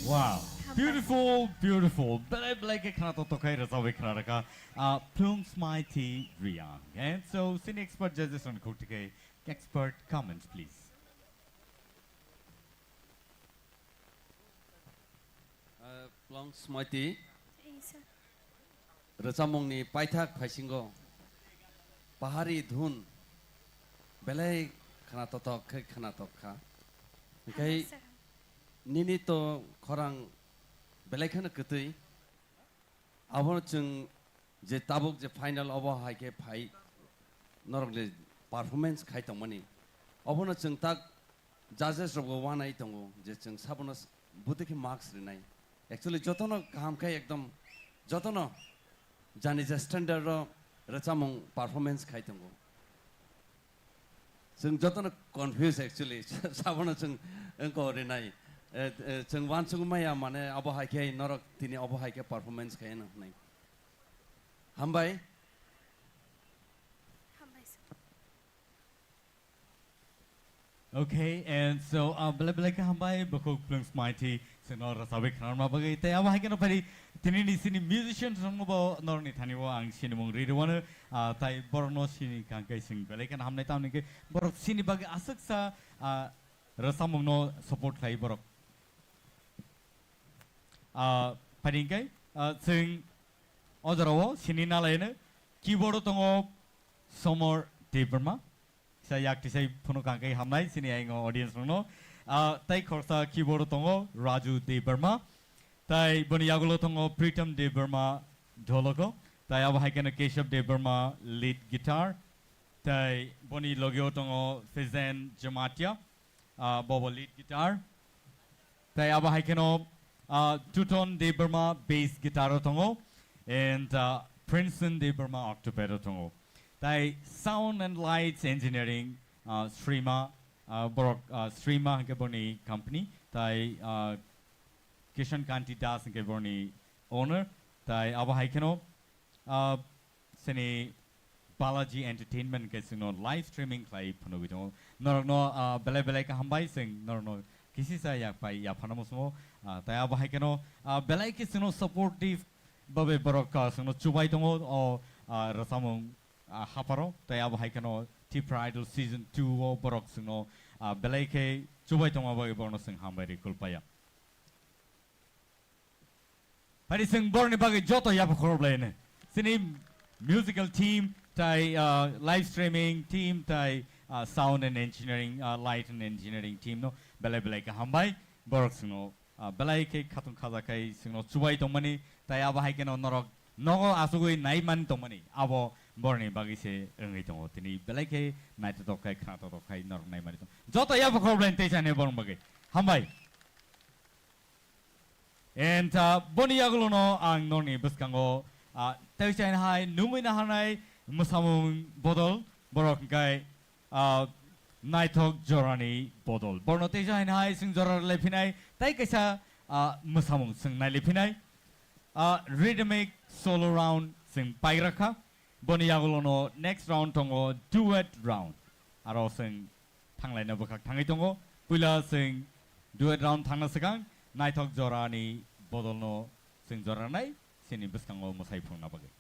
Wow, beautiful, beautiful. Belai belai khe khna tok tok khai rwchapwi khna rwkha. Ah, Plungsmaiti Riang. And so, sini expert judges on khuk tikhe expert comments, please. Ah, Plungsmaiti. Ei, sir. Rwchapmungni paithak phaisingo pahari dhun belai khna totok khe khna tok kha. Hinkhe nini to khorang belai kheno kwtwi. Abono chwng je tabuk je final obo hai khe phai norokni performance khai tongmani. Obono chwng tak judges rokbo wanai tongo je chwng sabono s-, bwtwi khe marks rinai. Actually, jotono kaham khe ekdom, jotono jani je standard o rwchapmung performance khai tongo. Chwng jotono confuse actually, sabono chwng wngko rinai. Eh, eh, chwng uansugwi maya mane abo hai khe norok tini abo hai khe performance khai no hwnwi. Hambai. Hambai, sir. Okay, and so, uh, belai belai khe hambai, bukhuk Plungsmaiti, chwngno rwchapwi khnarma bagwi. Tei abo hai kheno phari, tinini sini musicians rokno bo norokni thani o ang sinimung ri rwano, uh, tai borokno sini kangkhe chwng belai kheno hamnai, tamni khe borok sini bagwi aswksa, uh, rwchapmungno support khlai borok. Uh, phari hwnkhe, uh, chwng o jorao sini nalaino keyboard o tongo Somor Debbarma. Sa yak tisai phunuk ang kai hamnai sini ayang audience rokno. Ah, tai khorsa keyboard o tongo Raju Debbarma. Tai boni yagulo tongo Pritam Debbarma dholoko. Tai abo hai kheno Keshav Debbarma lead guitar. Tai boni logio tongo Fezen Jamatia, ah, bobo lead guitar. Tai abo hai kheno, ah, Tuton Debbarma bass guitar o tongo, and, ah, Princeton Debbarma octopad o tongo. Tai sound and lights engineering, ah, Srima, ah, borok, ah, Srima hwnkhe boni company, tai, ah, Kishan Kanti Das hwnkhe boni owner, tai abo hai kheno, ah, sini Balaji Entertainment khe chwngno live streaming khlai phunugwi tongo. Norokno, ah, belai belai khe hambai, chwng norokno kisisa yak pai yaphano musumo. Ah, tai abo hai kheno, ah, belai khe chwngno supportive babe borok, ah, chwngno chubai tongo o, ah, rwchapmung, ah, hapharo. Tai abo hai kheno Tipra Idol season two o borok chwngno, ah, belai khe chubai tongma bagwi borokno chwng hambai rwi kulpaya. Phari chwng borokni bagwi joto yapha khorok laino. Chini musical team tai, ah, live streaming team tai, ah, sound and engineering, ah, light and engineering team no belai belai khe hambai. Borok chwngno, ah, belai khe khatung khaja khai chwngno chubai tongmani tai abo hai kheno norok nogo asugwi nai man tongmani abo borokni bagwi se wngwi tongo. Tini belai khe naithotok khai khnathotok khai norok nai mani tong. Joto yapha khorok laino tei chani borokni bagwi. Hambai. And, uh, boni yagulono ang norni bwskango, uh, tei chaini hai nungwi naharnai mwsamung bodol, borok hwnkhe, uh, naithok jorani bodol. Borno tei chaini hai chwng jora rwlai phinai, tei kaisa, uh, mwsamung chwng nailai phinai. Uh, rhythmic solo round chwng paigra kha. Boni yagulono next round tongo, duet round. Aro chwng thanglaina bwkhak thangwi tongo. Puila chwng duet round thangna swkang naithok jorani bodolno chwng jora rwnai chini bwskango mwsai phunukna bagwi.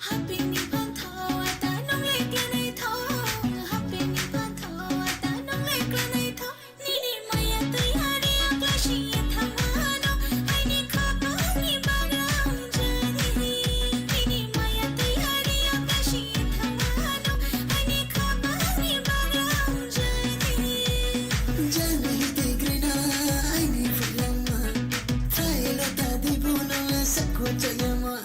Hapeni pantho ata nong lekla naitho, hapeni pantho ata nong lekla naitho. Nini maya twi ari akla siya thangmano, aini khapangni bagra hamjani. Nini maya twi ari akla siya thangmano, aini khapangni bagra hamjani. Jani hiti grina aini phulama, thailo tadi bono sakho chayama.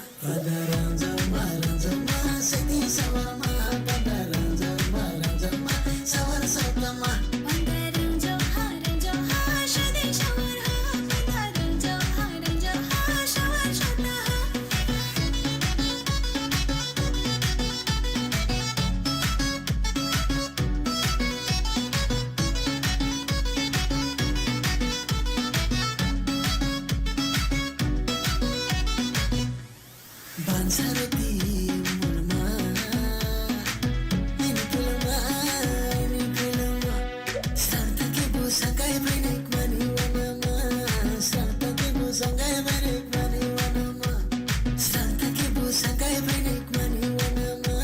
Bansaroti mulma, ini kulma, ini kulma. Santa ke bu sakai bainik mani wanama, santa ke bu sakai bainik mani wanama, santa ke bu sakai bainik mani wanama,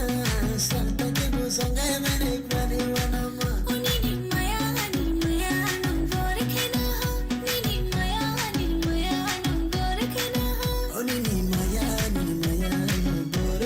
santa ke bu sakai bainik mani wanama. O nini maya, ani maya, nang bor khena ha. Nini maya, nini maya, nang bor khena ha. O nini maya, nini maya, nang bor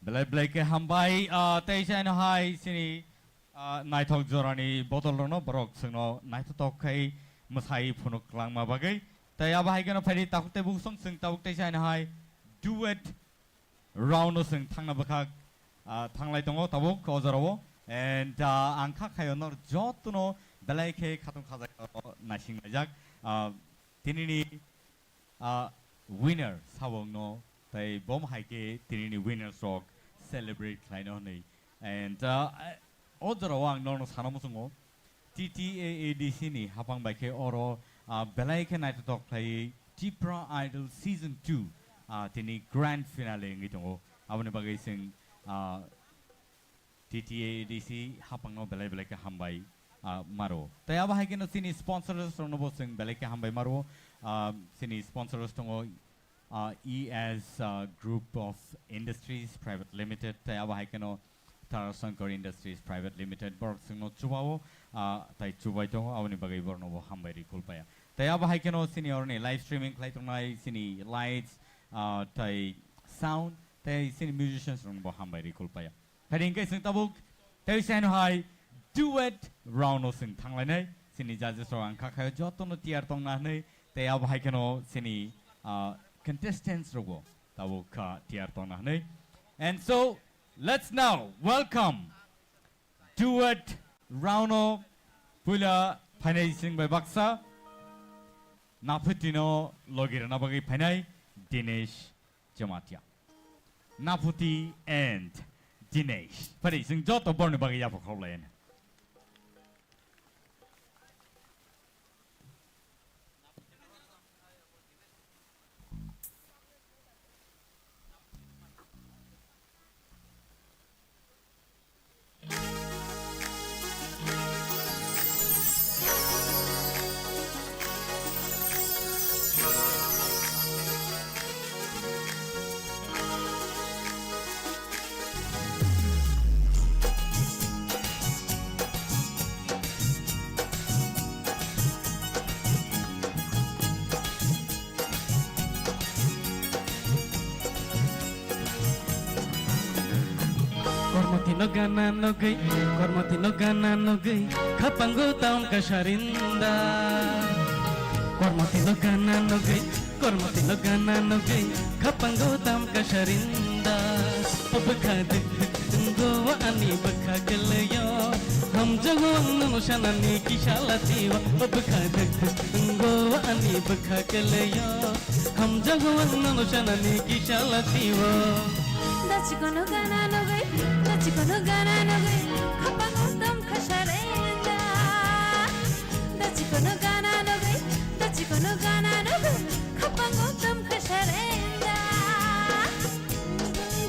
Belai belai khe hambai, ah, tei chai no hai chini, ah, naithok jorani bodol rokno borok chwngno naithotok khai mwsai phunuk langma bagwi. Tei abo hai kheno phaidi takhuk tei buksong chwng tabuk tei chai no hai duet round no chwng thangna bwkhak, ah, thanglai tongo tabuk o jorao. And, ah, ang kha khayo nor jotono belai khe khatung khajak naising laijak. Ah, tinini ah, winner sabo wngno, tei bom hai khe tinini winners rok celebrate khlaino hwnwi. And, ah, o jorao ang norno sana muchungo, T T A A D C ni hapang bai khe oro, ah, belai khe naithotok khlaiwi Tipra Idol Season two, ah, tini grand finale wngwi tongo. Aboni bagwi chwng, ah, T T A A D C hapangno belai belai khe hambai, ah, maro. Tei abo hai kheno chini sponsors rokno bo chwng belai khe hambai maro. Ah, chini sponsors tongo, ah, E S, ah, Group of Industries Private Limited, tei abo hai kheno Tarashankar Industries Private Limited, borok chwngno chubao, ah, tei chubai tongo, aboni bagwi borokno bo hambai rwi khulpaya. Tei abo hai kheno chini oroni live streaming khlai tongnai chini lights, ah, tei sound, tei chini musicians rokno bo hambai rwi khulpaya. Phaidi hwnkhe chwng tabuk tei chai no hai duet round no chwng thanglainai. Chini judges rok ang kha khayo jotono tiyar tongna hwnwi, tei abo hai kheno chini, ah, contestants rokbo tabuk kha tiyar tongna hwnwi. And so, let's now welcome duet round no puila phainai chwng bai baksa Naphutino logi rwna bagwi phainai Dinesh Jamatia. Naphuti and Dinesh. Phaidi chwng joto borni bagwi yapha khoroklayani. Kormoti no gana nugwi, kormoti no gana nugwi, khapango tam kasarinda. Kormoti no gana nugwi, kormoti no gana nugwi, khapango tam kasarinda. O bwkha duk duk wngo ani bwkha kwlwio, hamjago ang nono sanani kisa latio. O bwkha duk duk wngo ani bwkha kwlwio, hamjago ang nono sanani kisa latio. Dachikono gana nugwi, dachikono gana nugwi, khapango tam khasarenda. Dachikono gana nugwi, dachikono gana nugwi, khapango tam khasarenda.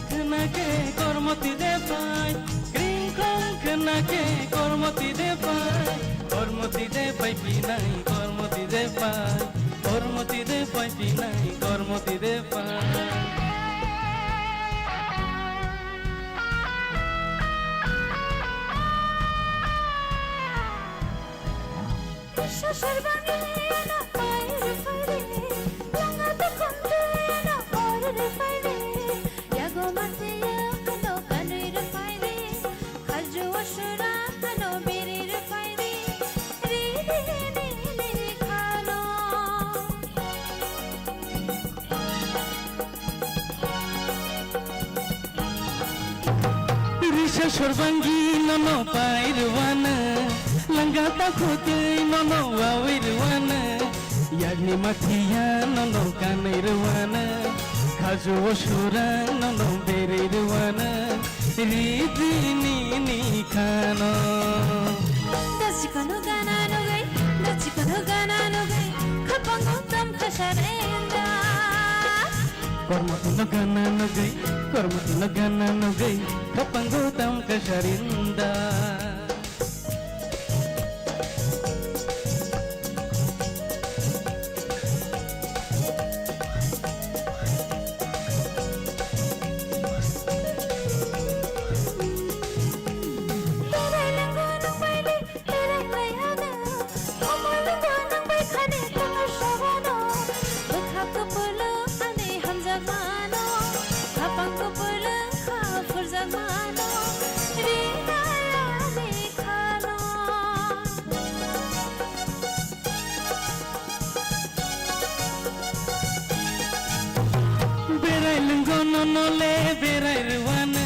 Khna khe kormoti de pai, kring krong khna khe kormoti de pai, kormoti de pai pinai, kormoti de pai, kormoti de pai pinai, kormoti de pai. Sasar bangwi ano pair paire, langa dokhon de ano or re paire, yago mate ya ano kanwi re paire, khaju asura ano biri re paire, ri ri ni ni khano. Risa sorbangi nono pairwana, langa takhutwi nono wawirwana, yagni mathiya nono kanwirwana, khaju o surang nono berirwana, ridini ni khano. Dachikono gana nugwi, dachikono gana nugwi, khapango tam khasarenda. Kormoti no gana nugwi, kormoti no gana nugwi, khapango tam kasarinda. Nole berai rwano,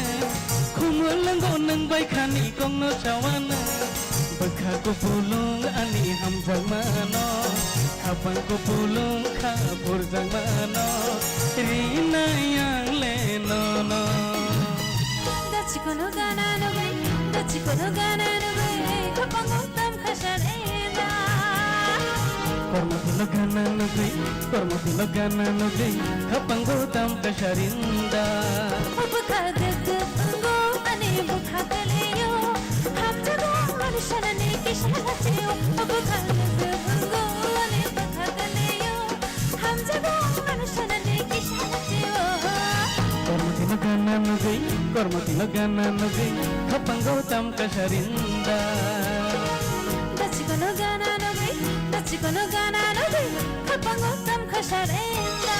khumulwngo nwng bai khani kokno chawano. Bwkha kupulung ani hamjakmano, khapang kupulung kha phurjakmano, rinai ang le nono. Dachikono gana nugwi, dachikono gana nugwi, khapango tam khasar enda. Kormo tilo gana nugwi, kormo tilo gana nugwi, khapango tam khasar enda. Bwkha duk duk wngo ani bwkha kwlwio, hamjago ani sanani kisa lachio. Bwkha duk duk wngo ani bwkha kwlwio, hamjago ano sanani kisa tio. Kormo tilo gana nugwi, kormo tilo gana nugwi, khapango tam khasar enda. Dachikono gana nugwi, dachikono gana nugwi, khapango tam khasar enda.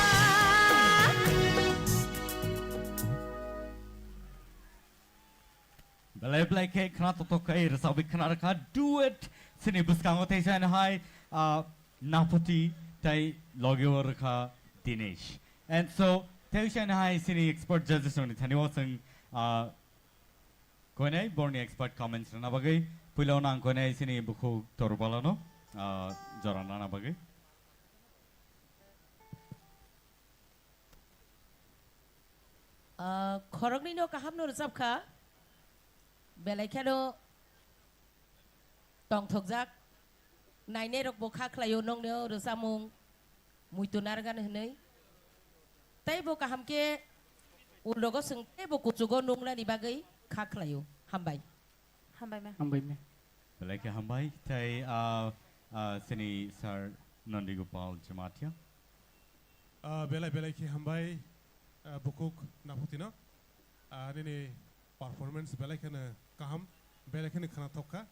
Belai belai khe khna toktok khai rwchapwi khna rwkha duet sini bwskango teisa hai, ah, Naphuti tai logi o rwkha Dinesh. And so teisa hai sini expert judges rokni thani o chwng, ah, koinai borni expert comments rwna bagwi puila o nang koinai sini bukhuk Torbalano, ah, jora nana bagwi. Ah, khoroknwino kahamno rwchapkha, belai kheno tongthokjak, nainairokbo kha khlaio noknio rwchapmung muitu narwkani hwnwi. Teibo kaham khe ulrogo chwng teibo kuchugo nuknani bagwi kha khlaio. Hambai. Hambai ma'am. Hambai ma'am. Belai khe hambai. Tei, ah, ah, sini Sir Nandi Gopal Jamatia. Ah, belai belai khe hambai, ah, bukhuk Naphutino. Ah, nini performance belai kheno kaham, belai kheno khna thokha.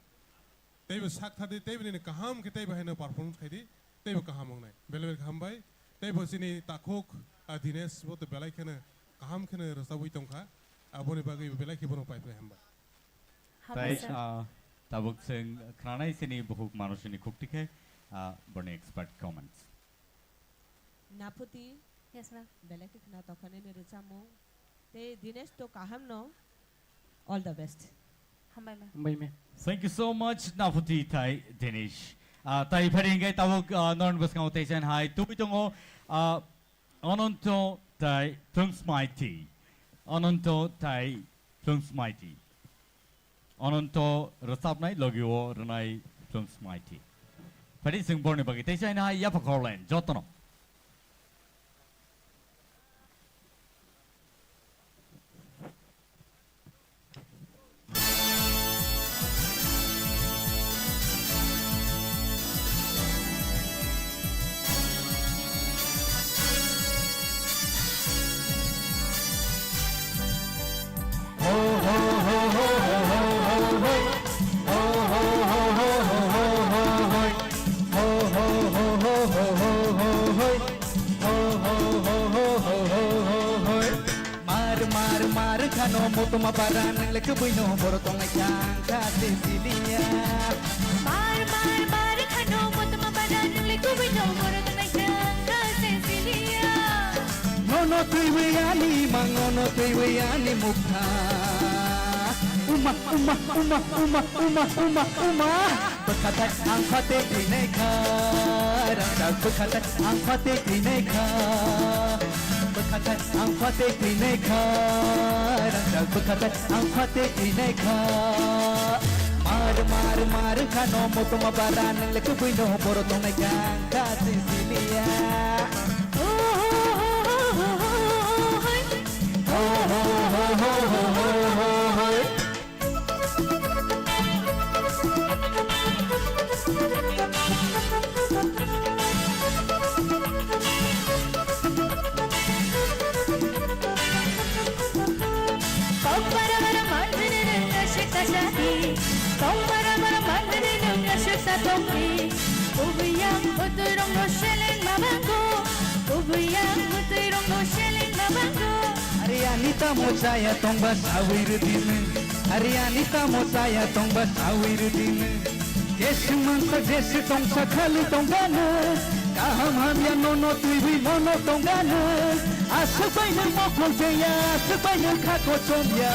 Teibo sak thadi, teibo nini kaham khe teibo haino performance khaidi, teibo kaham wngnai. Belai belai khe hambai. Teibo chini takhuk, ah, Dinesh bo to belai kheno kaham kheno rwchabwi tongkha. Aboni bagwi belai khe bono pai pai hambai. Hambai. Tai, sir. Ah, tabuk chwng khwnanai chini bukhuk manusini khukti khe, ah, borni expert comments. Naphuti. Yes, ma'am. Belai khe khna tokha nini rwchapmung. Tei Dinesh to kaham no. All the best. Hambai, ma'am. Hambai, ma'am. Thank you so much, Naphuti tai Dinesh. Ah, tai phari hingkai tabuk, ah, norni bwskango teisa hai tubui tongo, ah, Ananto tai Plungsmaiti. Ananto tai Plungsmaiti. Ananto rwchapnai logi o rwnai Plungsmaiti. Phadi chwng borni bagwi teisa hai yapha khorlen jotono. Mar, mar, mar khano motoma bara nwngle kwbwino boro tongnai kha ang kha se siliya. Mar, mar, mar khano motoma bara nwngle kwbwino boro tongnai kha ang kha se siliya. Nono twiwi ani mang, nono twiwi ani mukha. Uma, uma, uma, uma, uma, uma, uma. Bwkhathai ang phatwi twi nai kha, rangchak bwkhathai ang phatwi twi nai kha. Bwkhathai ang phatwi twi nai kha, rangchak bwkhathai ang phatwi twi nai kha. Mar, mar, mar khano motoma bara nwngle kwbwino boro tongnai kha ang kha se siliya. Ho, ho, ho, ho, ho, ho, ho, hai. Ho, ho, ho, ho, ho, ho, ho, hai. Kok bara bara manjini nung aswk ta sadi. Kok bara bara manjini nung aswk ta tongdi. Kubui yang bwtwi rong no seleng ma bango. Kubui yang bwtwi rong no seleng ma bango. Ari ani tamo chaya tongba sawi rwdi nwng. Ari ani tamo chaya tongba sawi rwdi nwng. Jeswk mangsa jeswk tongsa khali tongba nwng. Kaham hamya nono twiwi mono tongba nwng. Aswk bai nwng mokol chengya, aswk bai nwng kha kochomya.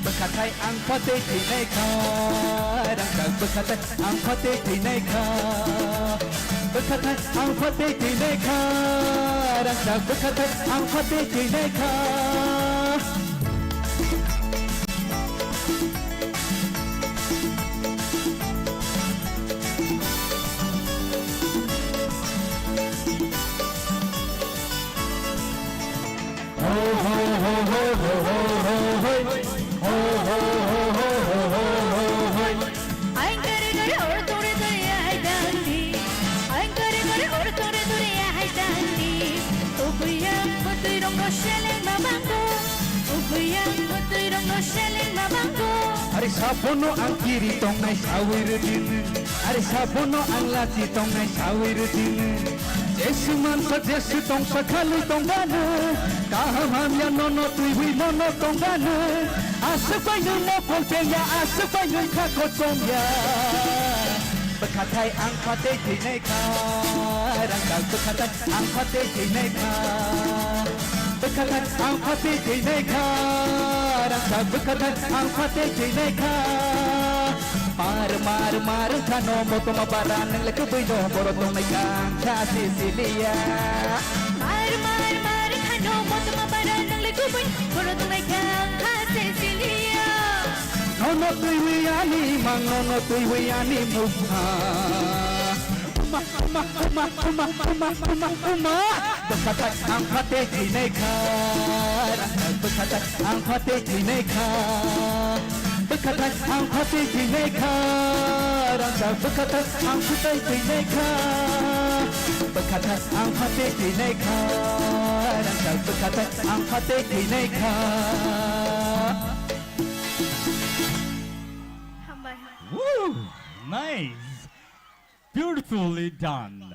Bwkhathai ang phatwi thwinai kha, rangchak bwkhathai ang phatwi thwinai kha. Bwkhathai ang phatwi thwinai kha, rangchak bwkhathai ang phatwi thwinai kha. Ho, ho, ho, ho, ho, ho, ho, hoi. Ho, ho, ho, ho, ho, ho, ho, hoi. Aing kare kare or tore tore ya hai dandi. Aing kare kare or tore tore ya hai dandi. Ubuyang putui rong no seleng mamango. Ubuyang putui rong no seleng mamango. Ari sabono ang kiri tongnai sawi rwdini. Ari sabono ang lachi tongnai sawi rwdini. Jesu mansa, Jesu tongsa khalwi tongganw. Kaham hamya nono twiwi nono tongganw. Aswk bai nwng mokol chengya, aswk bai nwng kha kochomya. Bwkhathai ang phatwi thwinai kha, rangchak bwkhathai ang phatwi thwinai kha. Bwkhathai ang phatwi thwinai kha, rangchak bwkhathai ang phatwi thwinai kha. Mar, mar, mar wngkha no motoma bara, nwng le kwbwi no borok tongnai kha, ang kha Cecilia. Mar, mar, mar wngkha no motoma bara, nwng le kwbwi borok tongnai kha, ang kha Cecilia. Nono twiwi ani mang, nono twiwi ani mukha. Uma, uma, uma. Bwkhathai ang phatwi thwinai kha, rangchak bwkhathai ang phatwi thwinai kha. Bwkhathai ang phatwi thwinai kha, rangchak bwkhathai ang phatwi thwinai kha. Bwkhathai ang phatwi thwinai kha, rangchak bwkhathai ang phatwi thwinai kha. Hambai. Woo! Nice! Beautifully done.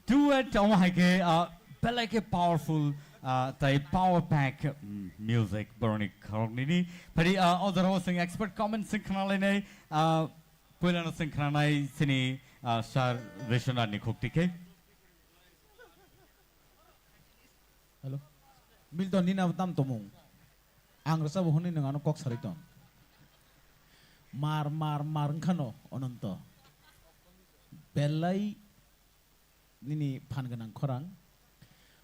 Duet omo hai khe, ah, belai khe powerful, ah, tai power pack, mm, music borokni khoroknwini. Phari, ah, o jorao chwng expert comment chwng khna lainai, ah, puilano chwng khnanai chini, ah, Sir Vishwanath ni khukti khe. Hello. Milton, nini abo tam tomung. Ang rwchabo hwnwi nwng ano kok sarwi tong. Mar, mar, mar wngkha no, Ononto. Belai nini phan gwnang khorang.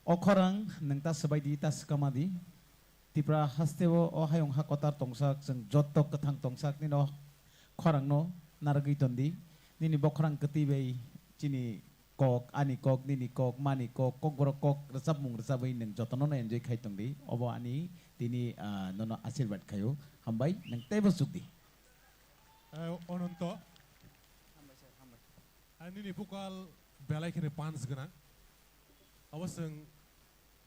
O khorang nwng ta swbai di, ta swkama di. Tipra hasteo o hayung ha kotor tongsak, chwng jotto kwthang tongsak nini o khorangno narwgwi ton di. Nini bokhorang kwtwi bai chini kok, ani kok, nini kok, mani kok, kokborok kok rwchapmung rwchapwi nwng jotono no enjoy khai tong di. Obo ani tini, ah, nono asirwad khaio. Hambai, nwng teibo chuk di. Eh, Ononto. Hambai sir, hambai. Ah, nini vocal belai kheno punch gwnang. Obo chwng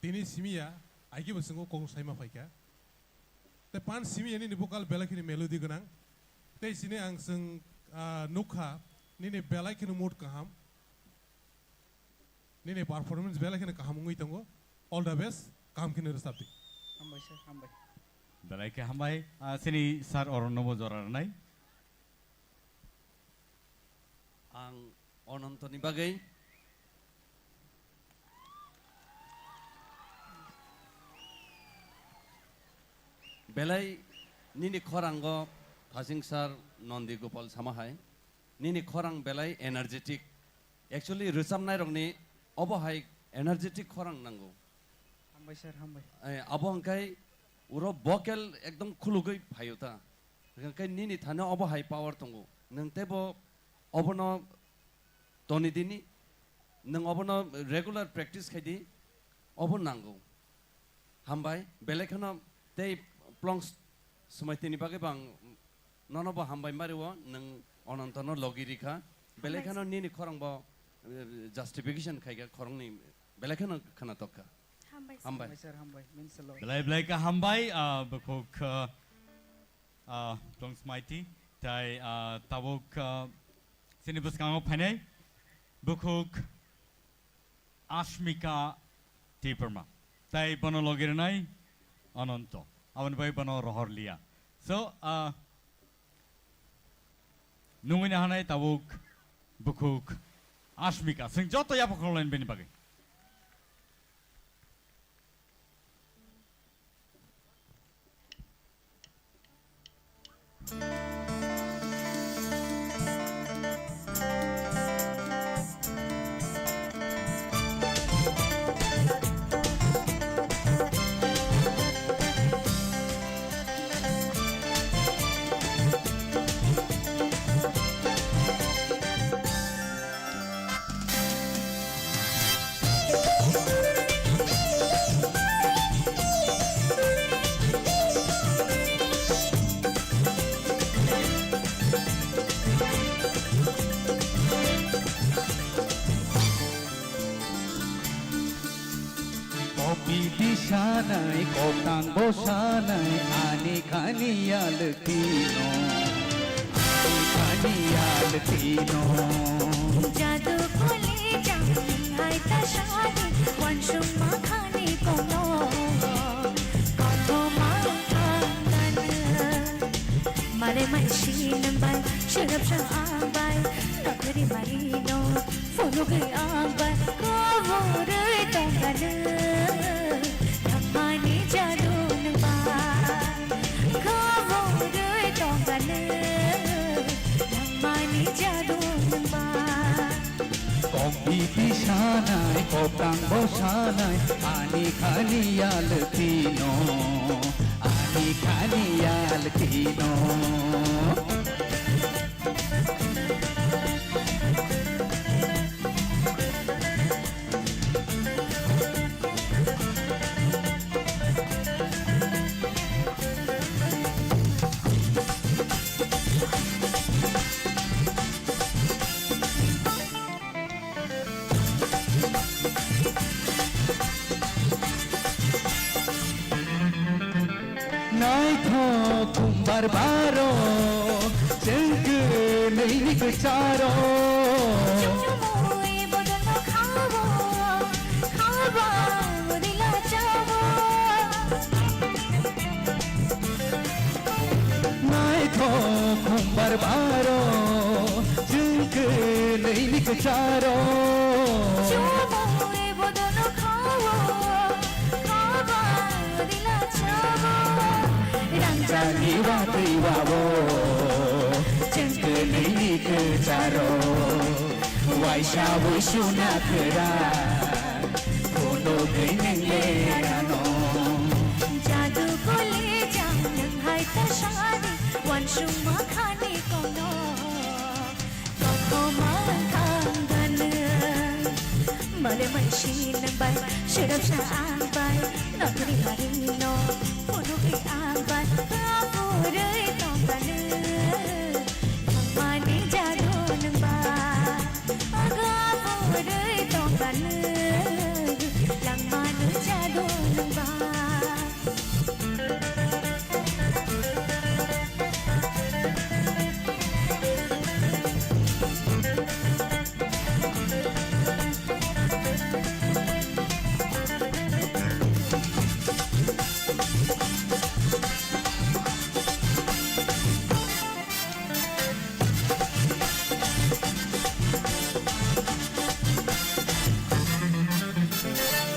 tini simi ya, aigebo chwng o kok saima phaikha. Tei punch simi ya nini vocal belai kheno melody gwnang. Tei chini ang chwng, ah, nukha, nini belai kheno mood kaham. Nini performance belai kheno kaham wngwi tongo. All the best, kaham kheno rwchap di. Hambai sir, hambai. Belai khe hambai. Ah, chini sir Oronnobo jora rwnai. Ang Onontoni bagwi belai nini khorango Thasing sir Nondi Gopal sama hai, nini khorang belai energetic. Actually, rwchapnairokni obo hai energetic khorang nango. Hambai sir, hambai. Eh, abo hwnkhe uro vocal ekdom khulugwi phaio ta. Hwnkhe nini thani obo hai power tongo. Nwng teibo obono toni dini, nwng obono regular practice khai di, obo nango. Hambai, belai kheno tei plongs swmai tini bagwi bo ang nono bo hambai mario, nwng Onontono logi rikha. Belai kheno nini khorang bo, eh, justification khaikha khorangni, belai kheno khwnatok kha. Hambai sir. Hambai. Hambai sir, hambai. Means a lot. Belai belai kha hambai, ah, bukhuk, ah, ah, Tong Smaiti, tai, ah, tabuk, ah, chini bwskango phainai bukhuk Ashmika Debbarma. Tai bono logi rwnai Ananto. Aboni bai bono rohor liya. So, ah, nungwi nahanai tabuk bukhuk Ashmika. Chwng joto yapha khorokhlaini bini bagwi. Biti sanai, kotang bo sanai, ani khani yaltino, ani khani yaltino. Jadu kuli jang hai ta shadi, wansung ma khani kono, kono ma khangana. Mare mai shin bai, shirap sa ang bai, nakri mari no. Phunugwi ang bai kaborwi tongkha nwng, nangmani jadu nwng bai. Kaborwi tongkha nwng, nangmani jadu nwng bai. Kompiti sanai, kotang bo sanai, ani khani yaltino, ani khani yaltino. Naithok khumbar baro, chwng kwnwi ni kwcharo. Chumui bodolno khawo, khawa mudila chawo. Naithok khumbar baro, chwng kwnwi ni kwcharo. Chumui bodolno khawo, khawa mudila chawo. Rangchakni watwi wawo, chwng kwnwi ni kwcharo. Waisa wi suna kwrak, phunugwi nwng lerano. Jadu kuli jang nwng hai ta sadi, wansung ma khani kono. Kothoma thangganw, male mai sinang bai, serap sa ang bai, nokri hari no, phunugwi ang bai, kaburwi tongganw, thangmani jadu nwng bai. Aga purwi tongkha nwng, langma nung jadu nwng ba.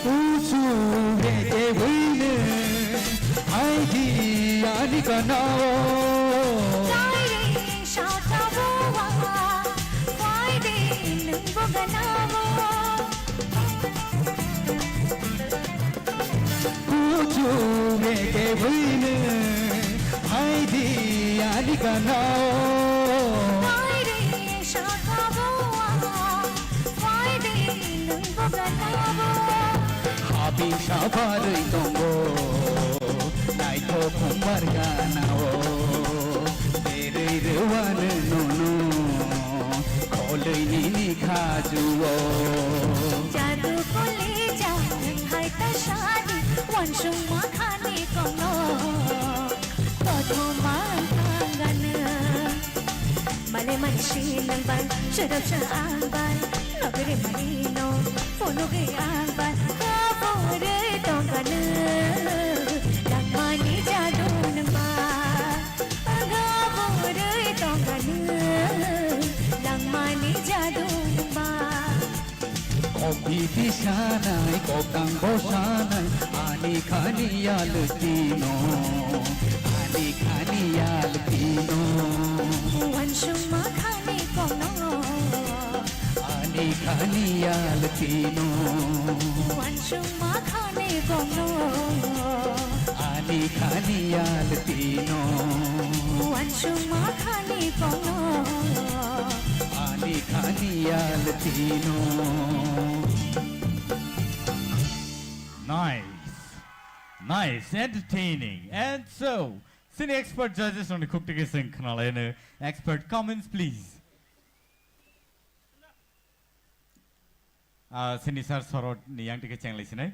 Kuchuk reke buino hai di ani kanao. Kairi saka bowa, kairi nung boganao. Kuchuk reke buino hai di ani kanao. Kairi saka bowa, kairi nung boganao. Habing sabarwi tongo, naithok khumbar ganao. Berwi rwano nono, kholwi nini khajuo. Jadu kuli jang hai ta sadi, wansung ma khani kono. Kothoma thangganw, male mai sinang bai, serap sa ang bai, nokri mari no, phunugwi ang bai, kaburwi tongganw, langmani jadu nwng bai. Aga purwi tongganw, langmani jadu nwng ba. Kok biti sanai, kok tang bo sanai, ani khani yaltino, ani khani yaltino. Wansung ma khani kono. Ani khani yaltino. Wansung ma khani kono. Ani khani yaltino. Wansung ma khani kono. Ani khani yaltino. Nice. Nice. Entertaining. And so, sini expert judges rokni khuk tike sing khnalaino. Expert comments, please. Ah, sini sir sorot ni yang tike chenglai sinai.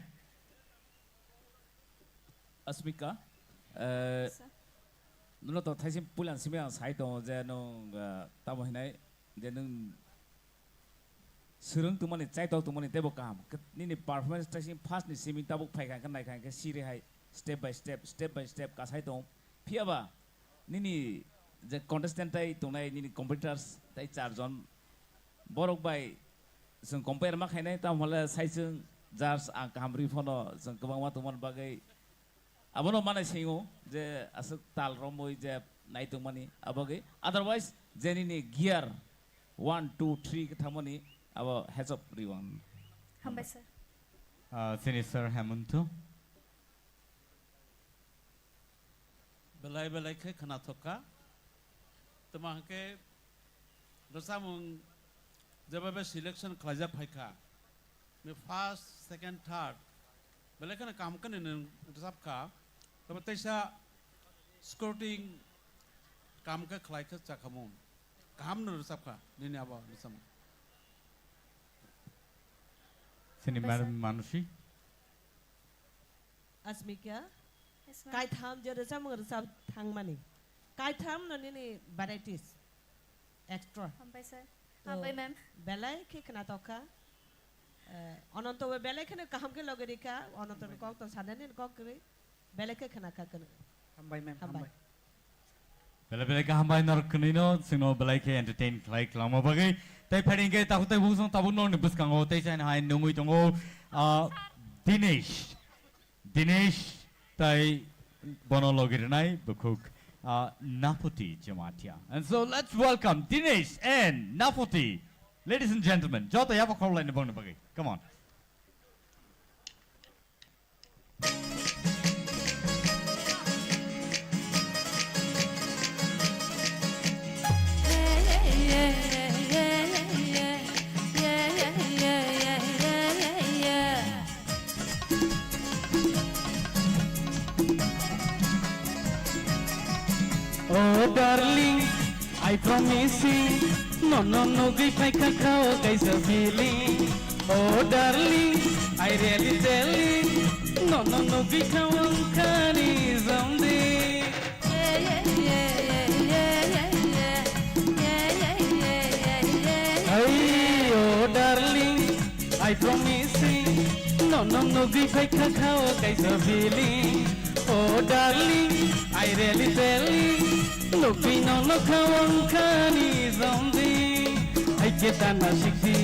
Asmika, eh, Sir. Nono to thaising puilan simi ang sai tongo je nwng, eh, tamo hinai je nwng swrwng tongmani, chaitok tongmani teibo kaham. Khe nini performance thaising first ni simi tabuk phaikha hwnkhe naikha hwnkhe siri hai step by step, step by step kasai tongo. Phiyaba nini je contestant tai tongnai nini competitors tai char jon borok bai chwng compare ma khainai, tamo hwnle sai chwng judge ang kaham rwi phano chwng kwbangma tongmani bagwi abono manai singo je aswk tal romwi je naitongmani abagwi. Otherwise je nini gear one, two, three khe thangmani abo heads up rwi ang. Hambai sir. Ah, sini Sir Hemanto. Belai belai khe khwnathok kha. Tamo hwnkhe rwchapmung jeba be selection khlaijak phai kha. Ni first, second, third belai kheno kaham khe nwng rwchap kha. Tamo teisa scouting kaham khe khlai khe chakhamung. Kaham no rwchap kha nini abo rwchapmung. Sini Madam Manushi. Asmika, Yes, ma'am. Kaitham je rwchapmung rwchap thangmani. Kaitham no nini varieties extra. Hambai sir. To Hambai ma'am. Belai khe khwnathok kha. Eh, Ananto bo belai kheno kaham khe logi rikha. Ananto ni kok to sanani kok kwrwi. Belai khe khwna kha kwrwi. Hambai ma'am, Hambai. Hambai. Belai belai khe hambai norok kwnwino chwngno belai khe entertain khlai kwlangma bagwi. Tai phaidi hwnkhe takhuk tai bukhuk chwng tabuk norokni bwskango tei chaini hai nungwi tongo, ah, Dinesh. Dinesh tai bono logi rwnai bukhuk, ah, Napoti Jamatia. And so let's welcome Dinesh and Napoti. Ladies and gentlemen, joto yabo khoroknai ni bongni bagwi. Come on. Oh darling, I promising, nono nugwi phaikha khao kaisa feeling. Oh darling, I really telling, nono nugwi khao wngkhani something. Hey, oh darling, I promising, nono nugwi phaikha khao kaisa feeling. Oh darling, I really telling, nugwi nono khao wngkhani something. Hai khe ta nasikdi,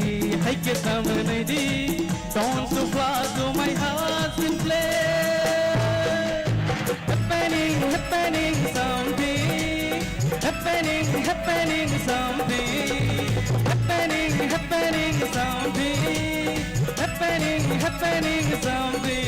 hai khe ta mwnwidi, don't you fly to my heart and play. Happening, happening something. Happening, happening something. Happening, happening something. Happening, happening something.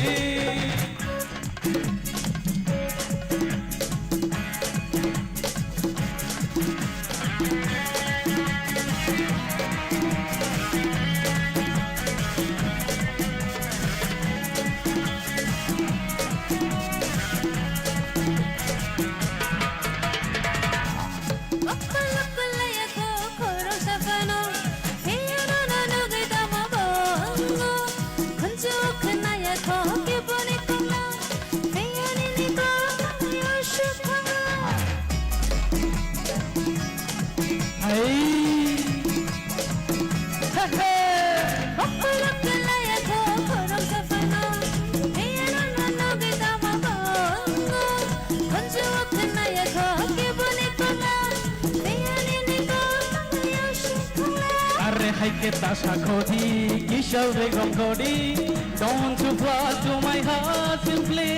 Hey. Hey, hey. Are hai khe ta sakhodi, kisa beg rong khodi, don't you fly to my heart simply.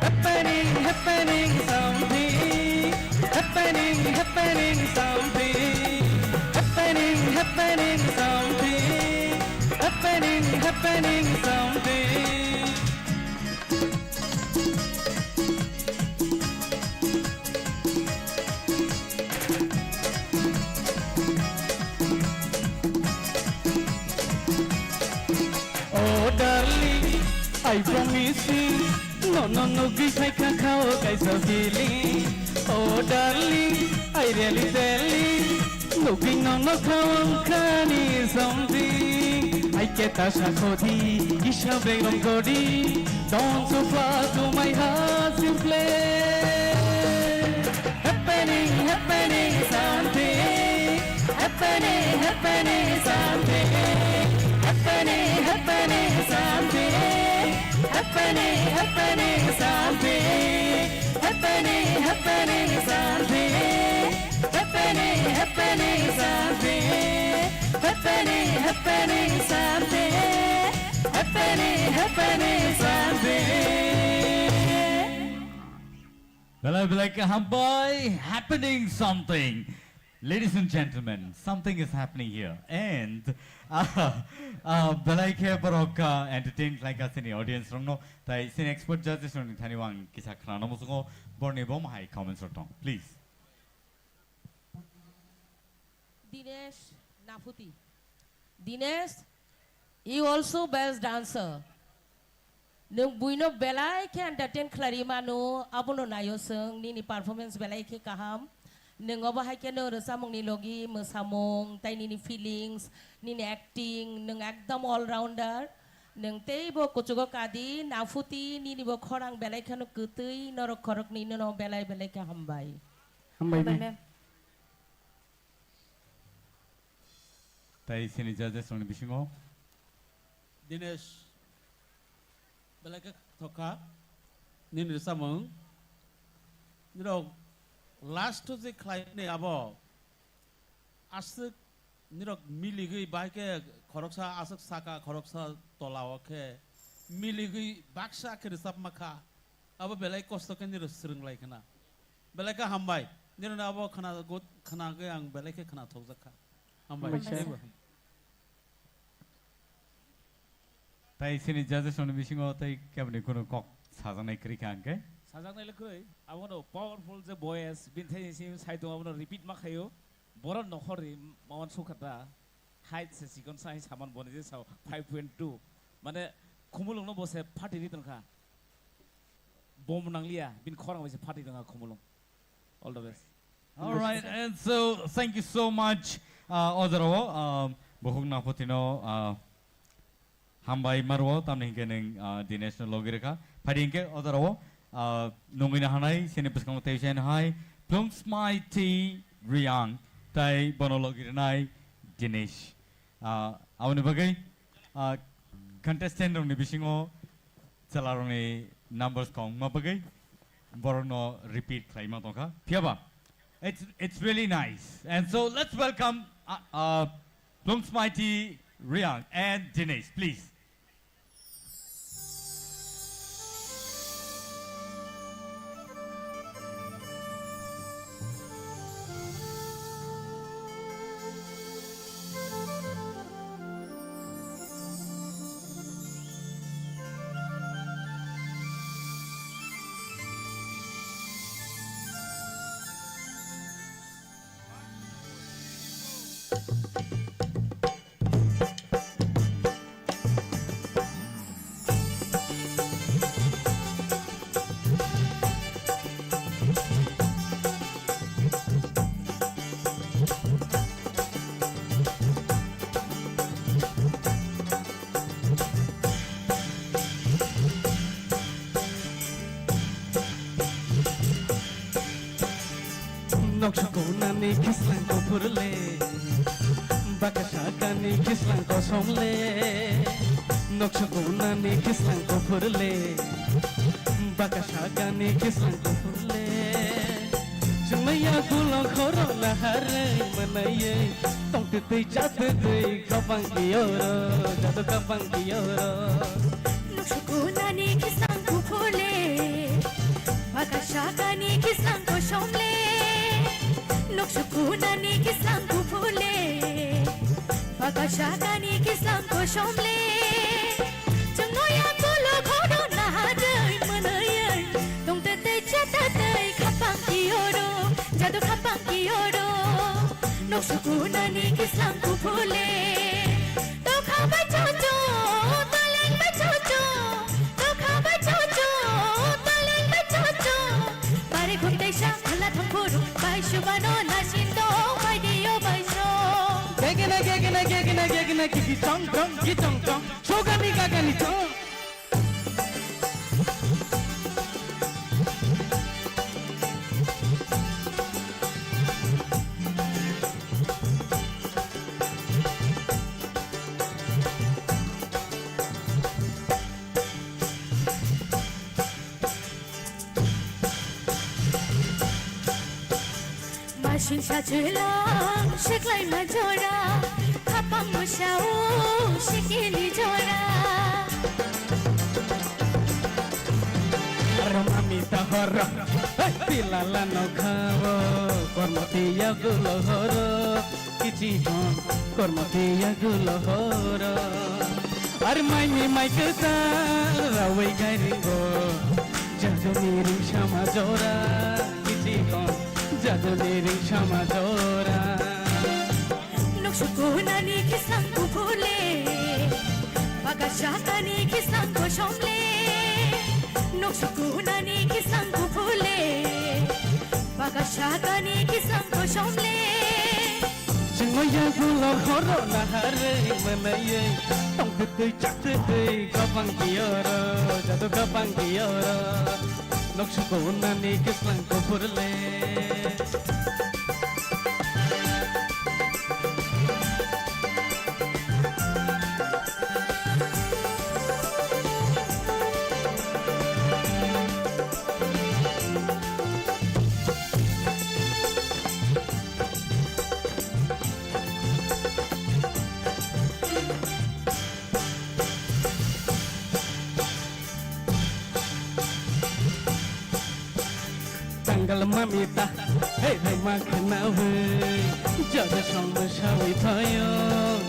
Happening, happening something. Happening, happening something. Happening, happening something. Happening, happening something. Oh darling, I promise you, nono nugwi phaikha khao kaisa feeling. Oh darling, I really telling, nugwi nono khao wngkhani something. Aiketa sakhodi, isa begrong godi, don't you fly to my heart simply. Happening, happening something. Happening, happening something. Happening, happening something. Happening, happening something. Happening, happening something. Happening, happening something. Happening, happening something. Happening, happening something. Belai belai kaham bai, happening something. Ladies and gentlemen, something is happening here. And uh, uh, belai khe borok uh, entertain khlai kha sini audience rokno. Tai sini expert judges rokni thani wang kisa khnana musungo borni bo mahai comments rok tong. Please. Dinesh Naphuti. Dinesh, you also best dancer. Nwng buino belai khe entertain khlai mano, abono naio chwng, nini performance belai khe kaham. Nwng obo hai khe nwng rwchapmungni logi, mwsamung, tai nini feelings, nini acting, nwng ekdom all rounder. Nwng teibo kuchugo kadi, Naphuti, nini bo khorang belai kheno kwtwi, norok khoroknwi nono belai belai khe hambai. Hambai, ma'am. Tai sini judges rokni bisingo. Dinesh, belai khe thokha, nini rwchapmung. Nirok last o je khlai ni abo aswk nirok miligwi bai khe khoroksa aswk saka khoroksa tola o khe miligwi baksa khe rwchapma kha. Abo belai kosto khe nirok swrwng lai khna. Belai khe hambai. Nirok abo khna gut khna khe ang belai khe khna thokjak kha. Hambai. Hambai sir. Tai sini judges rokni bisingo tai keboni kunu kok sajaknai kwrwi kha hwnkhe? Sajaknai le kwrwi, abono powerful je voice, bini thani simi sai tongo, abono repeat ma khaio. Borok nokhor ri mawan sukha ta, height se chikon sa hai saman boni je sao five point two. Mane khumulwng no bo se phatiri tongkha. Bom nangliya, bini khorang bai se phatiri tongkha khumulwng. All the best. All right, and so thank you so much, uh, Ojaro, um, Bohuk Naphuti no, uh, hambai marwo, tamni hinkhe nwng, uh, Dinesh no logi rwkha. Phadi hinkhe Ojaro, uh, nungwi na hanai, sini bwskango tei sen hai, Plungsmai T Riang, tai bono logi rwnai Dinesh. Uh, aboni bagwi, uh, contestant rokni bisingo chwla rokni numbers kong ma bagwi borokno repeat khlaima tongkha. Phiyaba, it's, it's really nice. And so let's welcome, uh, uh, Plungsmai T Riang and Dinesh, please. Noksa konani kislang kuphur le, baka sakani kislang kosom le. Noksa konani kislang kuphur le, baka sakani kislang kuphur le. Chwngmaya gulo khoro naharwi mwnaiwi, tongtwtwi chatwtwi khapang kiyoro, jado khapang kiyoro. Noksa konani kislang kuphur le, baka sakani kislang kosom le. Noksa konani kislang kuphur le, baka sakani kislang kosom le. Chwngno ya kolo khodo naharwi mwnwi, tongtwtwi chatwtwi khapang kiyoro, jado khapang kiyoro. Noksa konani kislang kuphur le. Tokha bai chocho, taleng bai chocho, tokha bai chocho, taleng bai chocho. Pare khum teisa khula thangphuru, bai subano nasin dong, bai dio bai so. Gegina, gegina, gegina, gegina, Tiki chong chong, ki chong chong, sogani gagani chong. Masing sachulang siklai majora, khapang musao sikini jora. Romami tahor, hey, tilala no khao, kormo tiya gulo horo. Kichikon kormo tiya gulo horo. Ar mai ni mai kwtal rawi gairingo. Jaduni ring sama jora. Kichikon jaduni ring sama jora. Noksukunani kisang kuphule. Bagasakani kisang kosomle. Noksukunani kisang kuphule. Bagasakani kisang kosomle. Chwngno yagulo horo naharwi mwnaiwi, tongtwtwi chaktwtwi gabang kiyoro, jadu gabang kiyoro, noksuko unani kislang kuphurle. Tangal mamita, hey, hey, ma khanawi. Jadu song ma sawi phayo,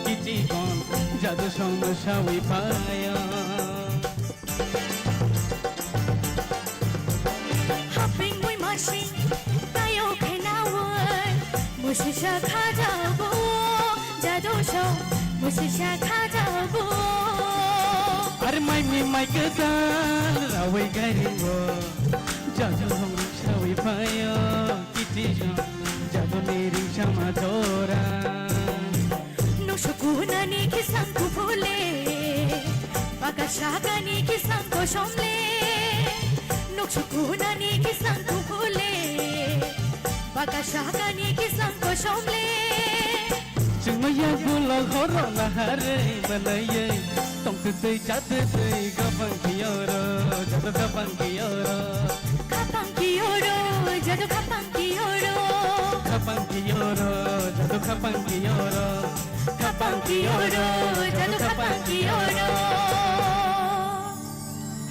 kiti kon, jadu song ma sawi phayo. Haping mui masing tayo khainawai, musisa khajago, jadu song musisa khajago. Ar mai mi mai kwtal rawi gairingo, jadu song sawi phayo, kiti song jadu ni ring sama jora. Noksukunani kisang kuphule, bakasakani kisang kosomle. Noksukunani kisang kuphule, bakasakani kisang kosomle. Chwngno yagulo horo naharwi mwnaiwi, tongtwtwi chatwtwi gabang kiyoro, jadu gabang kiyoro. Khapang kiyoro, jadu khapang kiyoro. Khapang kiyoro, jadu khapang kiyoro. Khapang kiyoro, jadu khapang kiyoro.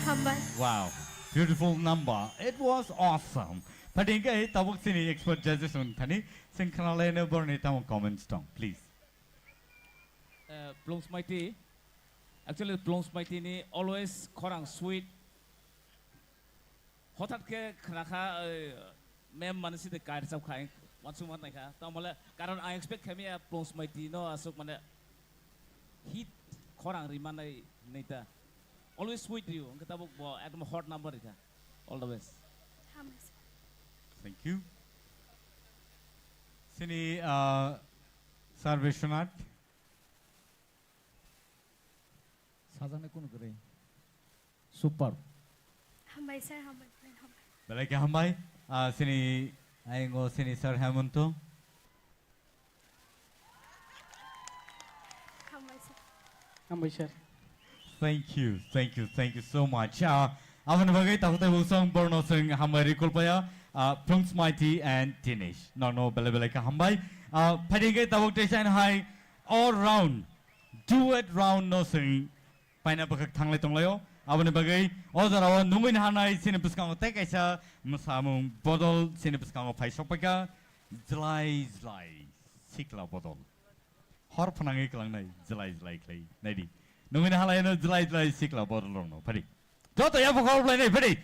Hambai. Wow, beautiful number. It was awesome. Phaidi hwnkhe tabuk chini expert judges wng thani, chwng khnalaino borni tamo comments tong, please. Eh, Plungsmaiti, actually Plungsmaiti ni always khorang sweet. Hothat khe khna kha, eh, mem mani side kair chap kha, wansuk man naikha. Tamo le, karon ang expect khaimya Plungsmaiti no aswk mane hit khorang ri manai neta. Always sweet rio, hwnkhe tabuk bo ekdom hot number rikha. All the best. Hambai sir. Thank you. Chini, uh, Sir Biswanath. Sajani kunu kwrwi. Super. Hambai sir, hambai, hambai. Belai khe hambai. Ah, chini ayungo chini Sir Hemonto. Hambai sir. Hambai sir. Thank you, thank you, thank you so much. Ah, aboni bagwi takhuk tei buksong borno chwng hambai rwi kulpaya, ah, Plungsmaiti and Dinesh. Nokno belai belai khe hambai. Ah, phaidi hwnkhe tabuk tei sain hai all round, duet round no chwng paina bwkhak thanglai tonglaio. Aboni bagwi o jorao nungwi naharnai chini bwskango tei kaisa mwsamung bodol chini bwskango phai sokpaikha, jlai jlai sikla bodol. Hor phnangwi kwlangnai jlai jlai khlai naidi. Nungwi naharlaino jlai jlai sikla bodol rokno phaidi. Joto yapha khorok lai nai phaidi.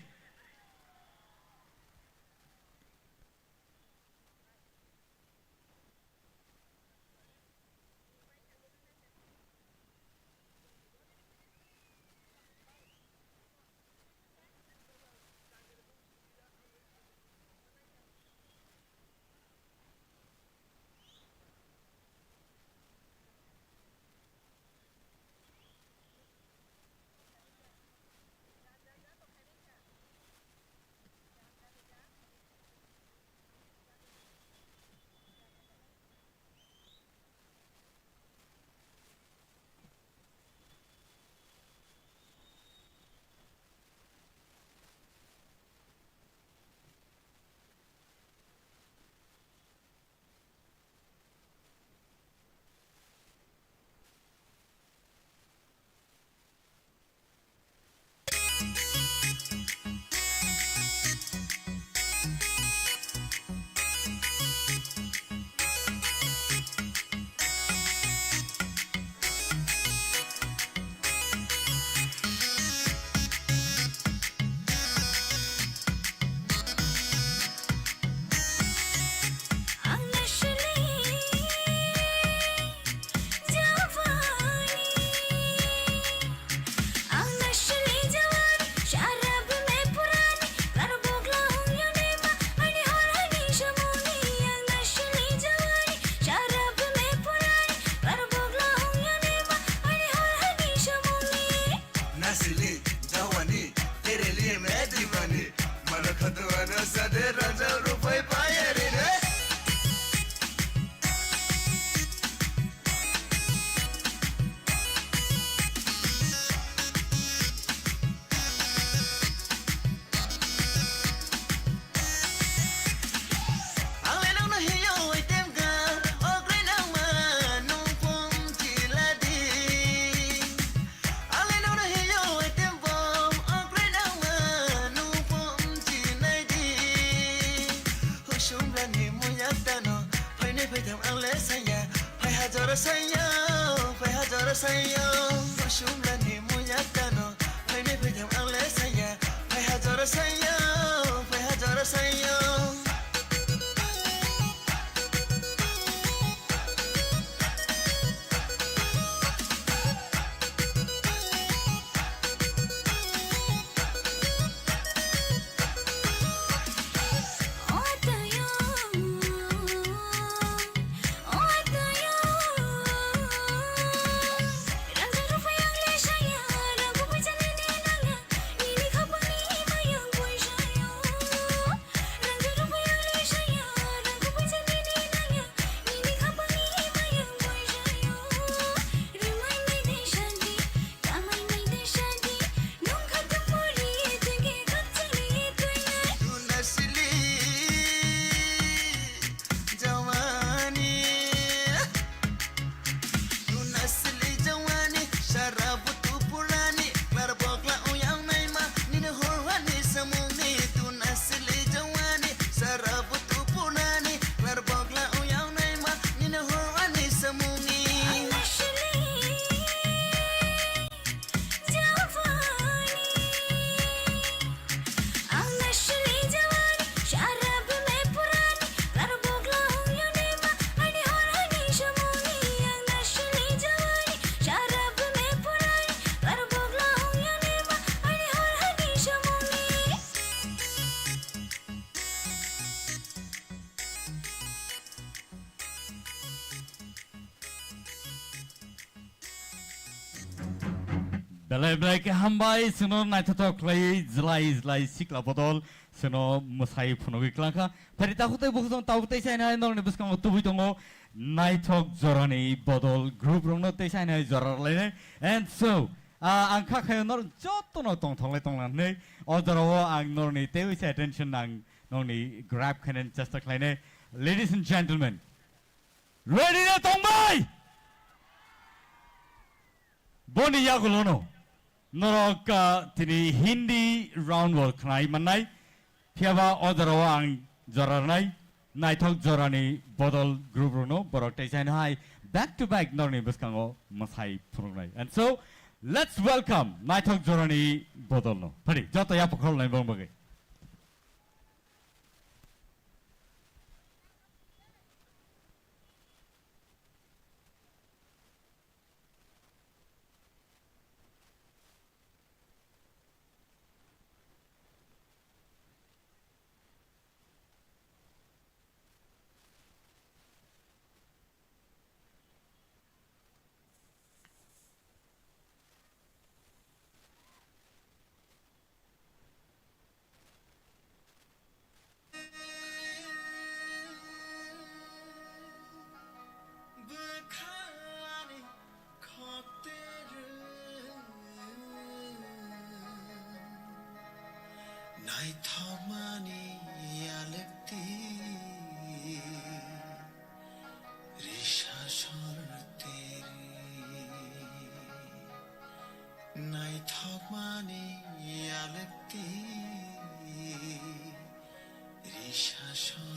Sayo, phai hajar sayo, masumlani muya kano, phai ni phai thang ang le saya, phai hajar sayo, phai hajar sayo. Tun asli jawani, sara butu purani, klar bokla uyang naima, nini horwani samungni. Tun asli jawani, sara butu purani, klar bokla uyang naima, nini horwani samungni. Ang asli jawani. Ang asli jawani, sharab mein purani, kar bokla hung yone ma, ani hor ani shamuni. Ang asli jawani, sharab mein purani, kar bokla hung yone ma, ani hor ani shamuni. Belai belai khe hambai, chwngno naithothok khlaiwi jlai jlai sikla bodol chwngno mwsai phunugwi klangkha. Phari takhuk tei bukhuk chwng tabuk tei sainai norokni bwskango tubui tongo naithok jorani bodol group rokno tei sainai jora rwlainai. And so, ah, ang kha khayo norok jotono tongthoklai tonglang hwnwi o jorao ang norokni teiwi se attention ang norokni grab khainani chesta khlainai. Ladies and gentlemen, ready na tongbai? Boni yagulono norok, ah, tini Hindi round world khnai mannai. Phiyaba o jorao ang jora rwnai, naithok jorani bodol group rokno borok tei saino hai back to back norokni bwskango mwsai phunuknai. And so, let's welcome naithok jorani bodolno. Phari, joto yapha khoroknai borok bagwi. Bwkhani khokterwi naithokmani yalwkti risa sorterwi. Naithokmani yalwkti risa sorterwi.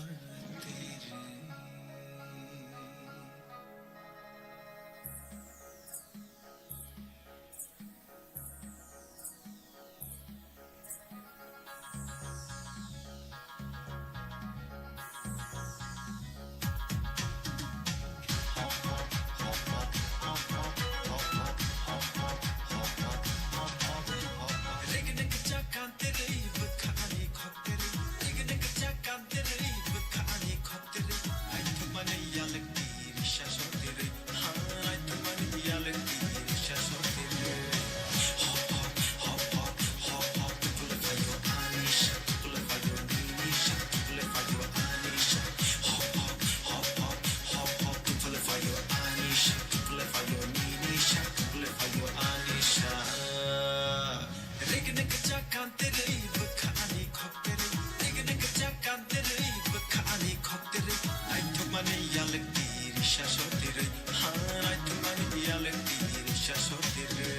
Reggae ni kwchak kantirwi bwkha ani khokterwi. Reggae ni kwchak kantirwi bwkha ani khokterwi. Naithokmani yalwkti risa sorterwi. Ha, naithokmani yalwkti risa sorterwi.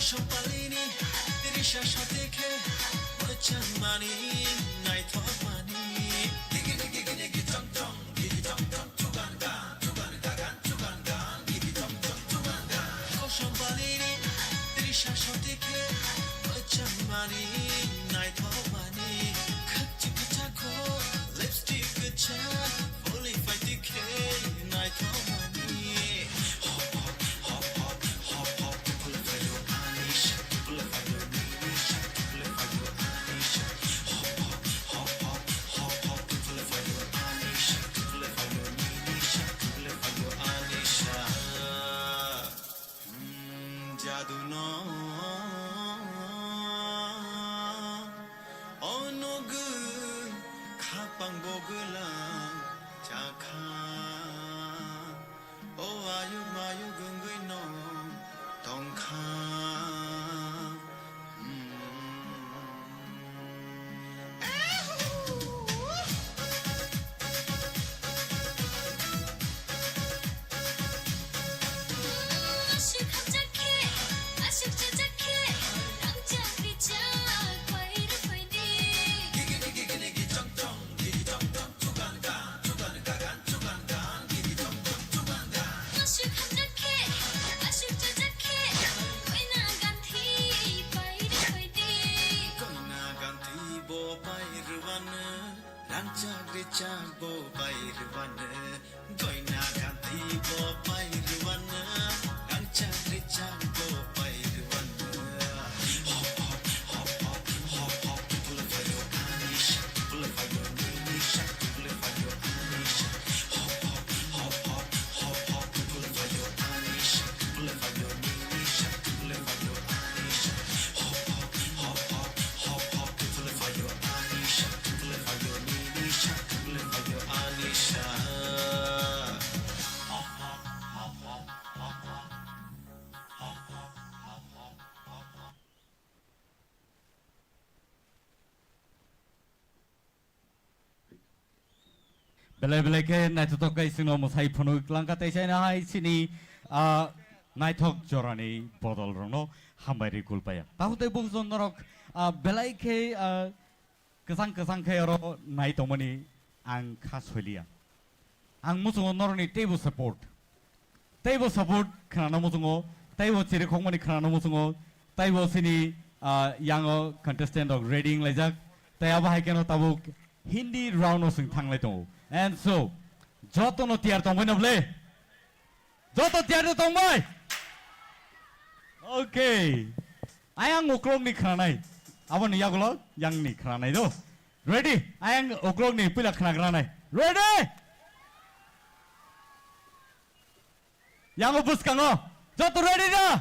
Sompalini, Trisha Sotike, Machangmani, Naithokmani. Digi digi digi digi chong chong, digi chong chong, chugan gan, chugan gagan, chugan gan, digi chong chong, chugan gan. Kosompalini, Trisha Sotike, Machangmani, Naithokmani. Khakchi kichako, lipstick kicha, fully fight dike, Naithokmani. Jadu no onug khapang bogwlang chakha. O ayuk mayuk wngwi no tongkha. Koina ganthi bo pai rwano, rangchak rwchak bo pai rwano. Koina ganthi bo pai rwano, rangchak rwchak bo pai rwano. Hop hop hop hop hop hop, people of Ayo Anisha, people of Ayo Anisha, people of Ayo Anisha. Belai belai khe naithothok khe chwngno mwsai phunuk langkha tei chaina hai chini, ah, naithok jorani bodol rokno hambai rwi kulpaya. Tabuk tei bukhuk norok, ah, belai khe, ah, kwchang kwchang khe oro nai tongmani ang kha soiliya. Ang muchungo norokni teibo support. Teibo support khwnano muchungo, teibo chirikhokmani khwnano muchungo, teibo chini, ah, yango contestant rok ready wnglaijak, tei abo hai kheno tabuk Hindi round o chwng thanglai tongo. And so, jotono tiyar tongbai na bole? Joto tiyar tongbai? Okay. Ayang uklokni khwnanai. Aboni yagulo yangni khwnanai do. Ready? Ayang uklokni puila khwnagrwnai. Ready? Yango bwskango. Joto ready da?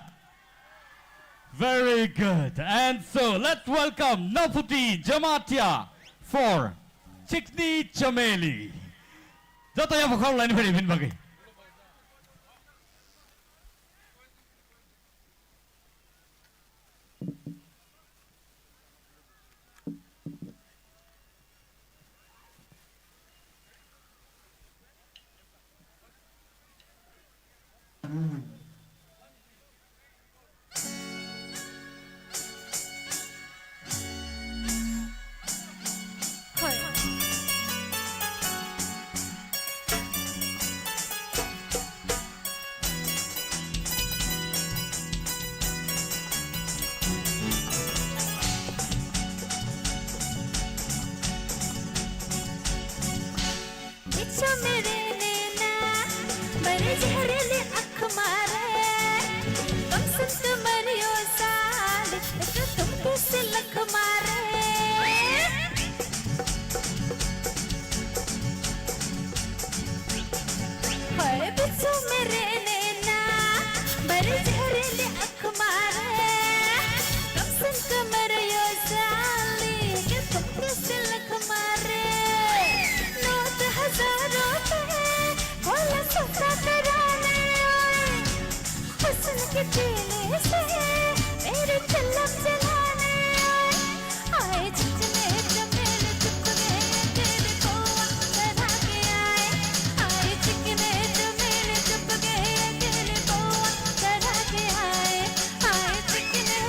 Very good. And so let's welcome Naputi Jamatia for Chikni Chameli. Joto yapo khol line phari bin bagi. बिच्छू मेरे नैना बड़े जहरीले अख मारे, कम सुन कमरियो साले, एक तुम पे सिलक मारे। हाय बिच्छू मेरे नैना बड़े जहरीले अख मारे, कम सुन कमरियो साले, एक तुम पे सिलक मारे। नोट हजारों पे भोला सौदा कराने आए, हुस्न के तीले से मेरे चिलम जलाने आए। आए चिकने चमेल चुप गए तेरे पौआ चढ़ा के आए। आए चिकने चमेल चुप गए तेरे पौआ चढ़ा के आए। आए चिकने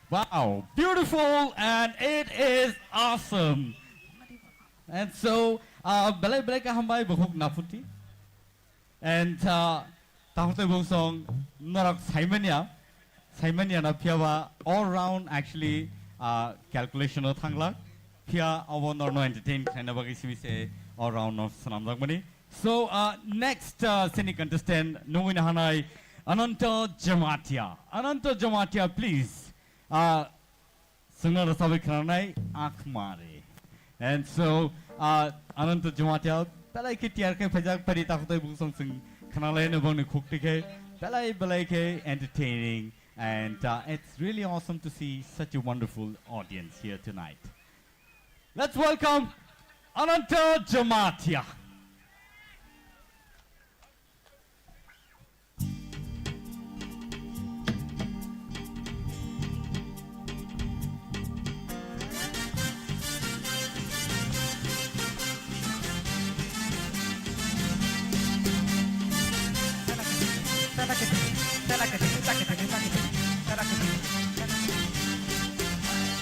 Wow, beautiful and it is awesome. And so, uh, belai belai kaham bai bukhuk naphuti. And uh, takhuk tei bungsong norok saimanya, saimanya na phiya ba all round actually uh, calculation o thanglak. Phiya abo norno entertain khlaina bagwi simi se all round no swnamjakmani. So uh, next uh, sini contestant nungwi na hanai Ananta Jamatia. Ananta Jamatia, please. Uh, Sengno rwchapwi khwnanai Akhmare. And so, uh, Ananta Jamatia, belai khe tiyar khe phaijak, phari takhuk tei bungsong chwng khwnalaino bongni khukti khe, belai, belai khe entertaining. And uh, it's really awesome to see such a wonderful audience here tonight. Let's welcome Ananta Jamatia.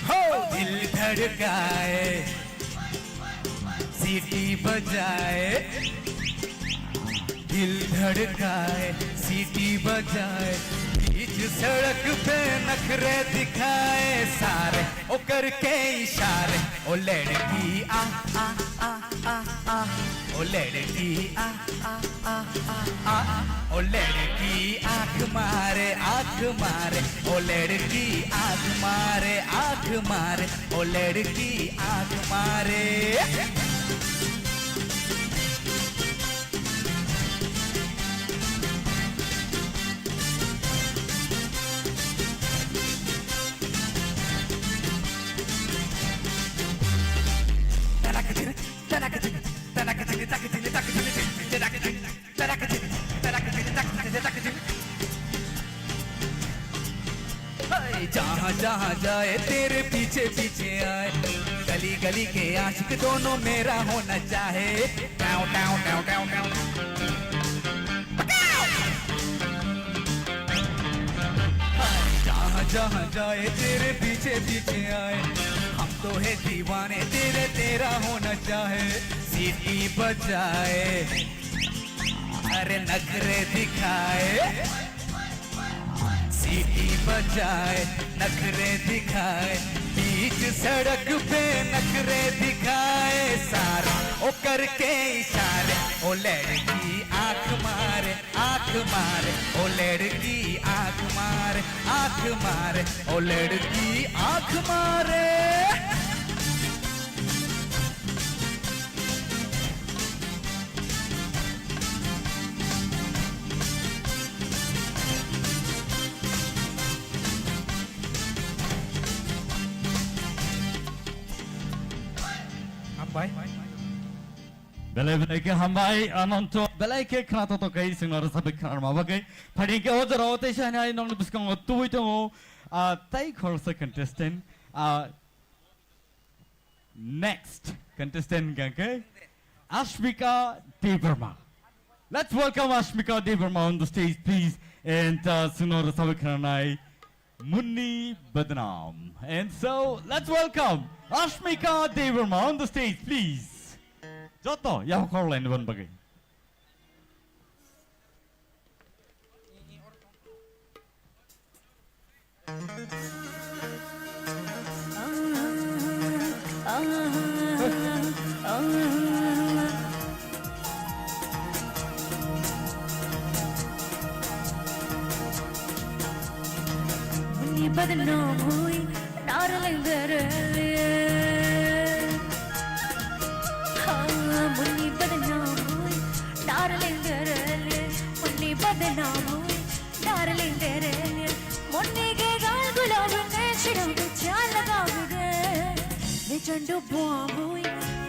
हो दिल धड़काए, सीटी बजाए, दिल धड़काए, सीटी बजाए, बीच सड़क पे नखरे दिखाए सारे, ओ करके इशारे, ओ लड़की आ, आ, आ, आ, आ, ओ लड़की आ, आ, आ, आ, आ, ओ लड़की आंख मारे, आंख मारे, ओ लड़की आंख मारे, आंख मारे, ओ लड़की आंख मारे। जहाँ जहाँ जाए तेरे पीछे पीछे आए, गली गली के आशिक दोनों मेरा होना चाहे। Tau, tau, tau, tau, tau. जहाँ जहाँ जाए तेरे पीछे पीछे आए, हम तो है दीवाने तेरे, तेरा होना चाहे। सीटी बजाए, अरे नखरे दिखाए, सीटी बजाए, नखरे दिखाए, बीच सड़क पे नखरे दिखाए सारा, ओ करके इशारे, ओ लड़की आंख मारे, आंख मारे, ओ लड़की आंख मारे, आंख मारे, ओ लड़की आंख मारे। Hambai. Belai belai khe hambai, Ananto. Belai khe khna to to kai singna rasa bik khna ma bagai. Phading khe o jora o tei sai nai nong ni bwskango tubui tongo. Ah, tai khorsa contestant. Ah, next contestant hingkha khe Ashmika Debbarma. Let's welcome Ashmika Debbarma on the stage, please. And uh, singno rasa bik khna nai Munni Badnam. And so, let's welcome Ashmika Debbarma on the stage, please. Joto, ya khorlaini ban bagwi. Munni badnam hui, darling, darling. Ah, munni badnam hui, darling, darling. Munni badnam hui, darling, darling. Munni ke gaal gulab ne shirab cha lagab de. Ne chandu bomb hui,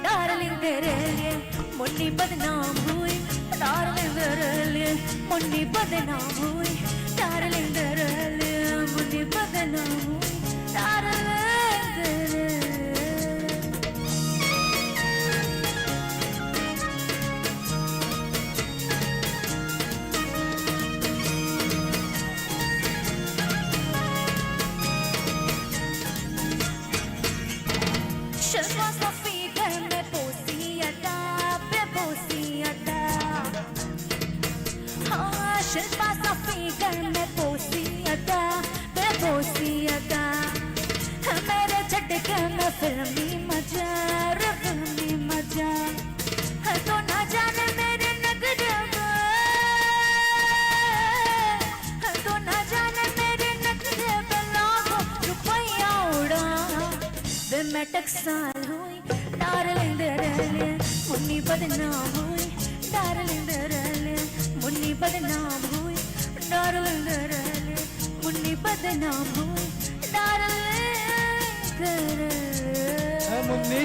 darling, darling. Munni badnam hui, darling, darling. Munni badnam hui, darling, darling. Munni badnam hui, darling, darling. रहमी मजा, रहमी मजा। है तो ना जाने मेरे नखरे पे, है तो ना जाने मेरे नखरे पे लाखों रुपया उड़ा दे। मैं टकसाल हुई, डार्लिंग तेरे लिए मुन्नी बदनाम हुई, डार्लिंग तेरे लिए मुन्नी बदनाम हुई, डार्लिंग तेरे लिए मुन्नी बदनाम हुई, डार्लिंग तेरे लिए। ए मुन्नी,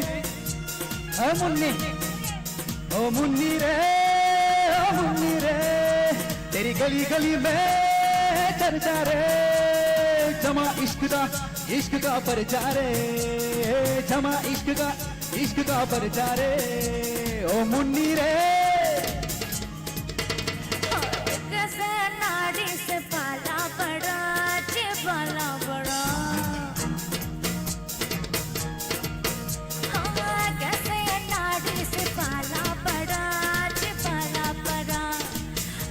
ए मुन्नी, ओ मुन्नी रे, ओ मुन्नी रे, तेरी गली गली में चर्चा रे, जमा इश्क दा, इश्क का परचा रे, जमा इश्क का, इश्क का परचा रे, ओ मुन्नी रे। कैसे नाड़ी से पाला पड़ा, जी पाला पड़ा। हाँ, कैसे नाड़ी से पाला पड़ा, जी पाला पड़ा।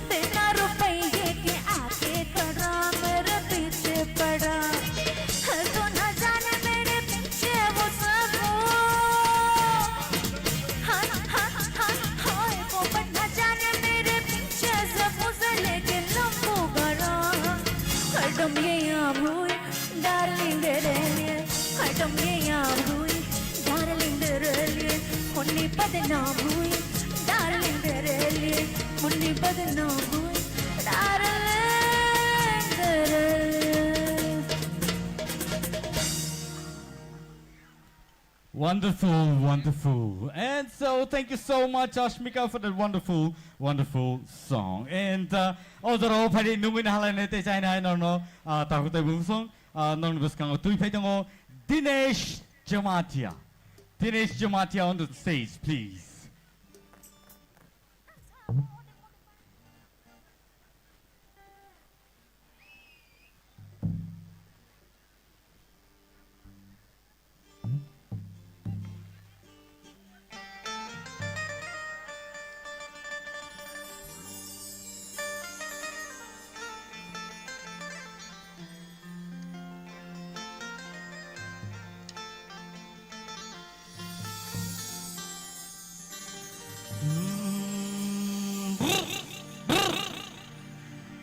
बिना रुपये के आके खड़ा मेरे पीछे पड़ा। है तो ना जाने मेरे पीछे वो सब। हाँ, हाँ, हाँ, हाँ, वो बंदा जाने मेरे पीछे से मुझे लेके लंबू गड़ा। हरदम ये आम हुई, डार्लिंग तेरे लिए। हरदम ये आम हुई, डार्लिंग तेरे लिए। मुन्नी बदनाम हुई, डार्लिंग तेरे लिए। मुन्नी बदनाम हुई, डार्लिंग तेरे लिए। Wonderful, wonderful. And so, thank you so much, Ashmika, for that wonderful, wonderful song. And, uh, o jora o phai nungwi na halai ne tei chai na hai norno, uh, takhuk tei bumsong, uh, norno bwskango twi phai tongo Dinesh Jamatia. Dinesh Jamatia on the stage, please.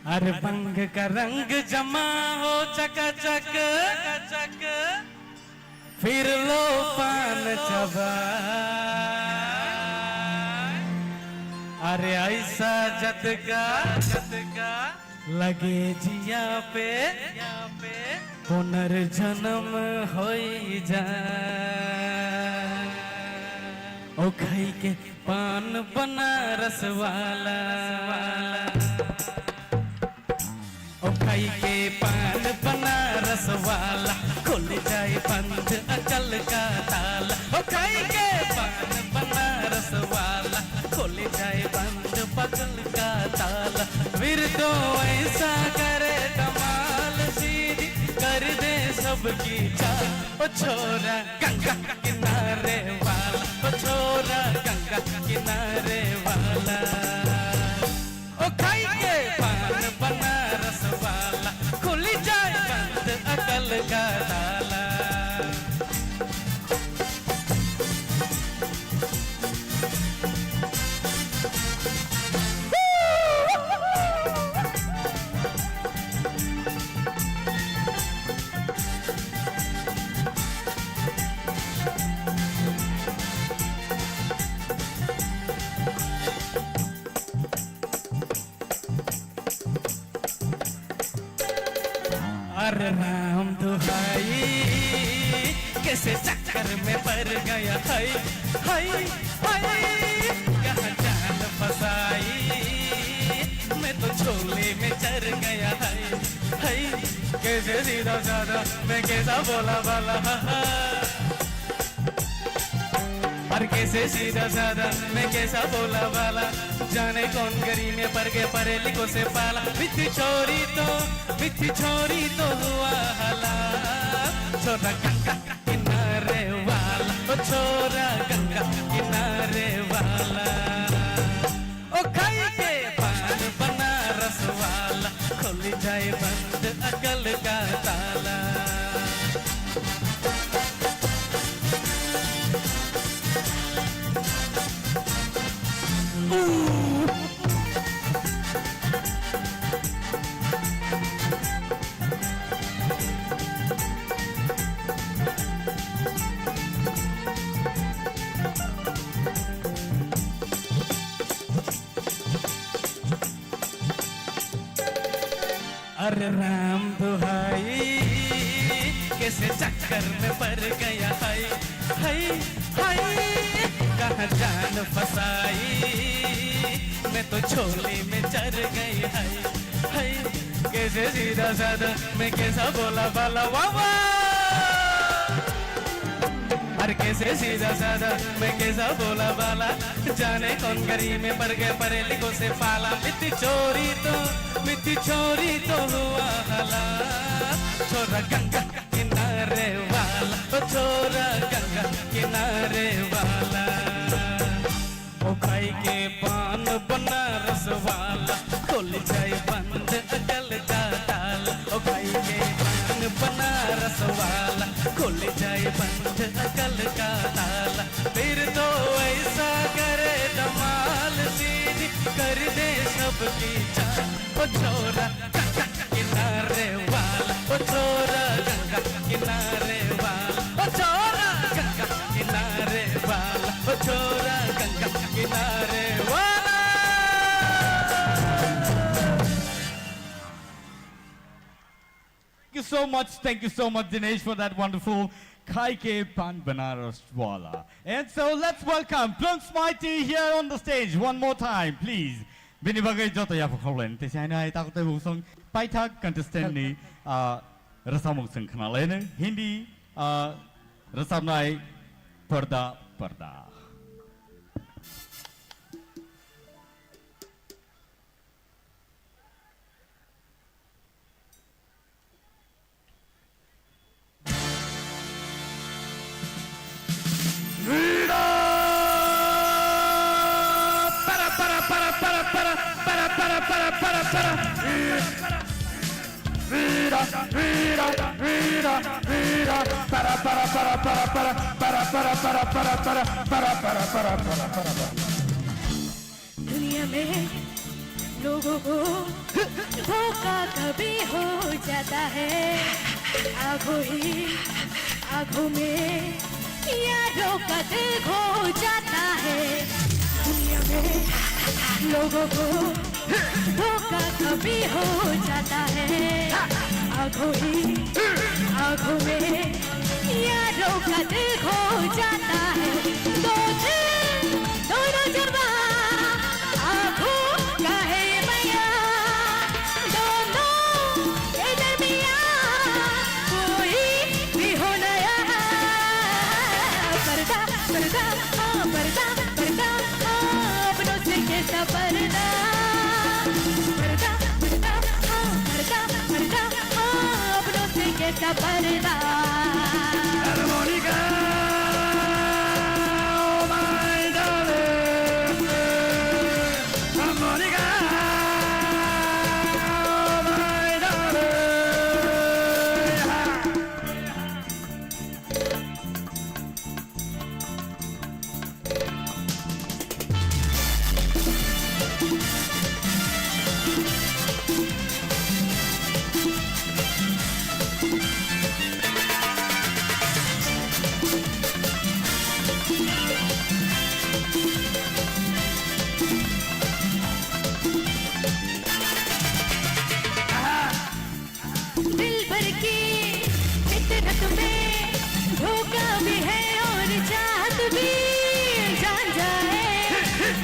अरे बंग का रंग जमा हो चकाचक, फिर लो पान चबा। अरे ऐसा झटका, झटका लगे जिया पे, पुनर्जन्म होई जा। ओ खाई के पान बनारस वाला, ओ खाई के पान बनारस वाला, खुल जाए बंद अकल का ताला। ओ खाई के पान बनारस वाला, खुल जाए बंद पगल का ताला। फिर तो ऐसा करे धमाल सीधी कर दे सबकी चाल। ओ छोरा गंगा किनारे वाला, ओ छोरा गंगा किनारे वाला। ओ खाई के पान बनारस वाला, खुल जाए बंद अकल का ताला। अरे राम दुहाई, कैसे चक्कर में पड़ गया है, है, है। कहाँ जान फंसाई, मैं तो झोले में चढ़ गया है, है। कैसे सीधा साधा, मैं कैसा भोला भाला, हा, हा। और कैसे सीधा साधा, मैं कैसा भोला भाला, जाने कौन गली में पड़ गए पढ़े लिखों से पाला। मिठी छोरी तो, मिठी छोरी तो हुआ हला, छोरा गंगा किनारे वाला, ओ छोरा गंगा किनारे वाला। ओ खाई के पान बनारस वाला, खुल जाए बंद अकल का ताला। अरे राम दुहाई, कैसे चक्कर में पड़ गया है, है, है। कहाँ जान फंसाई, मैं तो झोली में चढ़ गई है, है। कैसे सीधा साधा, मैं कैसा भोला भाला, वाह, वाह। अरे कैसे सीधा साधा, मैं कैसा भोला भाला, जाने कौन गली में पड़ गए परेलिकों से पाला। मिट्टी चोरी तो, मिट्टी चोरी तो हुआ हला, छोरा गंगा किनारे वाला, ओ छोरा गंगा किनारे वाला। ओ खाई के पान बनारस वाला, खुल जाए बंद अकल का ताला। ओ खाई के पान बनारस वाला, खुल जाए बंद अकल का ताला। फिर तो ऐसा करे धमाल, सीधी कर दे सबकी चाल। ओ छोरा गंगा किनारे वाला, ओ छोरा गंगा किनारे वाला, ओ छोरा गंगा किनारे वाला, ओ छोरा गंगा किनारे वाला। Thank you so much, thank you so much, Dinesh, for that wonderful Khai Ke Pan Banaras Wala. And so let's welcome Plunks Mighty here on the stage one more time, please. Bini bagwi joto yapha khaulai tei sai nai tak tei busong paithak contestant ni, ah, rwchapmung chwng khna lai no Hindi, ah, rwchapnai Parda Parda. दुनिया में लोगों को धोखा कभी हो जाता है, आंखों ही आंखों में यारों का दिल खो जाता है। दुनिया में लोगों को धोखा कभी हो जाता है, आंखों ही आंखों में यारों का दिल खो जाता है। दो दिल, दोनों जवां, आंखों का है बयां। दोनों के दरमियां कोई भी हो नया। पर्दा, पर्दा, हाँ, पर्दा, पर्दा, हाँ, अपनों से कैसा पर्दा। पर्दा, पर्दा, हाँ, पर्दा, पर्दा, हाँ, अपनों से कैसा पर्दा। Armonica, oh my darling, armonica, oh my darling. दिल भर की फितरत में धोखा भी है और चाहत भी। जान जाए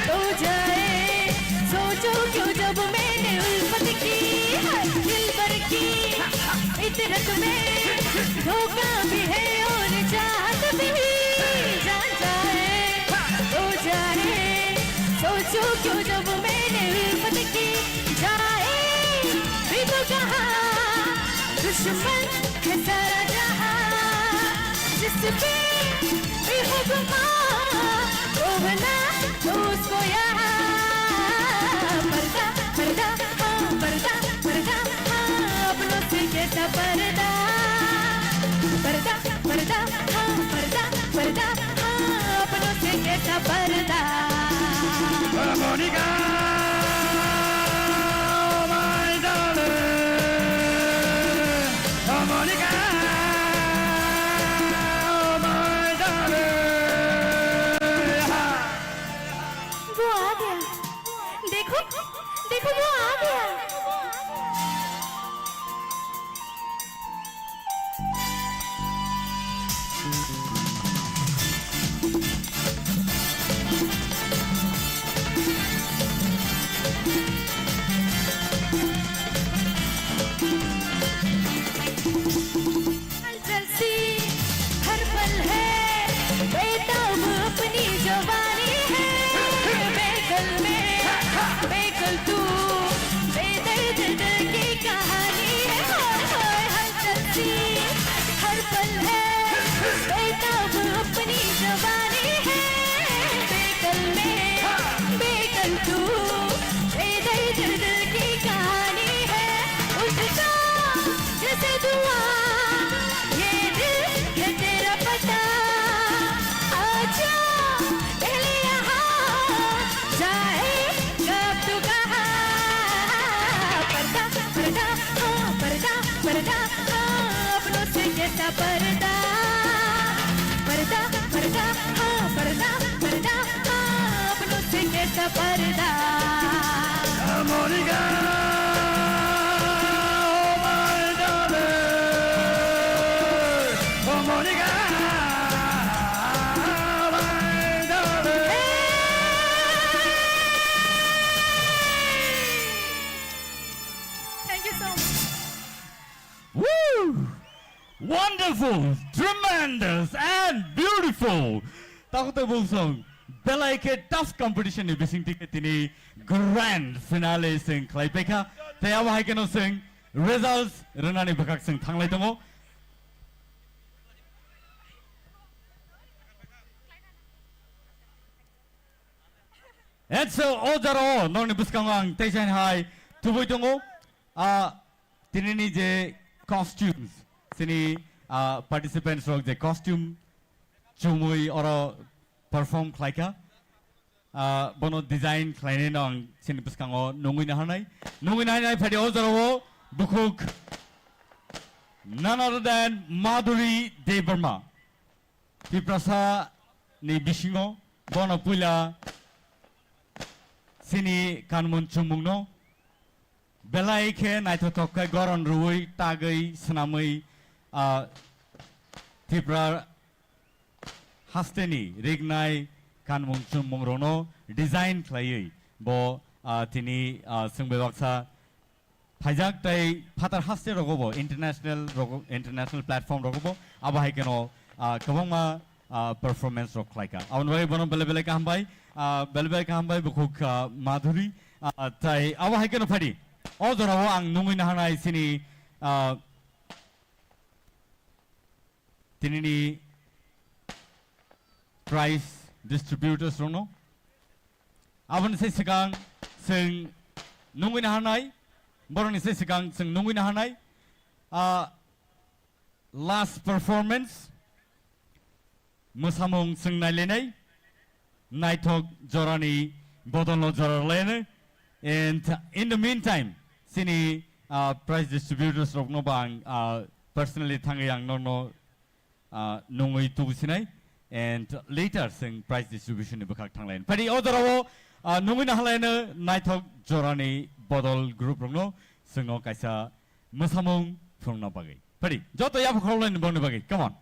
तो जाए, सोचो क्यों जब मैंने उल्फत की। हर दिल भर की फितरत में धोखा भी है और चाहत भी। जान जाए तो जाए, सोचो क्यों जब मैंने उल्फत की। जाए भी तो कहाँ, दुश्मन है सारा जहाँ, जिस पे भी हो गुमां, वो बना दो उसको यहाँ। पर्दा, पर्दा, हाँ, पर्दा, पर्दा, हाँ, अपनों से कैसा पर्दा। पर्दा, पर्दा, हाँ, पर्दा, पर्दा, हाँ, अपनों से कैसा पर्दा। Monica, oh my darling, oh Monica, oh my darling. वो आ गया। देखो, देखो, वो आ गया। कैसा पर्दा, पर्दा, पर्दा, हाँ, पर्दा, पर्दा, हाँ, अपनों से कैसा पर्दा। Monica, oh my darling, oh Monica, my darling. Thank you so much. Woo! Wonderful, tremendous and beautiful. Takhuk tei bumsong, belai khe tough competition ni bising twi khe tini grand finale chwng khlai paikha. Tei abo hai kheno chwng results rwnani bwkhak chwng thanglai tongo. And so, o jora o nokni bwskango ang teisa hai tubui tongo. Ah, tinini je costumes, chini, ah, participants rok je costume chumui oro perform khlaikha, ah, bono design khlainai no ang chini bwskango nungui naharnai. Nungui naharnai phadi o jora o bukhuk none other than Madhuri Debbarma. Tiprasa ni bisingo bono puila chini kanmung chumungno belai khe naithothok khe goron rwui tagwi swnamwi, ah, Tripura hasteni rignai kanmung chumung rokno design khlaiwi bo, ah, tini, ah, chwng bebaksa phaijak tei phatar haste rogo bo international rogo, international platform rogo bo abo hai kheno, ah, kwbangma, ah, performance rok khlaikha. Aboni bagwi bono belai belai kaham bai, ah, belai belai kaham bai bukhuk, ah, Madhuri, ah, tei abo hai kheno phadi o jorao ang nungui naharnai chini, ah, tinini prize distributors rokno. Aboni se swkang chwng nungui naharnai, borokni se swkang chwng nungui naharnai, ah, last performance, mwsamung chwng nailainai, naithok jorani bodolno jora rwlainai. And in the meantime, chini, ah, prize distributors rokno bo ang, ah, personally thangwi ang nokno, ah, nungwi tubusinai. And later, chwng prize distribution ni bwkhak thanglainai. Phadi o jorao, ah, nungwi naharlaino naithok jorani bodol group rokno chwngno kaisa mwsamung phunukna bagwi. Phadi joto yapha khoroknai ni bongni bagwi. Come on.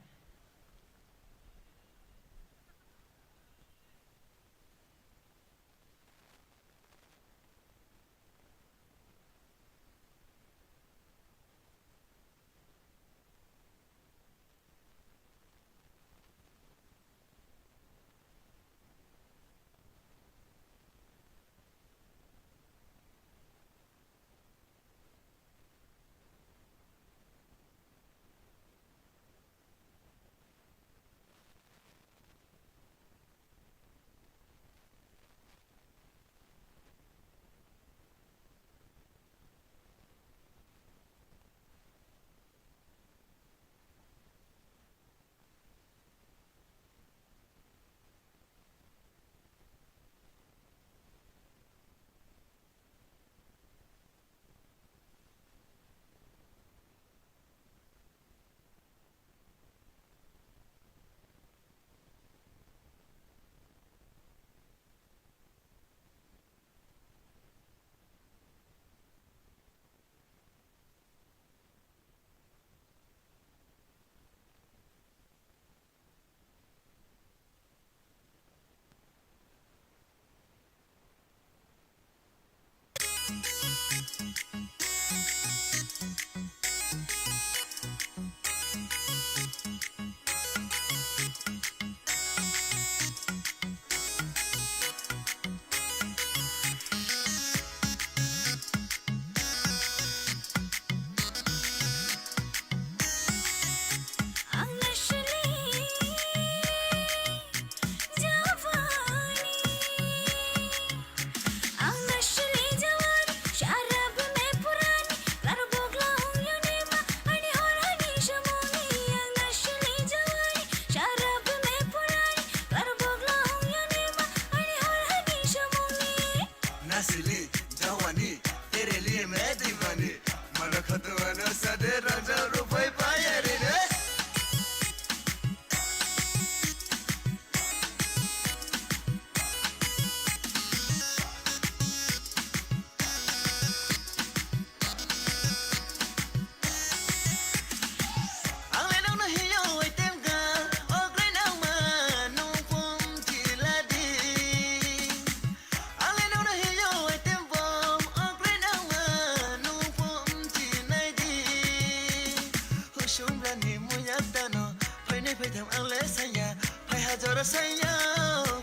Ang le saya, phai ha jora saya,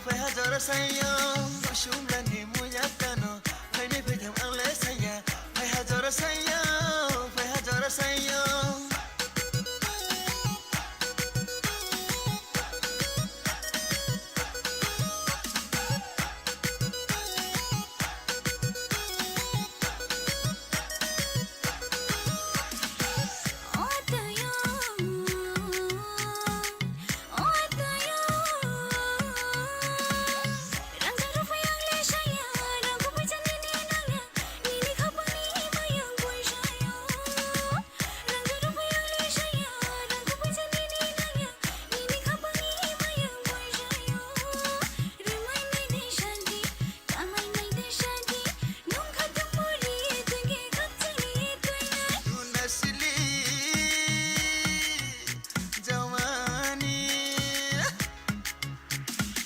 phai ha jora saya. Sumlani muya kano, phaini phaitham ang le saya, phai ha jora saya, phai ha jora saya.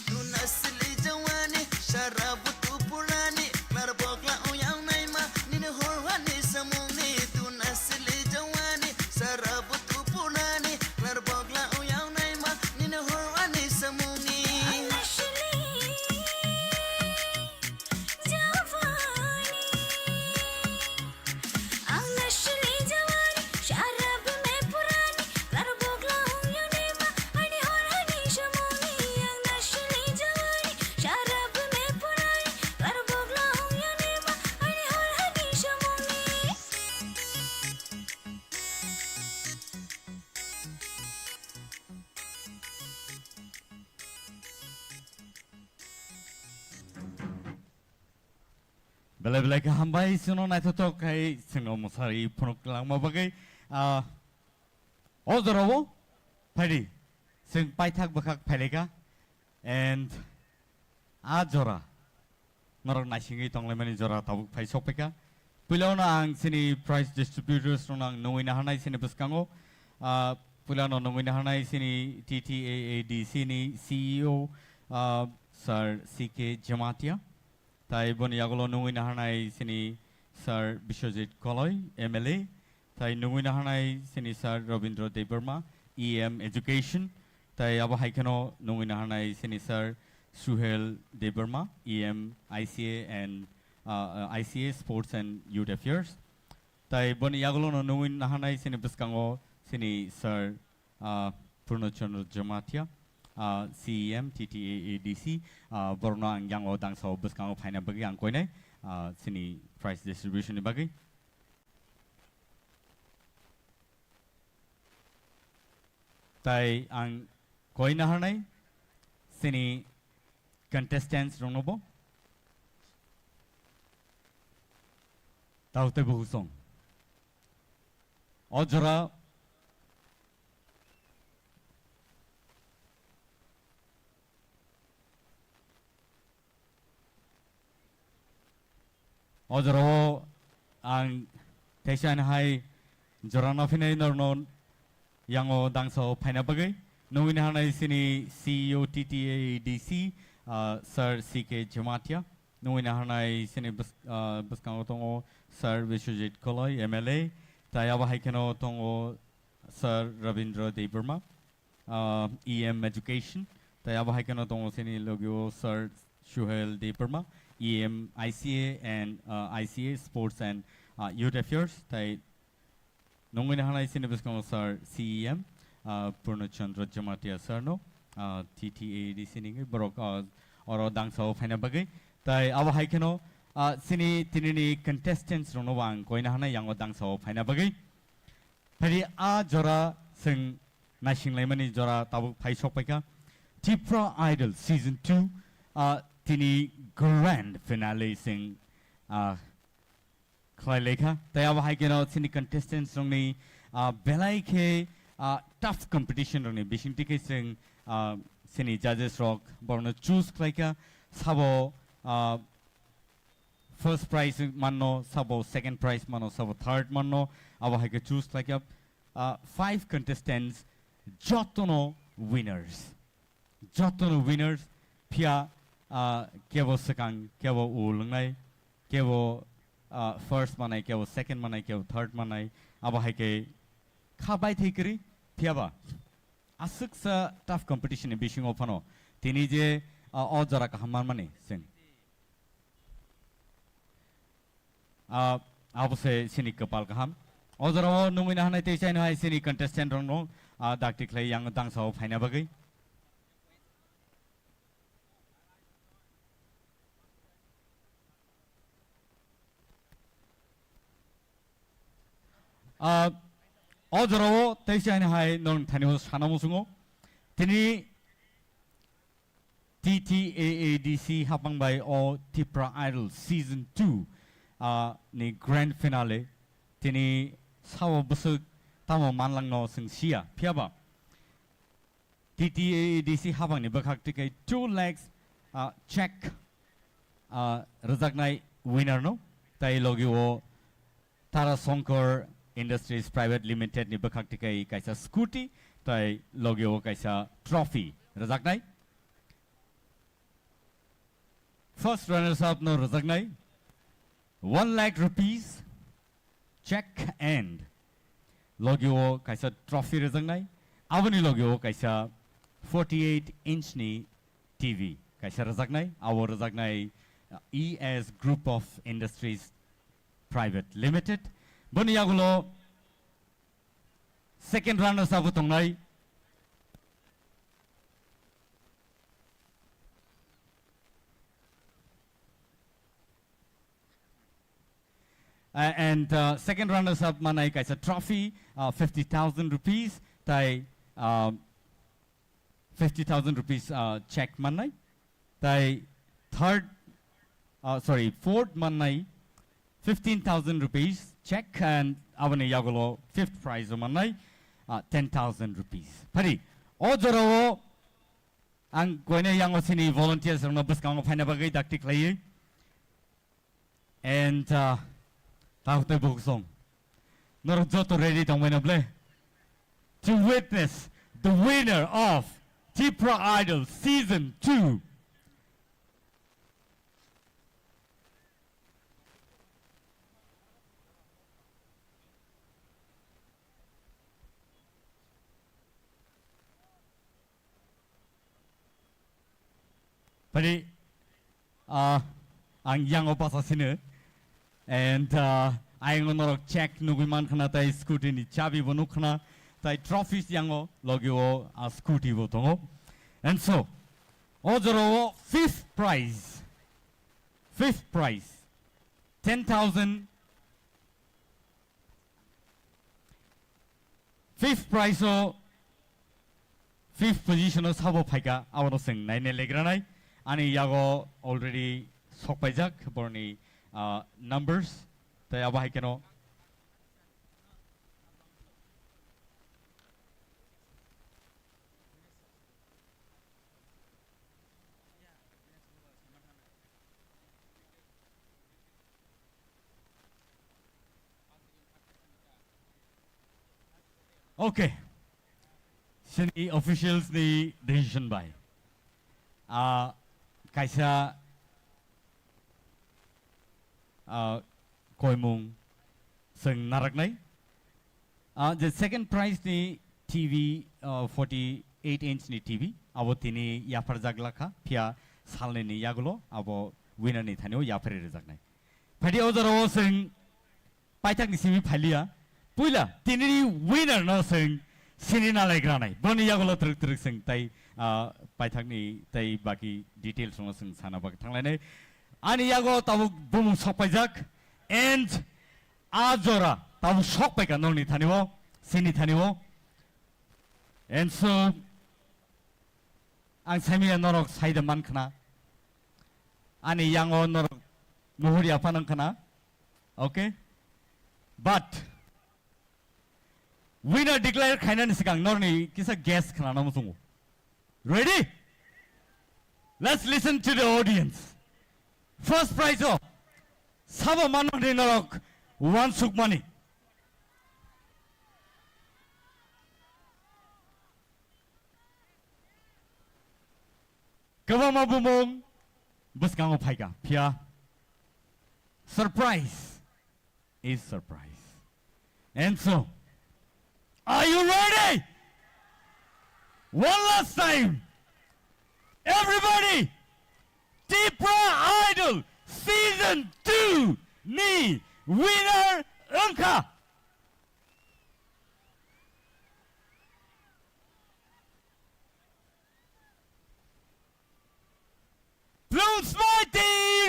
Tuna sili jawani, sara butu pulani, mar bokla uyang naima, nini horwani samungni. Tuna sili jawani, sara butu pulani, mar bokla uyang naima, nini horwani samungni. Belai belai khe hambai, chwngno naithothok khai chwngno mwsari phunuk langma bagwi. Ah, o jorao phaidi chwng paithak bwkhak phailaikha, and a jora norok naisingwi tonglaimani jora tabuk phai sokphaikha. Puilano ang chini prize distributors rokno ang nungwi naharnai chini bwskango. Ah, puilano nungwi naharnai chini T T A A D C ni C E O, ah, Sir C K Jamatia. Tai boni yagulo nungwi naharnai chini Sir Biswajit Koloi, M L A. Tai nungwi naharnai chini Sir Rabindra Debbarma, E M Education. Tai abo hai kheno nungwi naharnai chini Sir Suhel Debbarma, E M I C A and, uh, uh, I C A Sports and Youth Affairs. Tai boni yagulo no nungwi naharnai chini bwskango chini Sir ah, Purno Chandra Jamatia, ah, C E M, T T A A D C, ah, borokno ang yango dangsao bwskango phaina bagwi ang koinai, ah, chini prize distribution ni bagwi. Tai ang koi naharnai chini contestants rokno bo. Tao tei bo husong. O jora, o jorao ang teisa hai jora no phinai norno yango dangsao phaina bagwi. Nungwi naharnai chini C E O T T A A D C, ah, Sir C K Jamatia. Nungwi naharnai chini bwsk-, ah, bwskango tongo Sir Biswajit Koloi, M L A, tai abo hai kheno tongo Sir Rabindra Debbarma, ah, E M Education, tai abo hai kheno tongo chini logio Sir Suhel Debbarma, E M I C A and, ah, I C A Sports and, ah, Youth Affairs, tai nungwi naharnai chini bwskango Sir C E M, ah, Purno Chandra Jamatia Sir no, ah, T T A D C ni wngwi borok, ah, oro dangsao phaina bagwi. Tai abo hai kheno, ah, chini tinini contestants rokno bo ang koi naharnai yango dangsao phaina bagwi. Phaidi a jora chwng naisinglaimani jora tabuk phai sokpaikha. Tipra Idol Season two, ah, tini grand finale chwng, ah, khlai laikha. Tai abo hai kheno chini contestants rokni, ah, belai khe, ah, tough competition rokni bisingtwi khe chwng, ah, chini judges rok borokno choose khlaikha. Sabo, ah, first prize manno, sabo second prize manno, sabo third manno, abo hai khe choose khlaikha. Ah, five contestants jotono winners. Jotono winners, phiya, ah, kebo swkang, kebo u lwngnai, kebo, ah, first manai, kebo second manai, kebo third manai, abo hai khe kha bai thai kwrwi, phiyaba aswksa tough competition ni bisingo phano tini je, ah, o jora kaham manmani chwng. Ah, abo se chini kwpal kaham. O jorao nungwi nahanai tei chaino hai chini contestant rokno, ah, dakti khlai yang dangsao phaina bagwi. Ah, o jorao tei chaino hai nong thani sana musungo. Tini T T A A D C hapang bai o Tipra Idol Season two, ah, ni grand finale tini sao bwswk tamo manlangno chwng siya. Phiya ba T T A A D C hapang ni bwkhak twi kai two lakhs, ah, check, ah, rwjaknai winner no, tai logi o Tara Shankar Industries Private Limited ni bwkhak twi kai kaisa scooty, tai logi o kaisa trophy rwjaknai. First runners up no rwjaknai one lakh rupees check and logi o kaisa trophy rwjaknai. Aboni logi o kaisa forty-eight inch ni T V kaisa rwjaknai. Abo rwjaknai, uh, E S Group of Industries Private Limited. Boni yagulo second runners up tongnai. Uh, and, uh, second runners up manai kaisa trophy, uh, fifty thousand rupees, tai, uh, fifty thousand rupees, uh, check manai. Tai third, uh, sorry, fourth manai fifteen thousand rupees check and aboni yagulo fifth prize o manai, uh, ten thousand rupees. Phari, o jorao ang koine yango sini volunteers rokno bwskango phaina bagwi dakti khlaiwi. And, uh, tao tei bukhuk song. Norok joto ready tongbai na ble? To witness the winner of Tipra Idol Season two. Phari, ah, ang yango basa sino. And, ah, ayang norok check nugui man khna tai scooty ni chabi bo nuk khna tai trophies yango logi o, ah, scooty bo tongo. And so, o jora o fifth prize, fifth prize, ten thousand. Fifth prize o, fifth position o sabo phaika, abono chwng naine legranai. Ani yago already sokpaijak borni, ah, numbers, tei abo hai kheno. Okay. Sini officials ni decision bai. Ah, kaisa, ah, koimung chwng naraknai. Ah, je second prize ni T V, ah, forty-eight inch ni T V, abo tini yapharjak lakha, phiya salnwi ni yagulo abo winner ni thani o yapharwi rwjaknai. Phaidi o jora o chwng paithak ni simi phailiya. Puila tinini winner no chwng sini nalai granai. Boni yagulo twrwk twrwk chwng tai, ah, paithak ni tai baki details no chwng sana bagwi thanglainai. Ani yago tabuk bumung sokpaijak and a jora tabuk sokpaika nokni thani o, sini thani o. And so, ang saimaya norok saida man khna. Ani yango norok muhur yapha nang khna. Okay? But, winner declare khainani sikang norni kisa guess khna namu sungu. Ready? Let's listen to the audience. First prize o, sabo manmani norok wansukmani. Kwbangma bumung bwskango phaika, phiya surprise is surprise. And so, are you ready? One last time, everybody, Tipra Idol Season two ni winner wngkha Blooms Mighty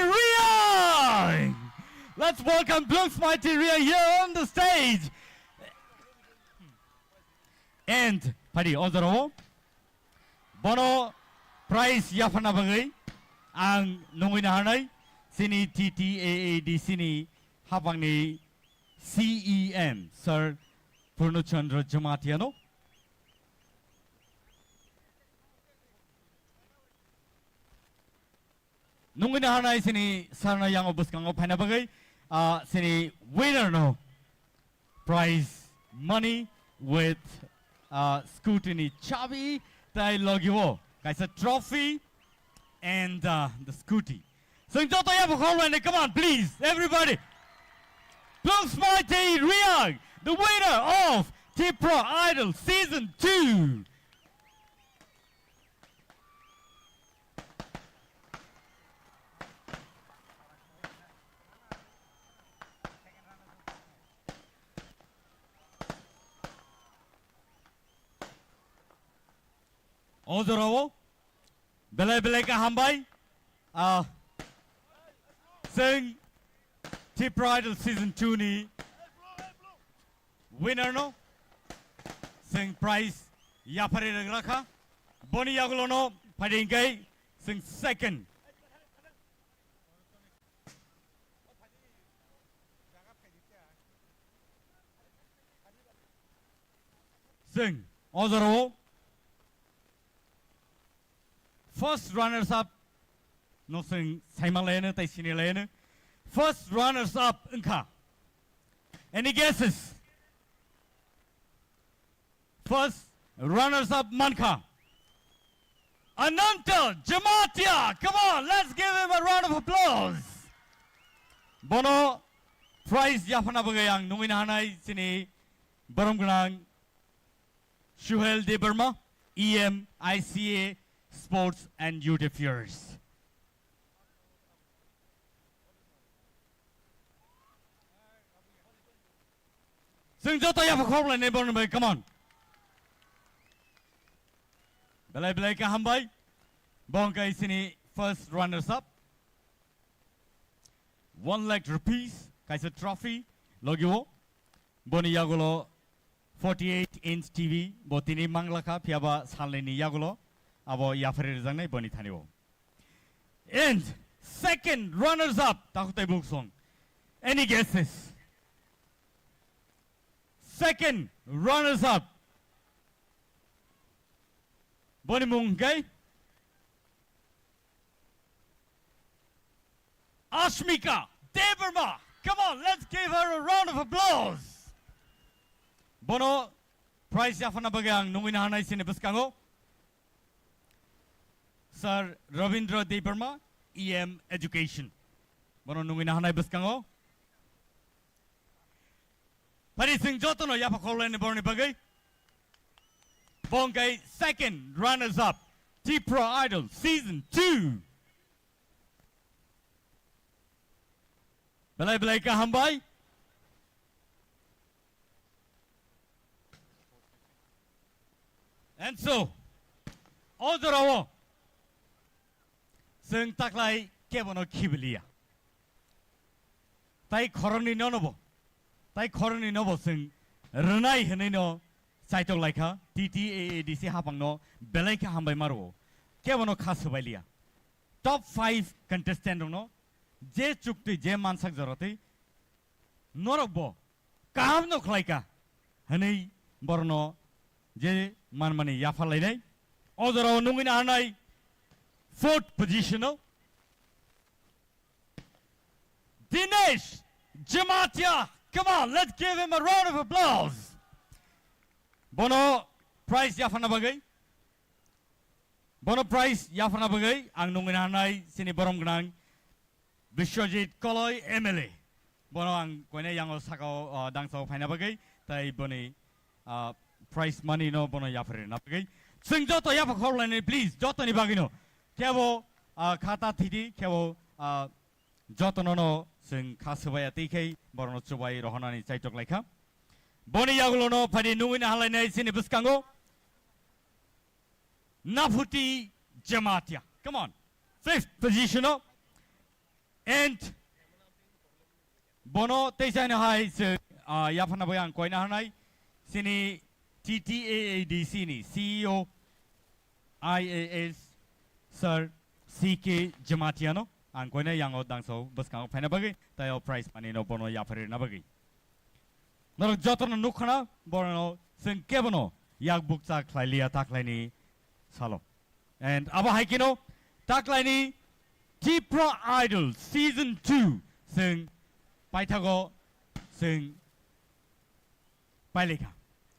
Reang. Let's welcome Blooms Mighty Reang here on the stage. And phaidi o jorao bono prize yapharna bagwi ang nungwi naharnai chini T T A A D C ni hapangni C E M, Sir Purno Chandra Jamatia no. Nungwi naharnai chini sir no yango bwskango phaina bagwi, ah, chini winner no prize money with, ah, scooty ni chabi tai logi o kaisa trophy and, ah, the scooty. Chwng joto yapha khorlainai, come on, please, everybody. Blooms Mighty Reang, the winner of Tipra Idol Season two. O jorao belai belai khe hambai. Ah, chwng Tipra Idol Season two ni winner no chwng prize yapharwi rwgrakha. Boni yagulo no phaidi hwnkhe chwng second. Chwng o jorao first runners up no chwng saimanlaiyano tei sinilaiano. First runners up wngkha. Any guesses? First runners up mankha Ananta Jamatia. Come on, let's give him a round of applause. Bono prize yapharna bagwi ang nungwi naharnai chini borom gwnang Suhel Debbarma, E M I C A Sports and Youth Affairs. Chwng joto yapha khorlainai borni bai, come on. Belai belai khe hambai. Bo hwnkhe chini first runners up. One lakh rupees kaisa trophy logi o. Boni yagulo forty-eight inch T V bo tini manglakha, phiyaba salnini yagulo abo yapharwi rwjaknai boni thani o. And second runners up, takhuk tei bukhuk song. Any guesses? Second runners up. Boni mung hwnkhe Ashmika Debbarma. Come on, let's give her a round of applause. Bono prize yapharna bagwi ang nungwi naharnai chini bwskango Sir Rabindra Debbarma, E M Education. Bono nungwi naharnai bwskango. Phari chwng jotono yapha khorlaini borni bagwi. Bo hwnkhe second runners up, Tipra Idol Season two. Belai belai khe hambai. And so, o jorao chwng taklai kebono khibiliya. Tai khoroknwi nono bo, tai khoroknwi nobo chwng rwnai hwnwi no chaitok laikha, T T A A D C hapangno belai khe hambai ma rwo. Kebono kha swbailiya. Top five contestant rokno je chuktwi, je mansak joratwi norok bo kaham no khlai kha hwnwi borno je manmani yapha lainai. O jorao nungwi naharnai fourth position o Dinesh Jamatia. Come on, let's give him a round of applause. Bono prize yapharna bagwi, bono prize yapharna bagwi ang nungwi naharnai chini borom gwnang Biswajit Koloi M L A. Bono ang koine yango sakao, ah, dangsao phaina bagwi, tai boni, ah, prize money no bono yapharwi rwna bagwi. Chwng joto yapha khorlainai, please, jotoni bagwino. Khebo, ah, khata thidi, khebo, ah, jotono no chwng kha swbaiya twi khai borokno chubai rohornani chaitok laikha. Boni yagulono phaidi nungwi nahalainai chini bwskango Naphuti Jamatia. Come on. Fifth position o. And bono teisa hino hai se, ah, yaphana bai ang koina hanai. Sini T T A A D C ni C E O I A S Sir C K Jamatia no ang koina yango dangso bwskango phaina bagwi, tai o prize money no bono yapharina bagwi. Norok jotono nukkhana, borokno chwng kebono yak bukcha khlai liya taklaini salo. And abo hai kheno taklaini Tipra Idol Season two chwng paithago chwng pailaikha.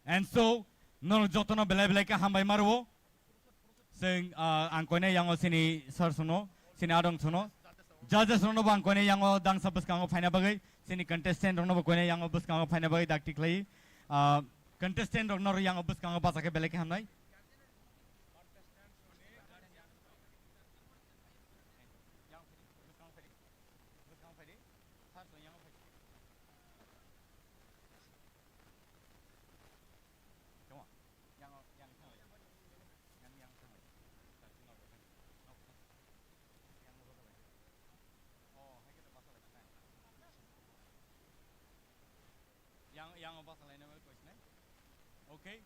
And so, norok jotono belai belai khe hambai ma rwo. Chwng, ah, ang koinai yango chini sir sono, chini adong sono. Judges rokno bo ang koinai yango dangsa bwskango phaina bagwi, chini contestant rokno bo koinai yango bwskango phaina bagwi dakti khlai. Ah, contestant rokno yango bwskango bacha khe belai khe hamnai. Yang, yang o basa laina bai koisnai. Okay.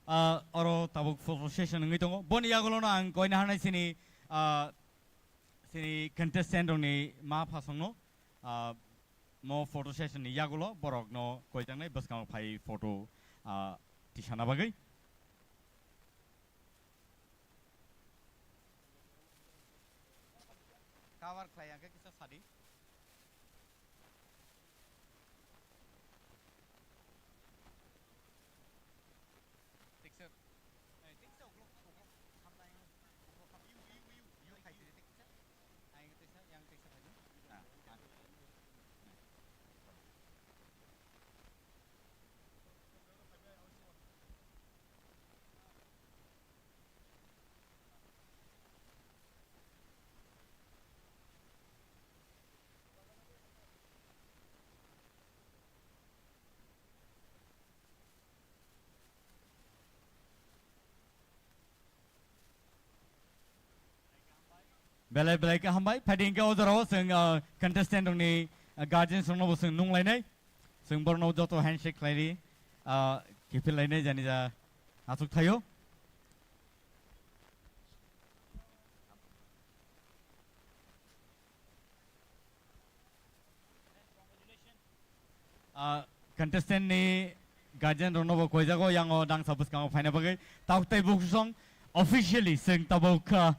Ah, oro tabuk photo session wngwi tongo. Boni yagulono ang koina hanai sini, ah, sini contestant rokni ma phasongno, ah, mo photo session ni yagulo borokno koijaknai bwskango phai photo, ah, tisana bagwi. Cover khlai ya khe kisa sadi. Tiksa, eh, tiksa uklok, uklok, hamnai, uklok ham, iu, iu, iu, iu khai tiri tiksa. Ai tiksa, yang tiksa khai. Ah, ah. Belai belai khe hambai. Phaidi hwnkhe o jorao chwng, ah, contestant rokni, ah, guardians rokno bo chwng nunglainai. Chwng borokno joto handshake khlaidi, ah, kiphil lainai jani ja achuk thaio. Ah, contestant ni guardian rokno bo koijago yango dangsa bwskango phaina bagwi. Tabuk tei bukusong officially chwng tabuk, ah,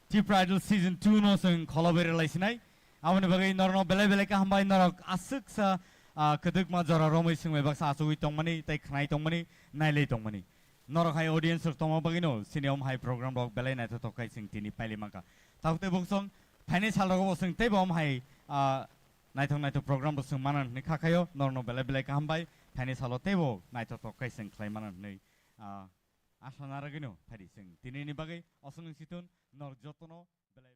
Tipra Idol Season two no chwng kholo berwi lai sinai. Aboni bagwi norokno belai belai khe hambai, norok aswksa, ah, kwdwkma jora romwi swngbai baksa achugwi tongmani tei khnai tongmani, nailai tongmani. Norok hai audience rok tongma bagwino chini om hai program rok belai naithothok khai chwng tini pailai mankha. Tabuk tei bukusong phainai sal rogo bo chwng teibo om hai, ah, naithok naithok program rok chwng mana hwnwi kha khaio, norokno belai belai khe hambai, phainai salo teibo naithothok khai chwng khlai mana hwnwi, ah, asa narwgwino phaidi chwng tinini bagwi oswk nung situng norok jotono belai